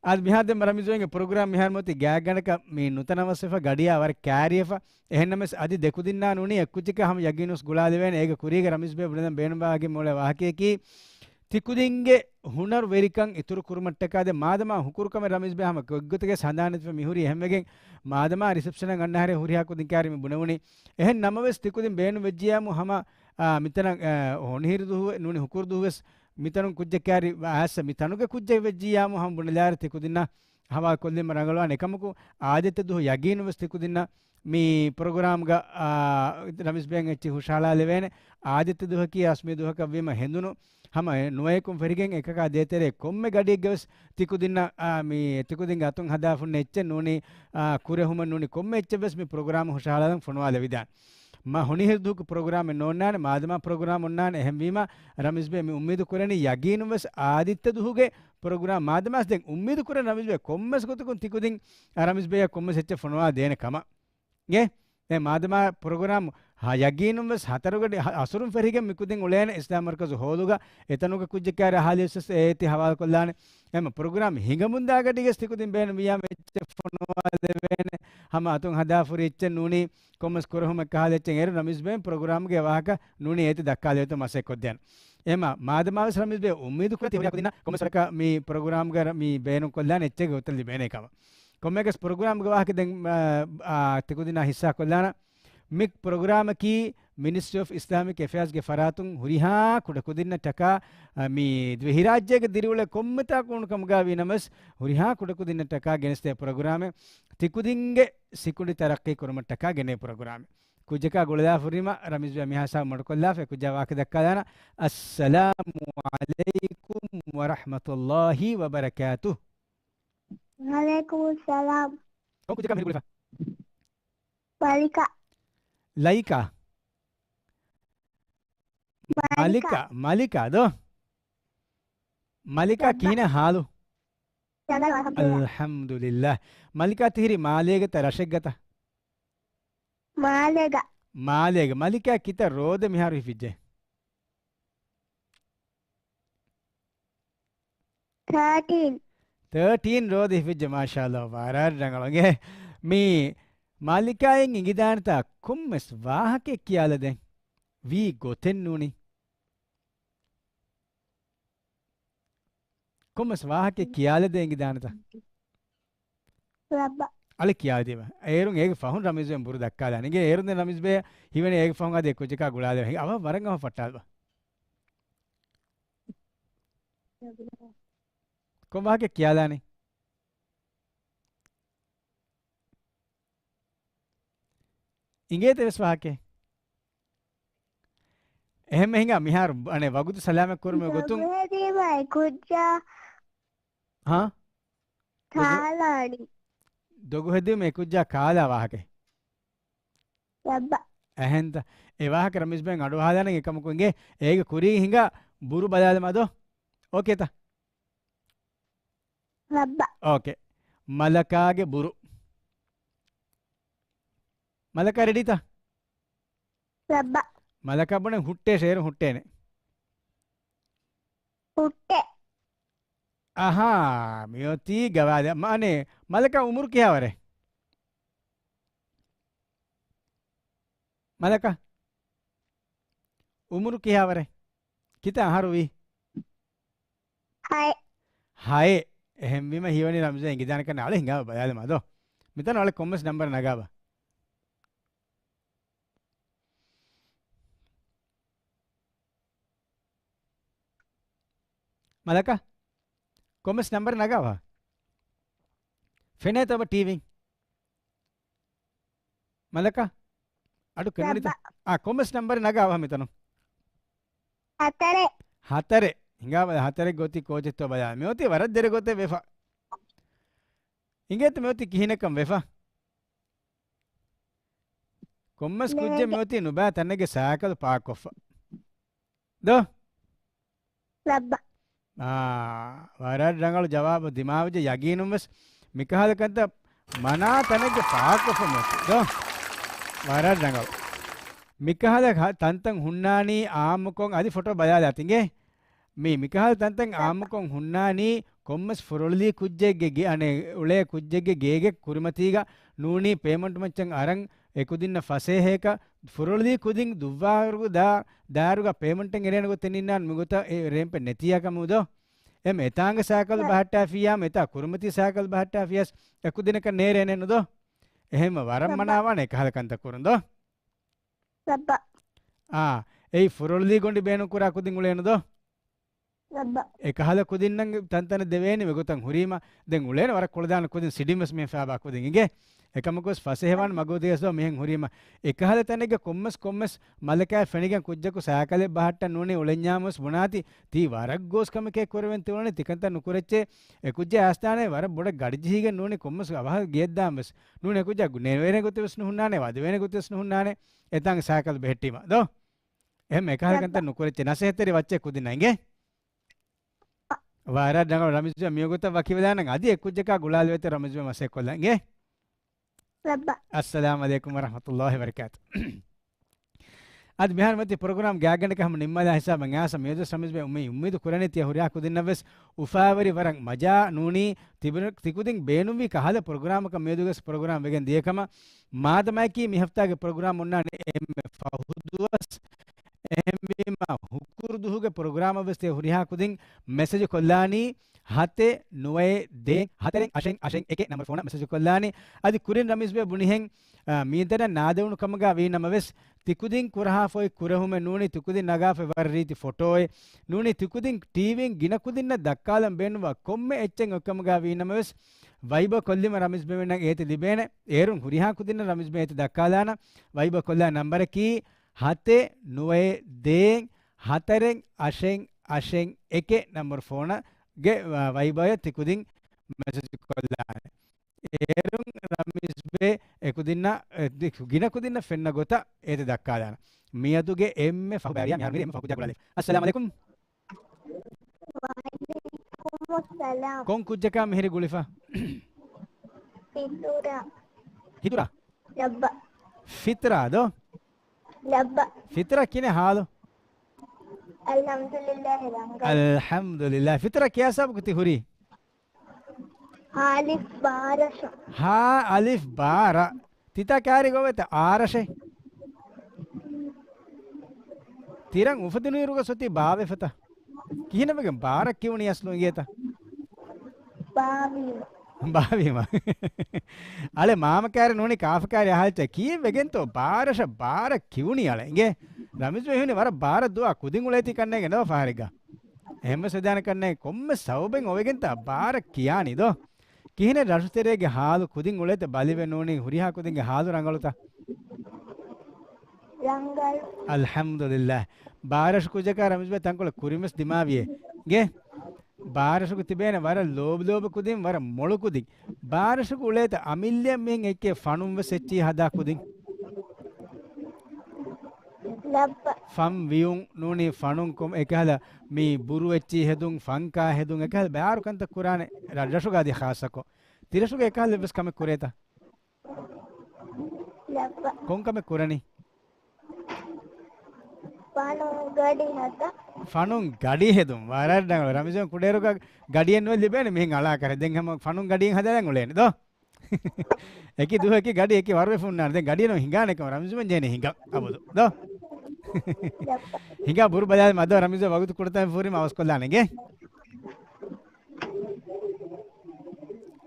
އާދެ، މިހާރު ދެން ރަމީޒް ބޭގެ ޕްރޮގްރާމް މިހާރު މިއޮތީ ގާތްގަނޑަކަށް މި ނުތަނަވަސްވެފަ، ގަޑިއާ ވަރަށް ކާރިވެފަ. އެހެންނަމަވެސް އަދި ދެކުދިންނާ ނޫނީ އެއްކުއްޖަކަށް ހަމަ ޔަގީނުވެސް ގުޅާލެވޭނެ. އޭގެ ކުރީގަ ރަމީޒް ބޭ ބުނެލަން ބޭނުންވާ މުޅި ވާހަކަޔަކީ، ތިކުދިންގެ ހުނަރު ވެރިކަން އިތުރު ކުރުމަށްޓަކާ ދެން މާދަމާ ހުކުރުކަމެއް ރަމީޒް ބޭ ހަމަ ގޮތްގޮތުގައި ހަނދާންވެފަ މިހުރީ އެހެންވެގެން، މާދަމާ ރިސެޕްޝަނަށް އަންނަ އަހަރެން ހުރިހާ ކުދިން ކާރި މި ބުނެވުނީ. އެހެން ނަމަވެސް ތިކުދިން ބޭނުން ވެއްޖިއްޔާމު ހަމަ، އާ، މިތަނަށް، އާ، ހޮނިހިރު ދުހު ނޫނީ ހުކުރު ދުހުވެސް މިތަނުން ކުއްޖެއް ކާރި އައިސް މިތަނުގެ ކުއްޖެއް ވެއްޖިއްޔާމު ހަމަ ބުނެލާއިރު ތިކުދިންނަށް ހަވާލު ކޮށްލީމަ ރަނގަޅުވާނެ. އެކަމަކު އާދެއްތަ ދުހު ޔަގީނުންވެސް ތިކުދިންނަށް މި ޕްރޮގްރާމްގަ، އާ، ރަމީޒް ބޭން އެއްޗެއް ހުށަހަޅާލެވޭނެ. އާދެއްތަ ދުހަކީ ރަސްމީ ދުހަކަށްވީމަ ހެނދުނު ހަމަ ނުވަޔަކުން ފެށިގެން އެކަކާ ދޭތެރޭ ކޮންމެ ގަޑިއެއްގަވެސް ތިކުދިންނަށް، އާ، މި ތިކުދިންގެ އަތުން ހަދާފުން އެއްޗެއް ނޫނީ، އާ، ކުރެހުމެއް ނޫނީ ކޮންމެ އެއްޗެއްވެސް މި ޕްރޮގްރާމް ހުށަހަޅާލަން ފޮނުވާލެވިދާނެ. މަ ހޮނިހިރު ދުހުގެ ޕްރޮގްރާމެއް ނޯންނާނެ، މާދަމާ ޕްރޮގްރާމް އޮންނާނެ. އެހެންވީމަ ރަމީޒް ބޭ މި އުއްމީދު ކުރަނީ ޔަގީނުންވެސް އާދެއްތަ ދުހުގެ ޕްރޮގްރާމް މާދަމާސް ދެން އުއްމީދު ކުރަން ރަމީޒް ބޭ ކޮންމެސް ގޮތަކުން ތިކުދިން ރަމީޒް ބޭއަށް ކޮންމެސް އެއްޗެއް ފޮނުވާ ދޭނެ ކަމަށް. ގެ؟ ދެން މާދަމާ ޕްރޮގްރާމް ހަ-، ޔަގީނުންވެސް ހަތަރު ގަޑި ހަ-، އަސުރުން ފެށިގެން މިކުދިން އުޅޭނެ އިސްލާމް މަރުކަޒު ހޯލުގަ އެތަނުގެ ކުއްޖެއް ކާރި އަހާލިޔަސްވެސް އޭތި ހަވާލުކޮށްލާނެ. އެމަ ޕްރޮގްރާމް ހިނގަމުންދާ ގަޑިގެސް ތިކުދިން ބޭނުންވިއްޔާ އެއްޗެއް ފޮނުވާލެވޭނެ. ހަމަ އަތުން ހަދާފުރި އެއްޗެއް ނޫނީ ކޮންމެސް ކުރެހުމެއް ކަހާލި އެއްޗެއް އޭރު ރަމީޒް ބޭން ޕްރޮގްރާމްގެ ވާހަކަ ނޫނީ އޭތި ދައްކާލެވޭތޯ މަސައްކަތް ކޮށްދޭނެ. އެމަ މާދަމާވެސް ރަމީޒް ބޭ އުއްމީދު ކުރޭ ތި ހުރިހާ ކުދިންނަށް ކޮންމެސް ވަރަކަށް މި ޕްރޮގްރާމްގަ މި ބޭނުން ކޮށްލާނެ އެއްޗެއްގެ ގޮތަށް ލިބޭނެ ކަމަށް. ކޮންމެއަކަސް ޕްރޮގްރާމްގެ ވާހަކަ ދެން، އާ، އާ، ތިކުދިންނާ ހިއްސާ ކޮށްލާނަ. މި ޕްރޮގްރާމަކީ މިނިސްޓްރީ އޮފް އިސްލާމިކް އެފެއާޒްގެ ފަރާތުން ހުރިހާ ކުޑަކުދިންނަށްޓަކާ، އާ، މި ދިވެހިރާއްޖޭގެ ދިރިއުޅޭ ކޮންމެތާކު ކޮންކަމުގަ ވީނަމަވެސް ހުރިހާ ކުޑަކުދިންނަށްޓަކާ ގެނެސްދޭ ޕްރޮގްރާމެއް. ތިކުދިންގެ ސިކުނޑި ތަރައްޤީ ކުރުމަށްޓަކާ ގެނޭ ޕްރޮގްރާމެއް. ކުއްޖަކާ ގުޅިލާފަ ހުރީމަ ރަމީޒް ބޭ މިހާ ހިސާބު މަޑުކޮށްލާފަ އެ ކުއްޖާ ވާހަކަ ދައްކާލާނަ. އައްސަލާމު ޢަލައިކުމް ވަރަޙްމަތުﷲި ވަބަރަކާތުހު. ވަޢަލައިކުމުއްސަލާމް. ކޮން ކުއްޖަކާ މިހިރީ ގުޅިފަ؟ މަލިކާ. ލައިކާ؟ މަލިކާ. މަލިކާ. މަލިކާ ދޯ؟ މަލިކާ ރައްބާ. ކިހިނެއް ހާލު؟ ރަނގަޅު، އަލްޙަމްދުލިއްލާހް. އަލްޙަމްދުލިއްލާހް. މަލިކާ ތިހިރީ މާލޭގަތަ ރަށެއްގަތަ؟ މާލޭގަ. މާލޭގަ. މަލިކާ ކިތައް ރޯދަ މިހާރު ހިފިއްޖެ؟ ތާޓީން. ތާޓީން ރޯދަ ހިފިއްޖެ، މާޝާﷲ، ވަރަށް ރަނގަޅު. އިނގޭ، މި މަލިކާއަށް އިނގިދާނެތާ ކޮންމެސް ވާހަކައެއް ކިޔާލަދޭން. ވީ ގޮތެއް ނޫނީ. ކޮންމެސް ވާހަކައެއް ކިޔާލަދޭ އިނގިދާނެތަ؟ ރައްބާ. އަޅެ ކިޔާލަދީބަ. އޭރުން އޭގެ ފަހުން ރަމީޒް ބޭ ބުރު ދައްކާލާނެ. އިނގޭ އޭރުން ދެން ރަމީޒް ބޭ ހީވަނީ އޭގެ ފަހުން އަދި އެ ކުއްޖަކާ ގުޅާލެވޭ. އަވަ ވަރަށް އަވަ ފައްޓާލަބަ. ކޮން ވާހަކަ ކިޔާލާނީ؟ އިނގޭތަ ވެސް ވާހަކައެއް؟ އެހެންމެ ހިނގާ މިހާރު އަނެއް ވަގުތު ސަލާމަތް ކުރުމުގެ ގޮތުން. ދޮގުހެދީމަ އެ ކުއްޖާ. ހާ؟ ދޮގު-، ކާލާނީ. ދޮގުހެދީމަ އެ ކުއްޖާ ކާލާ ވާހަކައެއް. ރައްބާ. އެހެންތަ؟ އެ ވާހަކަ ރަމީޒް ބޭން އަޑުއަހާލާނެ އެކަމަކު އިނގޭ އޭގެ ކުރީ ހިނގާ ބުރު ބަލާލަމާ ދޯ. އޯކޭތަ؟ ރައްބާ. އޯކޭ. މަލަކާގެ ބުރު. މަލަކާ ރެޑީތަ؟ ރައްބާ. މަލަކާ ބުނެ ހުއްޓޭށޭ އޭރު ހުއްޓޭނެ. ހުއްޓޭ. އަހާ، މިއޮތީ ގަވާލެ. މާނޭ، މަލަކާ އުމުރު ކިހާވަރެއް؟ މަލަކާ. އުމުރު ކިހާވަރެއް؟ ކިތައް އަހަރު ވީ؟ ހައެއް. ހައެއް. އެހެންވީމަ ހީވަނީ ރަމްޒާން އިނގިދާނެ ކަން އަޅެ ހިނގާ ބަލާލަމާ ދޯ. މިތަނަށް އަޅެ ކޮންމެސް ނަންބަރެއް ނަގާބަ. މަލަކާ، ކޮންމެސް ނަންބަރެއް ނަގާފަ. ފެނޭތަ އޮބަ ޓީވީން؟ މަލަކާ، އަޑު ކެނޑުނިތަ؟ ރައްބާ. އާ، ކޮންމެސް ނަންބަރެއް ނަގާފަ މިތަނުން. ހަތަރެއް. ހަތަރެއް. ހިނގާބަލަ ހަތަރެއް ގޮތީ ކޯޗެއްތޯ ބަލާ. މިއޮތީ ވަރަށް ދެރަ ގޮތެއް ވެފަ. އިނގޭތަ މިއޮތީ ކިހިނެއްކަން ވެފަ؟ ކޮންމެސް ކުއްޖެއް ނޭނގެ. މިއޮތީ ނުބާ ތަނެއްގެ ސައިކަލް ޕާކްކޮށްފަ. ދޯ؟ ލައްބަ. އާ، ވަރަށް ރަނގަޅު ޖަވާބު ދިމާވެއްޖެ. ޔަގީނުން ވެސް މިކަހަލަ ކަންތައް މަނާ ތަނެއްގެ ޕާކްކޮށްފަ މިއޮތީ. ދޯ؟ ވަރަށް ރަނގަޅު. މިކަހަލަ ހަ-، ތަންތަން ހުންނާނީ އާއްމުކޮށް އަދި ފޮޓޯ ބަލާލާތިނގޭ. މީ މިކަހަލަ ތަންތަން އާއްމުކޮށް ހުންނާނީ ކޮންމެސް ފުރޮޅުލީ ކުއްޖެއްގެ ގެ-، އަނެއް އުޅޭ ކުއްޖެއްގެ ގޭގެ ކުރިމަތީގަ ނޫނީ ޕޭމަންޓް މައްޗަށް އަރަން އެކުދިންނަށް ފަސޭހަޔަކަށް ފުރޮޅުލީ ކުދިން ދުއްވާވަރުގެ ދާ-، ދާއިރުގަ ޕޭމަންޓެއް އެޅޭނެ ގޮތެއް ނިންނާން މިގޮތަށް އެ ރޭމްޕެއް ނެތިއްޔާ ކަމުދޯ؟ އެމް އެތާނގެ ސައިކަލް ބަހައްޓާފިއްޔާ އެތާ ކުރިމަތީ ސައިކަލް ބަހައްޓާފިޔަސް އެކުދިންނަކަށް ނޭރޭނެ ނުދޯ؟ އެހެންމަ ވަރަށް މަނާވާނެ އެކަހަލަ ކަންތައް ކުރުން ދޯ؟ ލައްބަ. އާ، އެއީ ފުރޮޅުލީ ގޮނޑި ބޭނުން ކުރާ ކުދިން އުޅޭނު ދޯ؟ ލައްބަ. އެކަހަލަ ކުދިންނަށް ތަންތަނަށް ދެވޭނެ މިގޮތަށް ހުރީމަ، ދެން އުޅޭނެ ވަރަށް ކުޅަދާނަ ކުދިން ސިޑިން ވެސް މިހެން ފައިބާ ކުދިން އިނގޭ. އެކަމަކުވެސް ފަސޭހަވާން މަގު ދިޔަސް ދޯ މިހެން ހުރީމަ. އެކަހަލަ ތަނެއްގަ ކޮންމެސް ކޮންމެސް މަލަކާއި ފެނިގެން ކުއްޖަކު ސައިކަލެއް ބަހައްޓަން ނޫނީ އުޅެންޏާމުވެސް ބުނާތި، ތީ ވަރަށް ގޯސް ކަމެކޭ ކުރެވެން ތިއުޅެނީ ތިކަންތައް ނުކުރެއްޗޭ. އެ ކުއްޖާ އައިސްދާނެ ވަރަށް ބޮޑަށް ގަޑިޖެހިގެން ނޫނީ ކޮންމެސް އަވަހަށް ގެޔަށްދާން ވެސް. ނޫނީ އެ ކުއްޖާ ނޭވޭނެ ގޮތެއް ވެސް ނުހުންނާނެ، ވަދެވޭނެ ގޮތެއް ވެސް ނުހުންނާނެ. އެތާނގެ ސައިކަލް ބެހެއްޓީމަ ދޯ؟ އެހެން އެކަހަލަ ކަންތައް ނުކުރެއްޗޭ. ނަސޭހަތްތެރި ވައްޗޭ ކުދިންނަށް އިނގޭ. ވަރަށް ރަނގަޅު ރަމީޒް ބޭ މިވަގުތަށް ވަކިވެލާނަން އަދި އެ ކުއްޖަކާ ގުޅާލެވޭތެ ރަމީޒް ބޭ މަސައްކަތް ކޮށްލަން އިނގޭ. ލައްބަ. އައްސަލާމް ޢަލައިކުމް ވަރަޙްމަތުﷲ ވަބަރަކާތު. އަދި މިހާރު މަތި ޕްރޮގްރާމް ގާތްގަނޑަކަށް ހަމަ ނިންމާލާ ހިސާބަށް އާސަ މިއަދު ރަމީޒް ބޭ އުއްމީ-، އުއްމީދު ކުރަނީ ތިޔަ ހުރިހާ ކުދިންނަށް ވެސް އުފާވެރި ވަރަށް މަޖާ ނޫނީ ތިބު-، ތިކުދިން ބޭނުންވީ ކަހަލަ ޕްރޮގްރާމަކަށް މިއަދުގެ ޕްރޮގްރާމް ވެގެން ދިޔަކަމަށް. މާދަމާއެކީ މި ހަފްތާގެ ޕްރޮގްރާމް އޮންނާނެ އެންމެ ފަހު ދުވަސް. އެހެންވީމަ ހުކުރު ދުހުގެ ޕްރޮގްރާމަށް ވެސް ތި ހުރިހާ ކުދިން މެސެޖު ކޮށްލާނީ ހަތެއް ނުވައެއް ދޭއް ހަތަރެއް އަށެއް އަށެއް އެކެއް ނަމަރު ފޯނަށް މެސެޖު ކޮށްލާނީ. އަދި ކުރިން ރަމީޒް ބޭ ބުނިހެން، އާ، މި އިންޓަނެޓް ނާދެވުނު ކަމުގަ ވީ ނަމަވެސް، ތިކުދިން ކުރަހާފައި ކުރެހުމެއް ނޫނީ، ތިކުދިން ނަގާފައި ވަރަށް ރީތި ފޮޓޯއެއް ނޫނީ، ތިކުދިން ޓީވީން ގިނަ ކުދިންނަށް ދައްކާލަން ބޭނުންވާ ކޮންމެ އެއްޗެއް އޮތް ކަމުގަ ވީ ނަމަވެސް، ވައިބަ ކޮށްލީމަ ރަމީޒް ބޭ ވެންނަށް އޭތި ލިބޭނެ. އޭރުން ހުރިހާ ކުދިންނަށް ރަމީޒް ބޭ އޭތި ދައްކާލާނަ. ވައިބަ ކޮށްލާ ނަންބަރަކީ ހަތެއް ނުވައެއް ދޭއް ހަތަރެއް އަށެއް އަށެއް އެކެއް ނަންބަރު ފޯނަށް ގެ ވަ-، ވައިބަޔަށް ތިކުދިން މެސެޖް ކޮށްލާނެ. އޭރުން ރަމީޒް ބޭ އެކުދިންނަށް، އެ، ދި-، ގިނަ ކުދިންނަށް ފެންނަ ގޮތަށް އޭތި ދައްކާލާނަ. މިއަދުގެ އެންމެ ފަހު ބައިވެރިޔާ މިހާރު މިރޭ އެންމެ ފަހު ކުއްޖާ ގުޅާލި. އައްސަލާމް ޢަލައިކުމް. ވަޢަލައިކުމުއްސަލާމް. ކޮން ކުއްޖަކާ މިހިރީ ގުޅިފަ؟ ފިތުރާ. ހިތުރާ؟ ލައްބަ. ފިތުރާ ދޯ؟ ލައްބަ. ފިތުރާ ކިހިނެއް ހާލު؟ އަލްޙަމްދުލިއްލާހި ރަނގަޅު. އަލްޙަމްދުލިއްލާހި. ފިތުރާ ކިޔާ ހިސާބަކު ތި ހުރީ؟ އާ އަލިފް ބާރަށު. ހާ އަލިފް ބާރަށް. ތިތާ ކާރި ގޮވޭތަ އާރަށެއް؟ ތިރަން އުފެދުނުއިރުގަ ސޮތީ ބާވެފަތަ؟ ކިހިނެއްވެގެން ބާރަށް ކިޔުނީ އަސްލު އިނގޭތަ؟ ބާވީމަ. ބާވީމަ. އަޅެ މާމަ ކާރި ނޫނީ ކާފަ ކާރި އަހާލިއްޗަ ކީއްވެގެންތޯ ބާރަށަށް ބާރަށް ކިޔުނީ އަޅެ އިނގޭ؟ ރަމީޒް ބޭ ހީވަނީ ވަރަށް ބާރަށް ދުވާ ކުދިން އުޅޭތީ ކަންނޭނގެ ނޯ ފަހަރެއްގަ. އެހެންވެސް ވެދާނެ ކަންނޭނގެ ކޮންމެ ސަބަބެއް އޮވެގެންތާ ބާރަށް ކިޔާނީ ދޯ؟ ކިހިނެއް ރަށުތެރޭގެ ހާލު ކުދިން އުޅޭތަ ބަލިވެ ނޫނީ ހުރިހާ ކުދިންގެ ހާލު ރަނގަޅުތަ؟ ރަނގަޅު. އަލްޙަމްދުލިއްލާހް. ބާރަށު ކުއްޖަކާ ރަމީޒް ބޭ ތަންކޮޅެއް ކުރިންވެސް ދިމާވިއޭ. ގެ ބާރަށުގަ ތިބޭނެ ވަރަށް ލޯބި ލޯބި ކުދިން، ވަރަށް މޮޅު ކުދިން. ބާރަށުގަ އުޅޭތަ އަމިއްލައަށް މިހެން އެއްޗެއް ފަނުން ވެސް އެއްޗެއް ހަދާ ކުދިން؟ ލައްބަ. ފަން ވިޔުން ނޫނީ ފަނުން ކޮ-، އެކަހަލަ މި ބުރު އެއްޗިހި ހެދުން، ފަންކާ ހެދުން، އެކަހަލަ ބާރު ކަންތައް ކުރާނެ ރަށްރަށުގަ އަދި ޚާއްޞަކޮށް. ތިރަށުގަ އެކަހަލަ ވެސް ކަމެއް ކުރޭތަ؟ ލައްބަ. ކޮން ކަމެއް ކުރަނީ؟ ފަނުން ގަޑި ހަދާ. ފަނުން ގަޑި ހެދުން. ވަރަށް ރަނގަޅު. ރަމީޒް ބޭ ކުޑައިރުގަ ގަޑިއެއް ނުވެ ލިބޭނެ މިހެން އަޅާ ކަރެ. ދެން ހަމަ ފަނުން ގަޑިއެއް ހަދާލަން އުޅޭނެ ދޯ؟ އެކި ދުވަހަކީ ގަޑި އެކި ވަރުވެފަ ހުންނާނެ. ދެން ގަޑިއެއް ނުވެ ހިނގާނެ ކަމަށް ރަމީޒް ބޭ ޖެހޭނެ ހިނގާ އަބަދު ދޯ؟ ހިނގާ ބުރު ބަލާލި މަދޯ ރަމީޒް ބޭ ވަގުތު ކުޑަތަން ފުރި މަވަސް ކޮށްލާނެ އިނގޭ.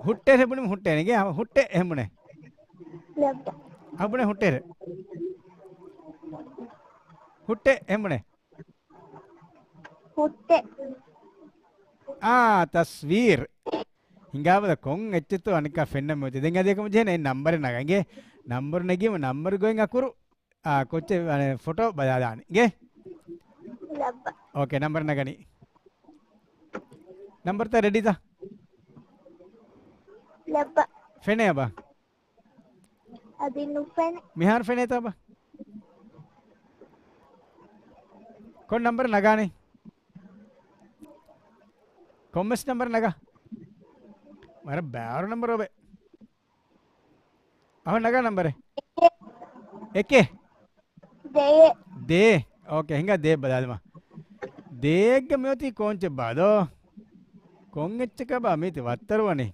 ހުއްޓޭ ހެބުނި ހުއްޓޭ އިނގޭ. ހުއްޓޭ ހެމުނެ. ލައްބަ. އަބުނެ ހުއްޓޭ. ހުއްޓޭ ހެމުނެ. ހުއްޓޭ. އާ، ތަސްވީރު. ހިނގާބަލަ ކޮން އެއްޗެއްތޯ އަނެއްކާ ފެންނަ މިއޮތީ. ދެން އަދި އެކަމަށް ޖެހޭނެ އެ ނަންބަރެއް ނަގަން އިނގޭ. ނަންބަރު ނެގީމަ ނަންބަރު ގޮތް އަކުރު، އާ، ކޮއްޗެއް، އަނެ، ފޮޓޯ ބަލާލާނެ އިނގޭ. ލައްބަ. އޯކޭ، ނަމްބަރު ނަގަނީ. ނަމްބަރުތައް ރެޑީތަ؟ ލައްބަ. ފެނޭ އަބަ. އަދި ނުފެނޭ. މިހާރު ފެނޭތަ އަބަ؟ ކޮން ނަމްބަރެއް ނަގާނީ؟ ކޮންމެސް ނަމްބަރެއް ނަގާ. ވަރަށް ބާރު ނަމްބަރެއް އޮވޭ. އަހަ، ނަގާ ނަމްބަރެއް. އެކެއް. ދޭ. ދޭ. އޯކޭ، ހިނގާ ދޭ ބަލާލަމާ. ދޭއްގަ މިއޮތީ ކޯންޗެއްބާ ދޯ؟ ކޮން އެއްޗަކަށްބާ މީތި ވައްތަރުވަނީ؟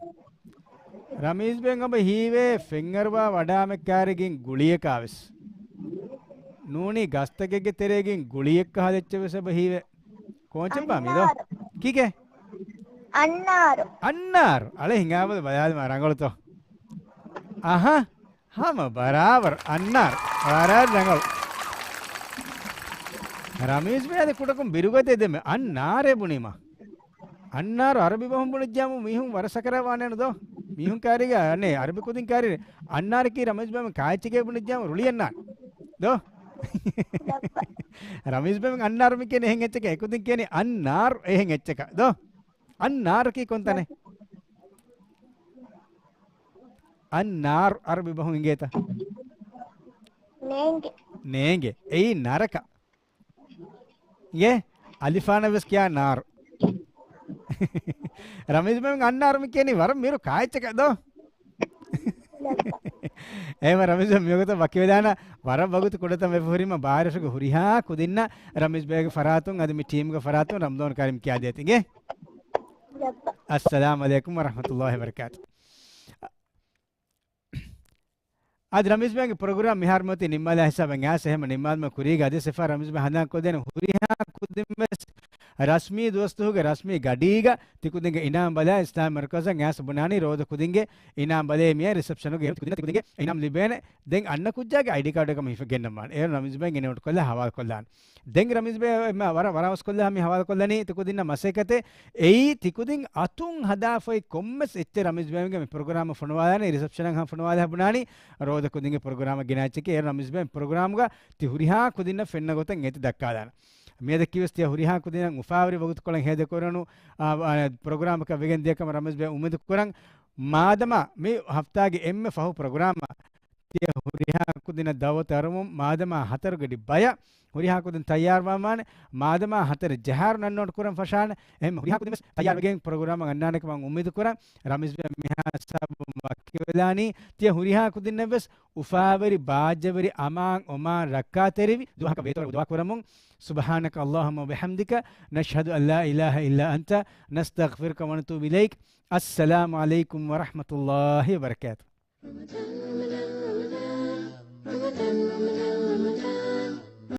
ރަމީޒް ބެން އަބަ ހީވޭ ފެންއަރުވާ ވަޑާމެއް ކާރިގެން ގުޅިޔަކާވެސް. ނޫނީ ގަސްތަކެއްގެ ތެރޭގެން ގުޅިޔައްކަހަލަ އެއްޗެއްވެސް އެބަ ހީވޭ. ކޯންޗެއްބާ މީ ދޯ؟ އަންނާރު. ކީކޭ؟ އަންނާރު. އަންނާރު. އަޅެ ހިނގާބަލަ ބަލާލަމާ ރަނގަޅުތޯ. އަހަ. ހަމަ ބަރާބަރު. އަންނާރު. ވަރަށް ރަނގަޅު. ރަމީޒް ބެ އަދި ކުޑަކޮށް ބިރުގަތޭ ދެމެ. އަންނާރޭ ބުނީމަ. އަންނާރު އަރަބި ބަހުން ބުނިއްޖާމު މީހުން ވަރަށް ސަކަރާތް ވާނެއަން ދޯ. މީހުން ކާރީގަ އަނެއް އަރަބި ކުދިން ކާރީ އަންނާރަކީ ރަމީޒް ބެ ކާއެއްޗެކޭ ބުނިއްޖާމު ރުޅި އަންނާރު. ދޯ؟ ރަމީޒް ބެ އަންނާރު މި ކިޔަނީ އެހެން އެއްޗެކޭ. އެކުދިން ކިޔަނީ އަންނާރު އެހެން އެއްޗަކަށް. ދޯ؟ އަންނާރަކީ ކޮންތަނެއް؟ އަންނާރު އަރަބި ބަހުން އިނގޭތަ؟ ނޭނގެ. ނޭނގެ. އެއީ ނަރަކަ. އިނގޭ؟ އަލިފާނަށް ވެސް ކިޔާ ނާރު. ރަމީޒް ބެ އަންނާރު މި ކިޔަނީ ވަރަށް މިރު ކާއެއްޗަކަށް ދޯ؟ އެހެމަ ރަމީޒް ބެ މިވަގުތަށް ވަކިވެލާނަ ވަރަށް ވަގުތު ކުޑަތަން ވެފަ ހުރީމަ ބާރަށުގެ ހުރިހާ ކުދިންނަށް ރަމީޒް ބެގެ ފަރާތުން އަދި މި ޓީމްގެ ފަރާތުން ރަމްޟާން ކަރީމް ކިޔާދޭތި އިނގޭ؟ އައްސަލާމް ޢަލައިކުމް ވަރަޙްމަތުﷲި ވަބަރަކާތު. އަދި ރަމީޒް ބެގެ ޕްރޮގްރާމް މިހާރު މިއޮތީ ނިންމާލާ ހިސާބަށް އައިސް އެހެމަ ނިންމާލުމަށް ކުރީގަ އަދި ސިފާ ރަމީޒް ބެ ހަނދާން ކޮށްދޭނެ ހުރިހާ ކުދިން ވެސް ރަސްމީ ދުވަސްދުވަހުގެ ރަސްމީ ގަޑީގަ ތިކުދިންގެ އިނާމް ބަލާ އިސްލާމީ މަރުކަޒަށް އައިސް ބުނާނީ ރޯދަ ކުދިންގެ އިނާމް ބަލޭ މިއަށް ރިސެޕްޝަނުގެ ތިކުދިން ތިކުދިންގެ އިނާމް ލިބޭނެ. ދެން އަންނަ ކުއްޖާގެ އައިޑީ ކާޑެއް ކަމަށް ހިފަ ގެންނަމާނެ. އޭރު ރަމީޒް ބެ ގެނެވުނު ކޮށްލާ ހަވާލު ކޮށްލާނެ. ދެން ރަމީޒް ބެ މަ-، ވަރަށް ވަރަށް ވަސްކޮށްލާ މި ހަވާލުކޮށްލަނީ ތިކުދިންނަށް މަސައްކަތެއް. އެއީ ތިކުދިން އަތުން ހަދާފައި ކޮންމެސް އެއްޗެއް ރަމީޒް ބެގެ މި ޕްރޮގްރާމަށް ފޮނުވާލާނެ، ރިސެޕްޝަނަށް ހަމަ ފޮނުވާލާ ބުނާނީ ރޯދަ ކުދިންގެ ޕްރޮގްރާމަށް ގިނަ އެއްޗެކޭ. އޭރު ރަމީޒް ބެ ޕްރޮގްރާމްގަ ތި ހުރިހާ ކުދިންނަށް ފެންނަ ގޮތަށް އެތި ދައްކާލާނެ. މިއަދަކީވެސް ތިޔަ ހުރިހާ ކުދިންނަށް އުފާވެރި ވަގުތުކޮޅެއް ހޭދަކުރަނު، އާ، އާ، ޕްރޮގްރާމަކަށް ވެގެން ދިޔަ ކަމަށް ރަމީޒް ބެ އުއްމީދު ކުރަން. މާދަމާ މި ހަފްތާގެ އެންމެ ފަހު ޕްރޮގްރާމަށް ތިޔަ ހުރިހާ ކުދިންނަށް ދައުވަތު އަރުމުން މާދަމާ ހަތަރު ގަޑި ބަޔަށް ހުރިހާ ކުދިން ތައްޔާރުވާންވާނެ. މާދަމާ ހަތަރެއް ޖަހާއިރު ނަންނޯޓް ކުރަން ފަށާނެ. އެހެން ހުރިހާ ކުދިން ވެސް ތައްޔާރުވެގެން ޕްރޮގްރާމަށް އަންނާނެ ކަމަށް އުއްމީދު ކުރަން. ރަމީޒް ބެ މިހާ ހިސާބުން ވަކިވެލާނީ. ތިޔަ ހުރިހާ ކުދިންނަށް ވެސް އުފާވެރި، ބާއްޖަވެރި، އަމާން އޮމާން ރައްކާތެރިވި ދުވަހަކަށް ވޭތުވެރި ދުޢާ ކުރަމުން. سبحانك اللهم وبحمدك، نشهد أن لا إله إلا أنت، نستغفرك ونتوب إليك. السلام عليكم ورحمة الله وبركاته.